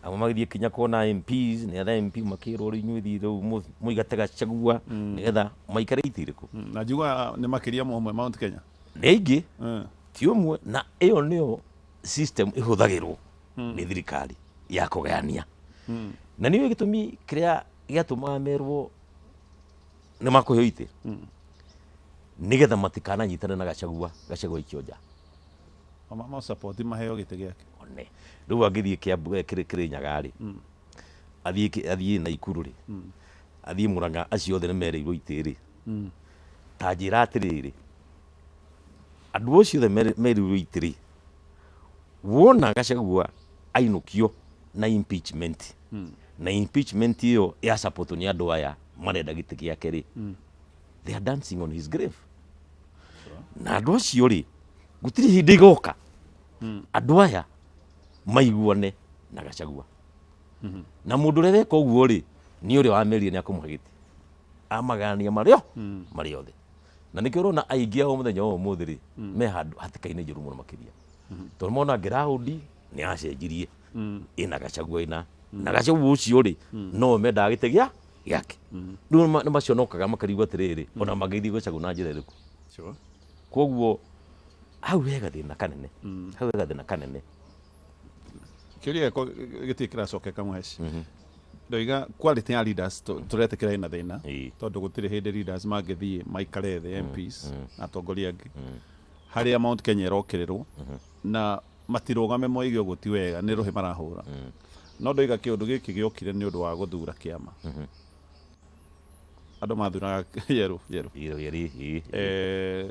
Amwe magĩthiĩ kinya kuona MPs nĩgetha MP makĩrwo rĩu inyuĩ thiĩ rĩu mũigate Gachagua nĩgetha maikare itĩ irĩkũ. Na njiguaga nĩ makĩria ma ũmwe Mount Kenya. Nĩ aingĩ, ti ũmwe. Na ĩyo nĩyo system ĩhũthagĩrwo nĩ thirikari ya kũgayania. Na nĩũĩ gĩtũmi kĩrĩa gĩatũmaga merwo nĩ makũheo itĩ? Nĩgetha matikananyitane na Gachagua, Gachagua aikio nja. Ma support maheo gĩtĩ gĩake. One. Rĩu angĩthiĩ Kiambu, Kĩrĩnyaga rĩ, athiĩ Naikuru rĩ, athiĩ Murang'a, acio othe nĩ merĩirwo itĩ rĩ. Ta njĩra atĩrĩrĩ, andũ acio othe merĩirwo itĩ rĩ, wona Gachagua ainũkio na impeachment, na impeachment ĩyo ya support nĩ andũ aya marenda gĩtĩ gĩake rĩ, they are dancing on his grave. Na andũ acio rĩ, gũtirĩ hĩndĩ igoka andũ aya maiguane na Gachagua. Na mũndũ ũrĩa weka ũguo rĩ, nĩ ũrĩa wamerire nĩ akũmũhe gĩtĩ, amagania marĩ marĩ othe. Na nĩkĩo ũrona aingĩ ao mũthenya wa ũmũthĩ rĩ, me handũ hatĩka-inĩ njũru mũno makĩria, tondũ mona ngĩraũndi nĩ acenjirie ĩna Gachagua, ĩna na Gachagua ũcio rĩ, no mendaga gĩtĩ gĩa gĩake. Rĩu nĩ maconokaga makarigwo atĩrĩrĩ, ona mangĩthiĩ Gachagua na njĩra ĩrĩkũ? Koguo hau he gathĩna kanene, hau he gathĩna kanene. Kĩũria gĩakwa gĩtirĩ kĩracokeka, mũheci. Ndoiga quality ya leaders tũretĩkĩra ĩna thĩna, tondũ gũtirĩ hĩndĩ leaders mangĩthiĩ maikare thĩ, MPs na atongoria angĩ harĩa Mount Kenya ĩrokĩrĩrwo, na matirũgame moige ũguo ti wega, nĩ rũhĩ marahũra. No ndoiga kĩũndũ gĩkĩ gĩokire nĩ ũndũ wa gũthura kĩama. Andũ mathuraga yerũ yerũ. Yerũ yerũ, ĩĩ.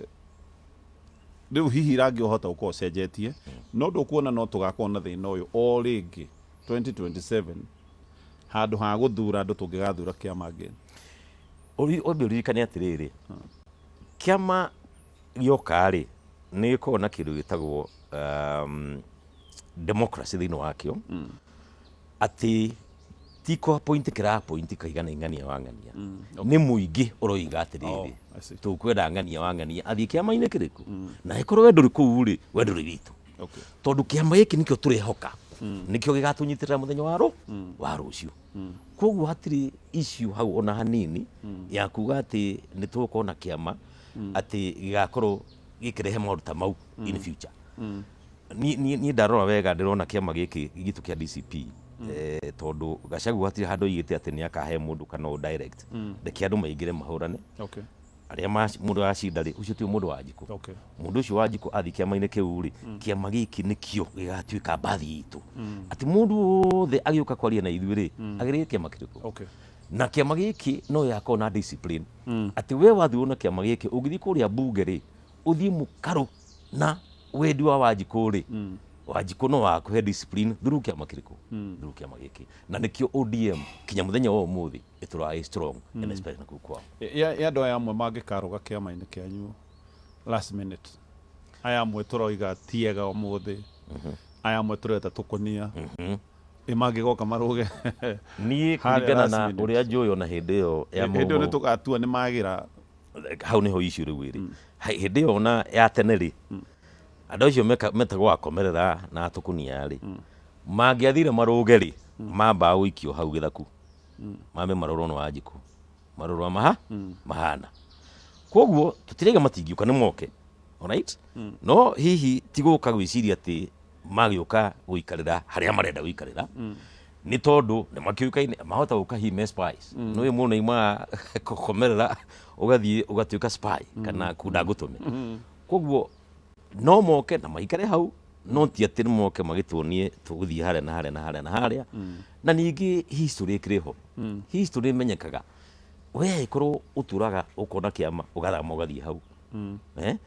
Rĩu hihi rangi ũhota gũkorwo ũcenjetie, no ndũkuona no tũgakorwo na thĩna ũyũ o rĩngĩ 2027, handũ ha gũthura andũ tũngĩgathura kĩama ngĩ? Ũmbe ũririkane atĩrĩrĩ, kĩama gĩoka rĩ, nĩ gĩkoragwo na kĩndũ gĩtagwo democracy thĩinĩ wakĩo, atĩ ti kũ appoint kĩra appoint kaigana ng'ania wa ng'ania, nĩ mũingĩ ũroiga atĩrĩrĩ, Oh, I see. Tũkwenda ng'ania wa ng'ania athiĩ kĩama-inĩ kĩrĩkũ, na angĩkorwo we ndũrĩ kũu rĩ, we ndũrĩ witũ, tondũ kĩama gĩkĩ nĩkĩo tũrehoka nĩkĩo gĩgatũnyitĩrĩra mũthenya wa rũ wa rũciũ. Koguo hatirĩ issue hau ona hanini ya kuga atĩ nĩ tũgũkorwo na kĩama atĩ gĩgakorwo gĩkĩrehe maũndũ ta mau in future. Niĩ ndarora wega ndĩrona kĩama gĩkĩ gitũ kĩa DCP, tondũ Gachagua hatirĩ handũ oigĩte atĩ nĩ akahe mũndũ kana ũ direct. Reke andũ maingĩre mahũrane. Arĩa mũndũ acinda rĩ, ũcio ti mũndũ wa Njikũ. Mũndũ ũcio wa Njikũ athiĩ kĩama-inĩ kĩu rĩ, kĩama gĩkĩ nĩkĩo gĩgatuĩka mbathi itũ, atĩ mũndũ wothe agĩũka kwaria na ithuĩ rĩ, agĩrĩire kĩama kĩrĩkũ. Na kĩama gĩkĩ no gĩgakorwo na discipline, atĩ we wathurwo na kĩama gĩkĩ, ũngĩthiĩ kũrĩa mbunge rĩ, ũthiĩ mũkarũ na wendi wa Wanjikũ rĩ, Wanjikũ no wakũhe discipline through kĩama kĩrĩkũ? Through kĩama gĩkĩ. Na nĩkĩo ODM kinya mũthenya wa ũmũthĩ ĩtũraga ĩ strong, and especially na kũu kwao. Ya andũ aya amwe mangĩkarũga kĩama-inĩ kĩanyu last minute, aya amwe tũroiga tiega ũmũthĩ, aya amwe tũreta tũkũnia. Ĩ mangĩgoka marũge Niĩ harĩa kũringana last na minute. ũrĩa njũĩ ona hĩndĩ ĩyo ya Hĩndĩ ĩyo nĩ Mau Mau- tũgatua nĩ magĩra. Hau nĩho issue rĩu ĩrĩ. Hĩndĩ ĩyo ona ya tene rĩ, andũ acio metagwo akomerera na atũkũnia rĩ, mangĩathire marũge rĩ, mambaga gũikio hau gĩthaku, mambe marorwo nĩ Wanjikũ, marorwo maha mahana. Koguo tũtirauga matingĩũka, nĩ moke, alright, no hihi ti gũka gwĩciria atĩ magĩũka gũikarĩra harĩa marenda gũikarĩra, nĩ tondũ nĩ makĩũĩkaine mahota gũka hihi me spies. Nĩ ũĩ mũndũ nĩaumaga gũkomerera ũgathiĩ ũgatuĩka spy kana kunda ngũtũme. Koguo no moke na maikare hau, no ti atĩ nĩ moke magĩtuonie tũgũthiĩ harĩa na harĩa na harĩa na harĩa. Na ningĩ history ĩkĩrĩ ho, history ĩmenyekaga we angĩkorwo ũtũraga ũkona kĩama ũgathama ũgathiĩ hau. Eh?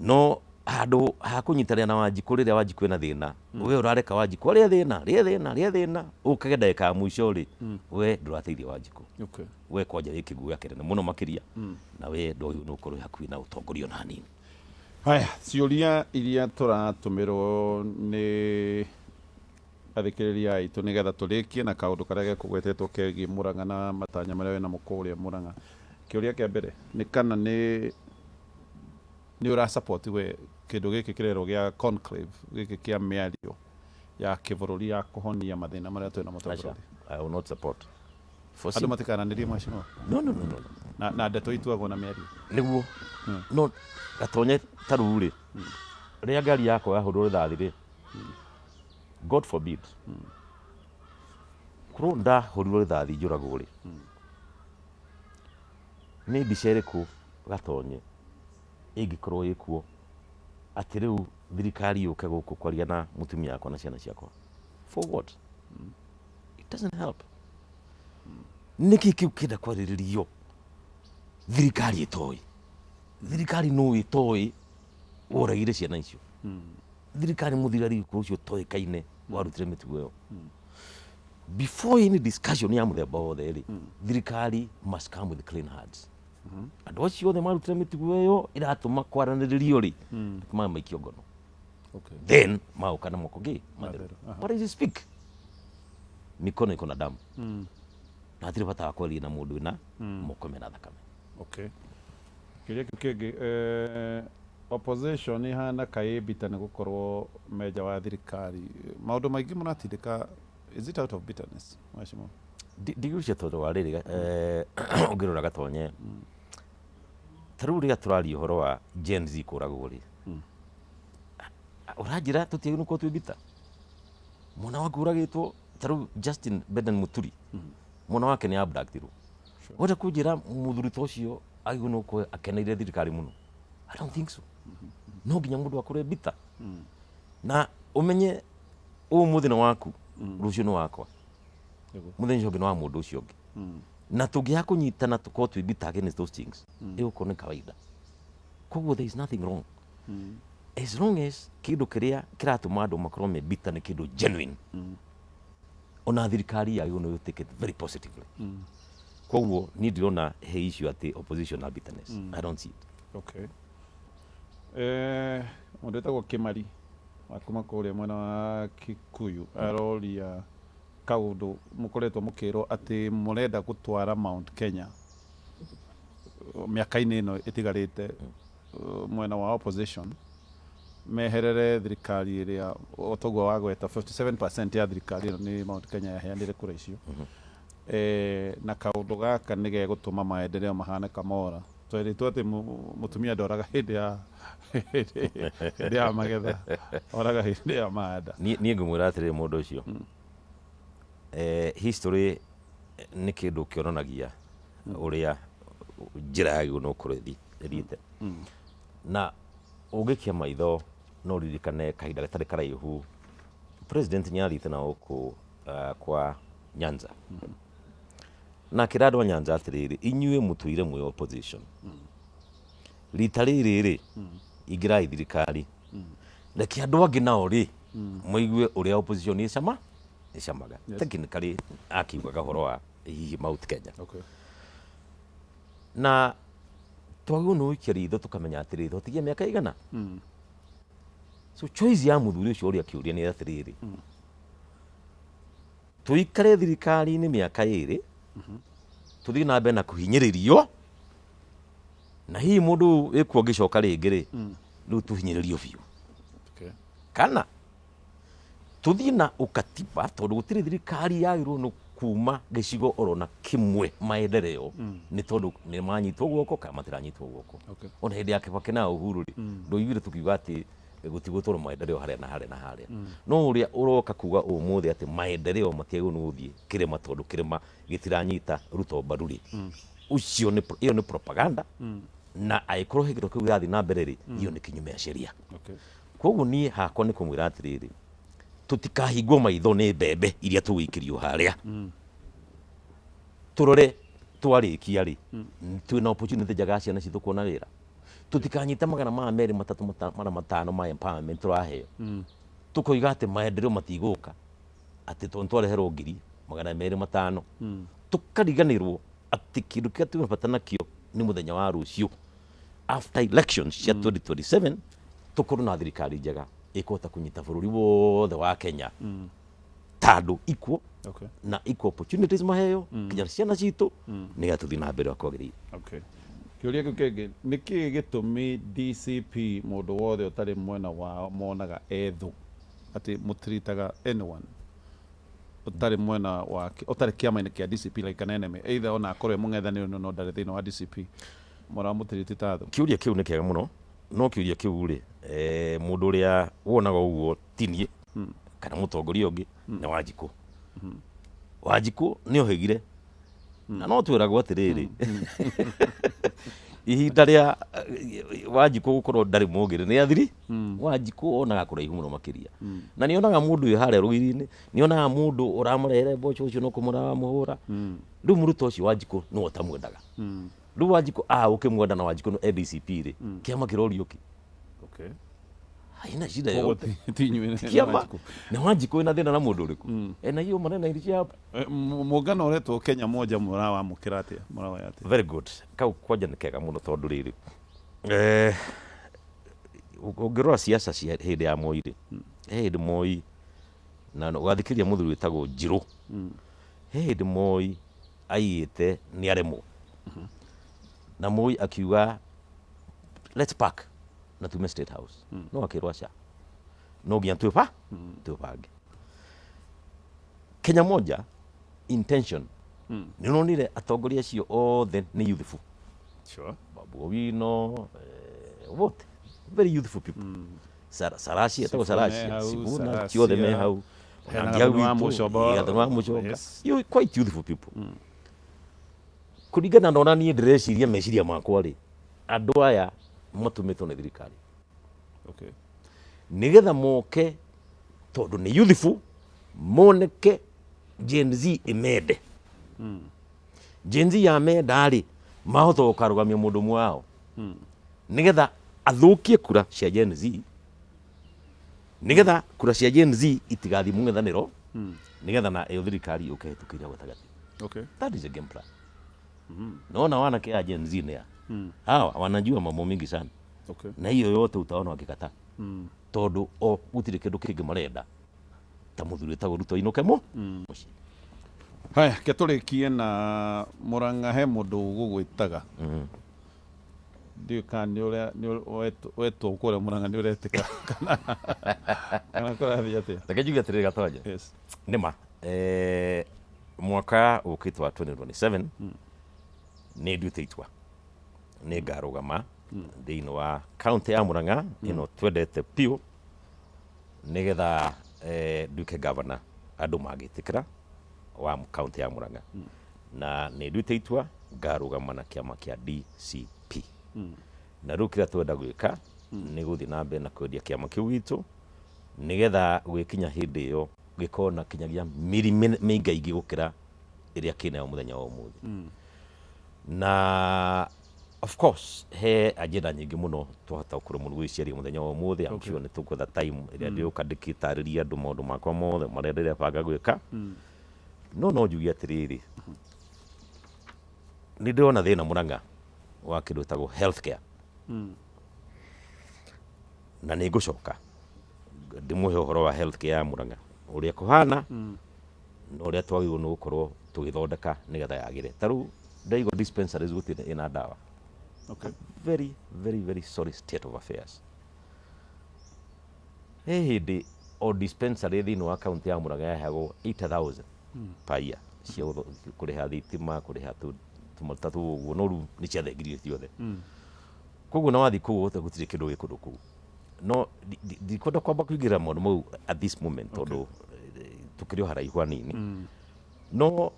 No handũ ha kũnyitanĩra na Wanjikũ rĩrĩa Wanjikũ ena thĩna, we ũrareka Wanjikũ arĩe thĩna, rĩe thĩna, rĩe thĩna, ũkage ndagĩka ya mũico rĩ, we ndũrateithia Wanjikũ. We kwanja wĩ kĩguoya kĩnene mũno makĩria, na we ndwagĩrĩirwo nĩ gũkorwo wĩ hakuhĩ na ũtongoria ona hanini. Haya, ciũria iria tũratũmĩrwo nĩ athikĩrĩria aitũ nĩgetha tũrĩkie na kaũndũ karĩa gekũgwetetwo kegiĩ Murang'a na matanya marĩa wĩnamo kũrĩa Murang'a. Kĩũria kĩa mbere nĩ kana nĩ ũra support we kĩndũ gĩkĩ kĩrerwo gĩa conclave, gĩkĩ kĩa mĩario ya kĩbũrũri ya kũhonia mathĩna marĩa twĩnamo ta Aca, bũrũri. I will not support. For Andũ matikaranĩrie mheshimiwa. No, no, no, no, no. Na ndeto ituagwo na mĩario. Nĩguo. No gatonye ta rĩu rĩ, rĩrĩa ngari yakwa yahũrwo rĩthathi rĩ, God forbid, korwo ndahũrirwo rĩthathi njũragwo rĩ, nĩ mbica ĩrĩkũ gatonye ĩngĩkorwo ĩkuo atĩ rĩu thirikari yũke gũkũ kwaria na mũtumia wakwa na ciana ciakwa? For what? It doesn't help. Nĩkĩ kĩu kĩenda kwarĩrĩrio thirikari ĩtoĩ? Thirikari no ĩtoĩ woragire ciana icio? Thirikari mũthigari ũcio ũtoĩkaine warutire mĩtugo ĩyo? Before any discussion ya mũthemba wothe rĩ, thirikari must come with clean hands. Andũ acio othe marutire mĩtugo ĩyo ĩratũma kwaranĩrĩrio rĩ, maya maikio ngono. Then maũka na moko ngĩ matheru. But as you speak, mikono iko na damu, na hatirĩ bata wa kwaria na mũndũ wĩna moko mena thakame. Okay. Kĩũria kĩu kĩngĩ, opposition ihana kaĩ bitter nĩ gũkorwo menja wa thirikari, maũndũ maingĩ mũratindĩka, is it out of bitterness, mheshimiwa? Ndigwĩciria tondũ wa rĩrĩ, ũngĩrora gatonye ta rĩu rĩrĩa tũraria ũhoro wa Gen Z kũragwo rĩ, ũranjĩra tũtiagĩrĩirwo nĩ gũkorwo twĩ bitter? Mwana waku ũragĩtwo ta rĩu Justin Bedan Muturi, mwana wake nĩ abductirwo. Wenda kũnjĩra mũthuri ta ũcio agĩrĩirwo nĩ gũkorwo akeneire thirikari mũno? I don't think so. No nginya mũndũ akorwo e bitter na ũmenye ũmũthĩ nĩ waku, rũciũ nĩ wakwa, mũthenya ũcio ũngĩ nĩ wa mũndũ ũcio ũngĩ, na tũngĩaga kũnyitana tũkorwo twĩ bitter against those things, ĩgũkorwo nĩ kawaida. Koguo there is nothing wrong as long as kĩndũ kĩrĩa kĩratũma andũ makorwo me bitter nĩ kĩndũ genuine. Ona thirikari yagĩrĩirwo nĩ take it very positively. Koguo niĩ ndirona he issue atĩ opposition na bitterness. I don't see it. Okay. Mũndũ wĩtagwo Kĩmari wa kuma kũrĩa mwena wa Kikuyu aroria kaũndũ mũkoretwo mũkĩrwo atĩ mũrenda gũtwara Mount Kenya mĩaka-inĩ ĩno ĩtigarĩte, mwena wa opposition meherere thirikari ĩrĩa o toguo wagweta 57% ya thirikari ĩno nĩ Mount Kenya yaheanire kura icio. Na kaũndũ gaka nĩ gegũtũma maendeleo mahane kamora. Twerĩtwo atĩ mũtumia ndoraga hĩndĩ ya magetha, oraga hĩndĩ ya mahanda. Niĩ ngũmwĩra atĩrĩrĩ, mũndũ ũcio, history nĩ kĩndũ kĩonanagia ũrĩa njĩra yagĩrĩirwo nĩ gũkorwo ĩthiĩte, na ũngĩkia maitho no ũririkane kahinda gatarĩ karaihu president nĩ athiĩte na gũkũ kwa Nyanza na akĩra andũ a Nyanza atĩrĩrĩ, inyuĩ mũtũire mwĩ opposition, rita rĩrĩ rĩ ingĩrai thirikari, reke andũ angĩ nao rĩ maigue ũrĩa opposition ĩcama ĩcamaga. Technically akiugaga ũhoro wa hihi Mount Kenya. Na twagĩrĩirwo nĩ gũikia ritho tũkamenya atĩrĩrĩ, twatigia mĩaka igana. So choice ya mũthuri ũcio ũrĩa akĩũria nĩ atĩrĩrĩ, Tũikare thirikari-inĩ mĩaka 2, tũthiĩ na mbere na kũhinyĩrĩrio, na hihi mũndũ wĩkuo angĩcoka rĩngĩ rĩ, rĩu tũhinyĩrĩrio biũ. Kana tũthiĩ na ũkatiba, tondũ gũtirĩ thirikari yagĩrĩirwo nĩ kuma gĩcigo oro na kĩmwe maendeleo nĩ tondũ nĩ manyitwo guoko kana matiranyitwo guoko. Ona hĩndĩ ya Kibaki na Uhuru rĩ, ndũiguire tũkiuga atĩ gũtigũtwarwo maendeleo harĩa na harĩa na harĩa. No ũrĩa ũroka kuga ũmũthĩ atĩ maendeleo matiagĩrĩirwo nĩ gũthiĩ kĩrĩma tondũ kĩrĩma gĩtiranyita Ruto mbaru rĩ, ũcio nĩ ĩyo nĩ propaganda, na angĩkorwo he kĩndũ kĩu gĩrathiĩ na mbere rĩ, ĩyo nĩ kinyume ya sheria. Koguo niĩ hakwa nĩ kũmwĩra atĩrĩrĩ, tũtikahingwo maitho nĩ mbembe iria tũgũikĩrio harĩa. Tũrore twarĩkia rĩ, twĩna opportunity njega ya ciana citũ kuona wĩra. Tũtikanyite magana maya merĩ matatũ mana matano ma empowerment tũraheo, tũkoiga atĩ maendeleo matigũka atĩ tondũ twareherwo ngiri magana merĩ matano, tũkariganĩrwo atĩ kĩndũ kĩrĩa twĩna bata nakĩo nĩ mũthenya wa rũciũ after elections cia 2027 tũkorwo na thirikari njega ĩkũhota kũnyita bũrũri wothe wa Kenya ta andũ equal na equal opportunities maheo nginya ciana citũ, nĩgetha tũthiĩ na mbere ũrĩa kwagĩrĩire. Okay. Kĩũria kĩu kĩngĩ, nĩ kĩĩ gĩtũmi DCP mũndũ wothe ũtarĩ mwena wao monaga e thũ, atĩ mũtiritaga anyone ũtarĩ mwena wa ũtarĩ kĩama-inĩ kĩa DCP like an enemy, either ona akorwo e mũng'ethanĩro no ndarĩ thĩinĩ wa DCP, mũramũtiriti ta thũ? Kĩũria kĩu nĩ kĩega mũno, no kĩũria kĩu rĩ, mũndũ ũrĩa wonaga ũguo ti niĩ kana mũtongoria ũngĩ, nĩ Wanjikũ. Wanjikũ nĩ ohĩgire, na no twĩragwo atĩrĩrĩ, ihinda rĩa Wanjikũ gũkorwo ndarĩ mũgĩrĩ nĩ athiri. Wanjikũ onaga kũraihu mũno makĩria, na nĩ onaga mũndũ wĩ harĩa rũgiri-inĩ, nĩ onaga mũndũ ũramũrehere mboco, ũcio no kũmũramũhũra. Rĩu mũrutwo ũcio Wanjikũ nĩwe ũtamwendaga. Rĩu Wanjikũ ũkĩmwenda na Wanjikũ nĩ DCP rĩ, kĩama kĩrorio kĩ? Haina shida Koguo yote. Ti inyuĩ na Kĩama Wanjikũ. Na Wanjikũ wĩna thĩna na mũndũ ũrĩkũ ena hiyo manene iria hapo? Mũngano ũretwo Kenya Moja, mũrawamũkĩra atĩa, mũrawoya atĩa? Very good. Kau kwanja nĩ kega mũno, tondũ rĩrĩ, ũngĩrora siasa cia hĩndĩ ya Moi rĩ, he hĩndĩ Moi na ũgathikĩrĩria mũthuri wĩtagwo Njirũ, he hĩndĩ Moi aigĩte nĩ aremwo, na Moi akiuga let's park na tume State House, no akĩrwo aca, no nginya twĩba twĩbange Kenya Moja. Intention nĩ ũronire atongoria acio othe nĩ youthful. Babu Owino, wote very youthful people. Sarasia, etagwo Sifuna me Sarasia, hau, Sifuna, ciothe me Sarasia. hau. Hena Ona Ndia Gathoni wa witũ, Mũcoba. Gathoni wa Mũcoba. You quite youthful people. Kũringana na ũrĩa niĩ ndĩreciria meciria makwa rĩ, andũ aya matũmĩtwo nĩ thirikari nĩgetha moke, tondũ nĩ youthful, moneke Gen Z ĩmende. Gen Z yamenda rĩ, mahota gũkarũgamia mũndũ ũmwe wao nĩgetha athũkie kura cia Gen Z, nĩgetha kura cia Gen Z itigathiĩ mũng'ethanĩro, nĩgetha na ĩyo thirikari yũke ĩhĩtũkĩire gatagatĩ. That is a game plan. Naona wanake ya Gen Z nĩ a hawa wanajua mambo mingi sana. Na hiyo yote utaona wakikataa, tondũ o gũtirĩ kĩndũ kĩngĩ marenda ta mũthuri wĩtagwo Ruto ainũke mo mũciĩ. Haya, ke tũrĩkie na Mũrang'a, he mũndũ ũgũgwĩtaga, ndiũĩ kana nĩ ũrĩa nĩ wetwo kũrĩa Mũrang'a nĩ ũretĩka kana kũrathiĩ atĩa? Reke njuge atĩrĩrĩ Gatonya. Nĩ ma, mwaka ũkĩte wa 2027 nĩ nduĩte itua nĩ ngarũgama thĩinĩ wa kaunti ya Murang'a ĩno twendete biũ, nĩgetha nduĩke gavana andũ mangĩtĩkĩra wa kaunti ya Murang'a, na nĩ nduĩte itua ngarũgama na kĩama kĩa DCP. Na rĩu kĩrĩa twenda gwĩka nĩ gũthiĩ na mbere na kwendia kĩama kĩu gitũ, nĩgetha gwĩkinya hĩndĩ ĩyo gĩkorwo na kinyagia mĩri mĩingaingĩ gũkĩra ĩrĩa kĩnayo mũthenya wa ũmũthĩ. Na of course he agenda nyingĩ mũno twahota gũkorwo mũno gwĩciaria mũthenya wa ũmũthĩ. I'm sure nĩ tũkwetha time ĩrĩa ndĩũka ndĩkĩtarĩria andũ maũndũ makwa mothe marĩa ndĩrebanga gwĩka, no njuge atĩrĩrĩ, nĩ ndĩrona thĩna Mũrang'a wa kĩndũ gĩtagwo healthcare, na nĩ ngũcoka ndĩmũhe ũhoro wa healthcare ya Mũrang'a ũrĩa kũhana. Na ũrĩa twagĩrĩirwo nĩ gũkorwo tũgĩthondeka nĩgetha yagĩre. Ta rĩu ndaigua dispensaries gũtirĩ ĩna ndawa. Very very very sorry state of affairs. He hĩndĩ o dispensary thĩinĩ wa kaunti ya Murang'a yaheagwo 80,000 per year cia kũrĩha thitima, kũrĩha tũmaruta tũu ũguo, no rĩu nĩ ciathengirio ciothe. Koguo na wathiĩ kũu wothe gũtirĩ kĩndũ gĩ kũndũ kũu. No ndikwenda kwamba kũingĩrĩra maũndũ mau at this moment tondũ tũkĩrĩ o haraihu hanini. No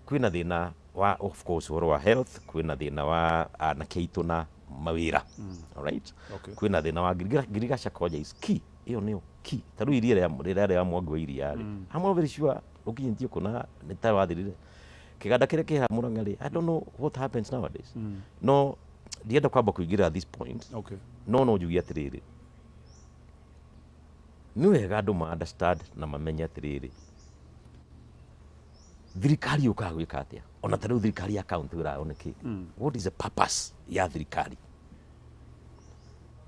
kwĩna thĩna wa of course ũhoro wa health, kwĩna thĩna wa anake aitũ na mawĩra. Alright? Kwĩna thĩna wa ngirigaca kwanja is key. Ĩyo nĩyo key. Ta rĩu iria rĩrĩa rĩa Mwangi wa Iria rĩ, I'm not very sure rũkinyĩtio kũ na nĩ ta wathirire. Kĩganda kĩrĩa kĩ haha Mũrang'a rĩ, I don't know what happens nowadays. No ndienda kwamba kũingĩrĩra at this point. No no njuge atĩrĩrĩ, nĩ wega andũ ma understand na mamenye atĩrĩrĩ, thirikari yũkaga gwĩka atĩa? Ona ta rĩu thirikari ya county wĩra wayo nĩ kĩ? What is the purpose ya thirikari?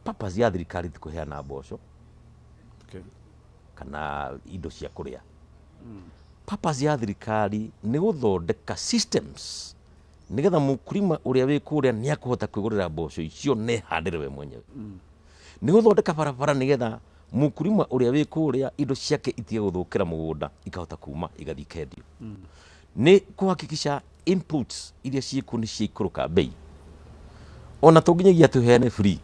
Purpose ya thirikari ti kũheana mboco kana indo cia kũrĩa. Purpose ya thirikari nĩ gũthondeka systems nĩgetha mũkulima ũrĩa wĩ kũrĩa nĩ akũhota kwĩgũrĩra mboco icio na ehandĩre we mwenyewe. Nĩ gũthondeka barabara nĩgetha mũkulima ũrĩa wĩ kũrĩa indo ciake itige gũthũkĩra mũgũnda, ikahota kuma igathiĩ ikendio. Nĩ kũhakikisha inputs iria ciĩkuo nĩ ciaikũrũka bei. Ona to nginyagia tũheane free.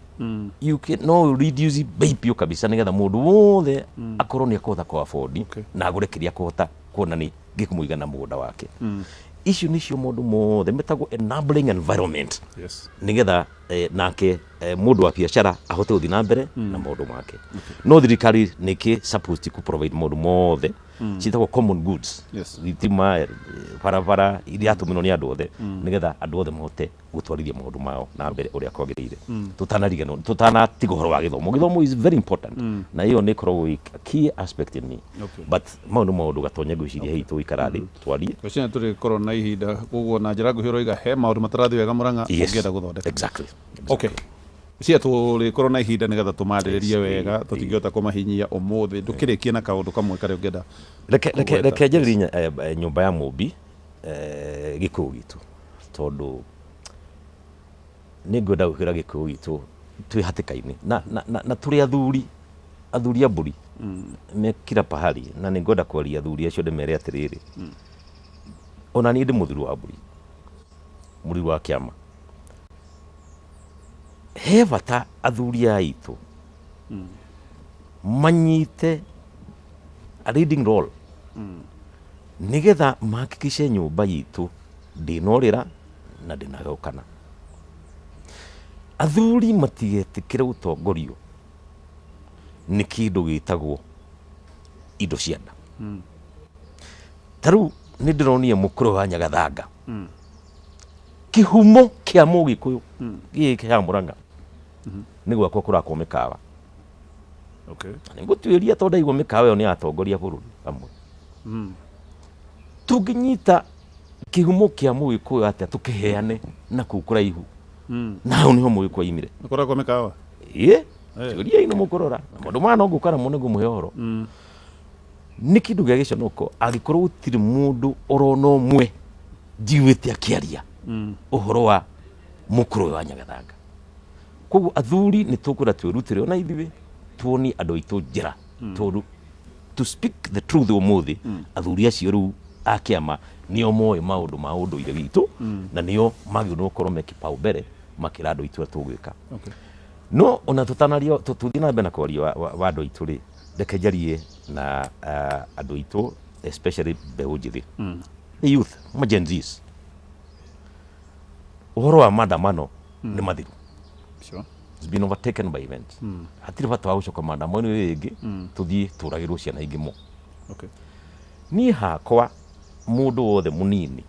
You can, no reduce bei biũ kabisa nĩgetha mũndũ wothe akorwo nĩ akũhota kũ afford na agũre kĩrĩa akũhota kuona nĩ gĩkũmũigana mũgũnda wake. Icio nĩcio maũndũ mothe metagwo enabling environment. Nĩgetha nake mũndũ wa biacara ahote gũthiĩ na mbere na maũndũ make. No thirikari nĩkĩ supposed to provide maũndũ mothe ciĩtagwo common goods. Thitima, barabara iria atũmĩrwo nĩ andũ othe nĩgetha andũ othe mahote gũtwarithia maũndũ mao na mbere ũrĩa kwagĩrĩire. Tũtanariganĩrwo, tũtanatiga ũhoro wa gĩthomo. Gĩthomo is very important. Na ĩyo nĩ ĩkoragwo ĩ key aspect in me. But mau nĩ maũndũ Gatonye ngwĩciria hihi tũgũikara thĩ twarie. Ngwĩciria nĩ tũrĩkorwo na ihinda koguo na njĩra nguhĩ ũroiga he maũndũ matarathiĩ wega Mũrang'a ũngĩenda gũthondeka. Okay. Ngwĩciria tũrĩkorwo na ihinda nĩgetha tũmarĩrĩrie wega, tũtingĩhota kũmahinyia ũmũthĩ. Ndũkĩrĩkie na kaũndũ kamwe karĩa ũngĩenda Reke kũgweta. Reke njarĩrie nyũmba ya Mũmbi Gĩkũyũ gitũ tondũ nĩ ngwenda gwĩkĩra Gĩkũyũ gitũ twĩ hatĩka-inĩ na tũrĩ athuri, athuri a mbũri me kila pahali, na nĩ ngwenda kwaria athuri acio ndĩmere atĩrĩrĩ, ona niĩ ndĩ mũthuri wa mbũri, mũthuri wa kĩama. He bata athuri aya aitũ manyite a leading role nĩgetha mahakikishe nyũmba itũ ndĩnorĩra na ndĩnagayũkana. Athuri matigetĩkĩre gũtongorio nĩ kĩndũ gĩtagwo indo cia nda. Ta rĩu nĩ ndĩronire mũkũrwe wa Nyagathanga, kĩhumo kĩa Mũgĩkũyũ gĩkĩ kĩa Mũrang'a nĩ gwakwa kũrakwo mĩkawa. Na nĩngũtuĩria tondũ ndaigua mĩkawa ĩyo nĩ ya atongoria a bũrũri amwe. Tũngĩnyita kĩhumo kĩa Mũgĩkũyũ atĩa tũkĩheane na kũu kũraihu? Na hau nĩho Mũgĩkũyũ aimire. Nĩ kũrakwo mĩkawa? Ĩĩ, tuĩriai nĩ mũkũrora. Na maũndũ maya no ngũka namo nĩngũmũhe ũhoro. Nĩ kĩndũ gĩa gĩconoko angĩkorwo gũtirĩ mũndũ orona ũmwe njiguĩte akĩaria ũhoro wa mũkũrwe wa Nyagathanga. Koguo athuri nĩ tũkwenda twĩrutĩre ona ithuĩ tuonie andũ aitũ njĩra tondũ to speak the truth ũmũthĩ athuri acio rĩu a kĩama nĩo moĩ maũndũ ma ũndũire witũ na nĩo magĩrĩirwo nĩ gũkorwo me kĩbao mbere makĩra andũ aitũ ũrĩa tũgwĩka. No ona tũtanaria tũthiĩ na mbere na kwaria wa andũ aitũ rĩ, reke njarie na andũ aitũ especially mbeũ njĩthĩ, the youth, ma Gen Zs. Ũhoro wa maandamano nĩ mathiru. It's been overtaken by events. Hatirĩ bata wa gũcoka maandamano rĩngĩ tũthiĩ tũragĩrwo ciana ingĩ mo. Niĩ hakwa mũndũ wothe mũnini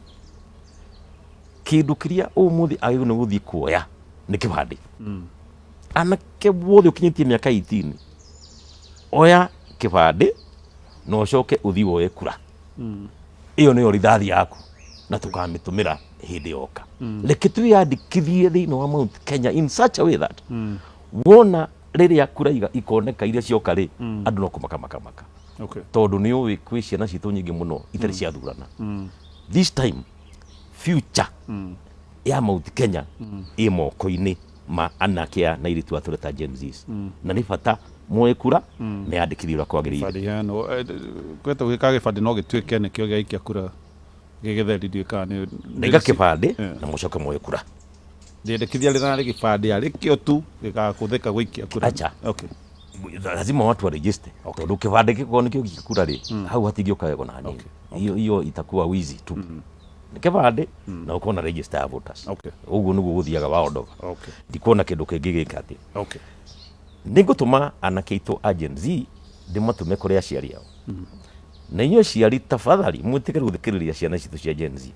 kĩndũ kĩrĩa ũmũthĩ agĩrĩirwo nĩ gũthiĩ kuoya nĩ kĩbandĩ. Anake wothe ũkinyĩtie mĩaka 18 oya kĩbandĩ na ũcoke ũthiĩ woye kura. Ĩyo nĩyo rithathi yaku na tũkamĩtũmĩra hĩndĩ yoka. Reke twĩyandĩkithie thĩinĩ wa Mount Kenya in such a way that wona rĩrĩa kura ikoneka iria cioka rĩ, andũ no kũmaka makamaka. Tondũ nĩ ũĩ kwĩ ciana citũ nyingĩ mũno itarĩ ciathurana. This time future ya Mount Kenya ĩ moko-inĩ ma anake aya na airĩtu aya tũreta Gen Zs. Na nĩ bata moe kura, meyandĩkithie ũrĩa kwagĩrĩire. Gĩbandĩ iheanwo kweta gwĩka gĩbandĩ no gĩtuĩke nĩkĩo gĩaikia kura gĩgĩtheri, ndiũĩ kana nĩ Nĩga kĩbandĩ na mũcoke moe kura. Rĩendekithia rĩrarĩ gĩbandĩ arĩ kĩo tu gĩgakũthĩka gũikia kura? Acha. Okay. Lazima watu wa register, tondũ kĩbandĩ gĩkorwo nĩkĩo gĩikia kura rĩ, hau hatingĩũka wega ona hanini. Hiyo hiyo itakuwa wizi tu. Nĩ kĩbandĩ na ũkorwo na register ya voters. Ũguo nĩguo gũthiaga waondoka. Ndikuona kĩndũ kĩngĩ gĩka atĩ. Nĩ ngũtũma anake aitũ a Gen Z, ndĩmatũme kũrĩ aciari ao. Na inyuĩ aciari, tafadhali mwĩtĩkĩre gũthikĩrĩria ciana citũ cia Gen Z.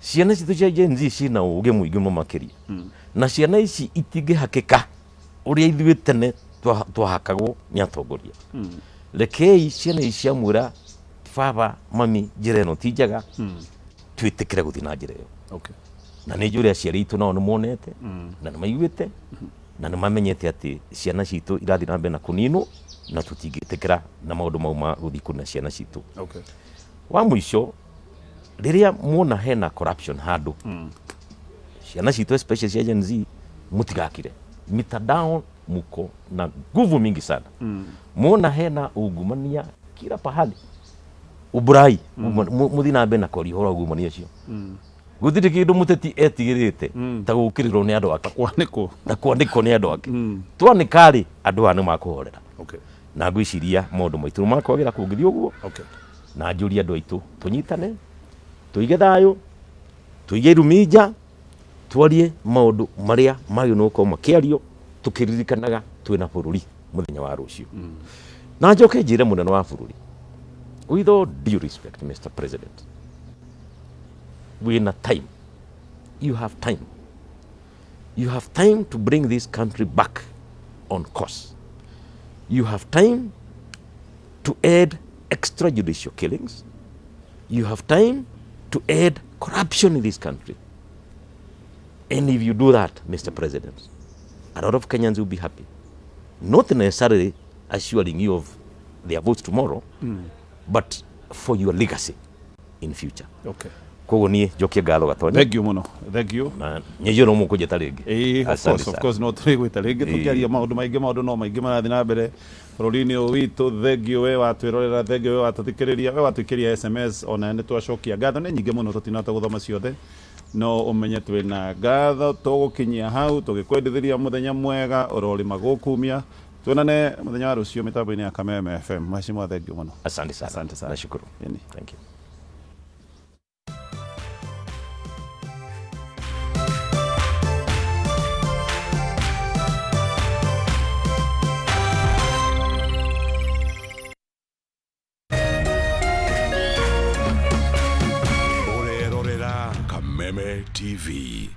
Ciana citũ cia Gen Z ciĩna ũgĩ mũingĩ mũno makĩria, na ciana ici itingĩhakĩka ũrĩa ithuĩ tene twahakagwo nĩ atongoria. Rekei ciana ici ciamwĩra, "Baba, mami, njĩra ĩno ti njega," twĩtĩkĩre gũthiĩ na njĩra ĩyo. Na nĩ njũĩ aciari aitũ nao nĩ monete na nĩ maiguĩte na nĩ mamenyete atĩ ciana citũ irathiĩ na mbere na kũninwo, na tũtingĩtĩkĩra na maũndũ mau ma gũthiĩ kũnina ciana citũ. Wa mũico, rĩrĩa muona hena corruption handũ, ciana citũ especially cia Gen Z, mũtigakire. Mitandao muko na nguvu mingi sana. Muona hena ungumania kila pahali, uburai, muthi na mbere na kwaria ũhoro wa ungumania ũcio. Gũtirĩ kĩndũ mũteti etigĩrĩte ta gũkĩrĩrwo nĩ andũ ake. Kwanĩkwo. Ta kwanĩkwo nĩ andũ ake. Twanĩka rĩ, andũ aya nĩ makũhorera. Na ngwĩciria maũndũ maitũ nĩ makwagĩra kũngĩthiĩ ũguo. Na njũrie andũ aitũ tũnyitane, tũige thayũ, tũige irumi nja, twarie maũndũ marĩa magĩrĩirwo nĩ gũkorwo makĩario, tũkĩririkanaga twĩna bũrũri mũthenya wa rũciũ. Na njoke njĩre mũnene wa bũrũri, with all due respect, Mr. President, wĩna time. You have time. You have time to bring this country back on course. You have time to end extrajudicial killings. You have time to end corruption in this country. And if you do that, Mr. President, a lot of Kenyans will be happy. Not necessarily assuring you of their votes tomorrow, but for your legacy in future. Koguo niĩ njokie ngatho, Gatonya. Thank you mũno, thank you. Na nĩnjũĩ no mũkũnjĩta rĩngĩ. Ĩĩ, of Asante course, of sana. course, no tũrĩgwĩta rĩngĩ tũkĩaria maũndũ maingĩ. Maũndũ no maingĩ marathiĩ na mbere bũrũri-inĩ ũyũ witũ. Thank you we watwĩrorera, thank you we watũthikĩrĩria, we watũikĩria SMS, ona nĩ twacokia ngatho. Nĩ nyingĩ mũno, tũtinahota gũthoma ciothe, no ũmenye twĩna ngatho. Tũgũkinyia hau tũgĩkwendithĩria mũthenya mwega ũrorĩma gũkumia. Tuonane mũthenya wa rũciũ mĩtambo-inĩ ya Kameme FM. Mheshimiwa, thank you mũno. Asante sana. Asante sana. Nashukuru. Yeni. Thank you. Ũrerorera Kameme TV.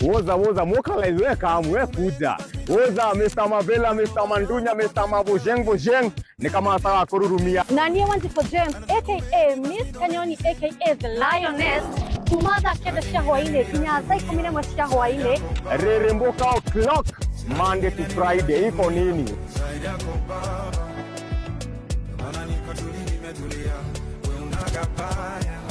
Woza woza, mokalize, we kamu, we kuja. Woza Mr. Mavela, Mr. Mandunya, Mr. Mabojeng Bojeng, ni kama sawa kururumia. Na niĩ Wanjikũ James aka Miss Kanyoni aka The Lioness, kuma thaa 9 cia hwainĩ nginya thaa 11 cia hwainĩ. Reremboka o'clock, Monday to Friday, iko nini? Maana niko tuli nimetulia, we unagabaya.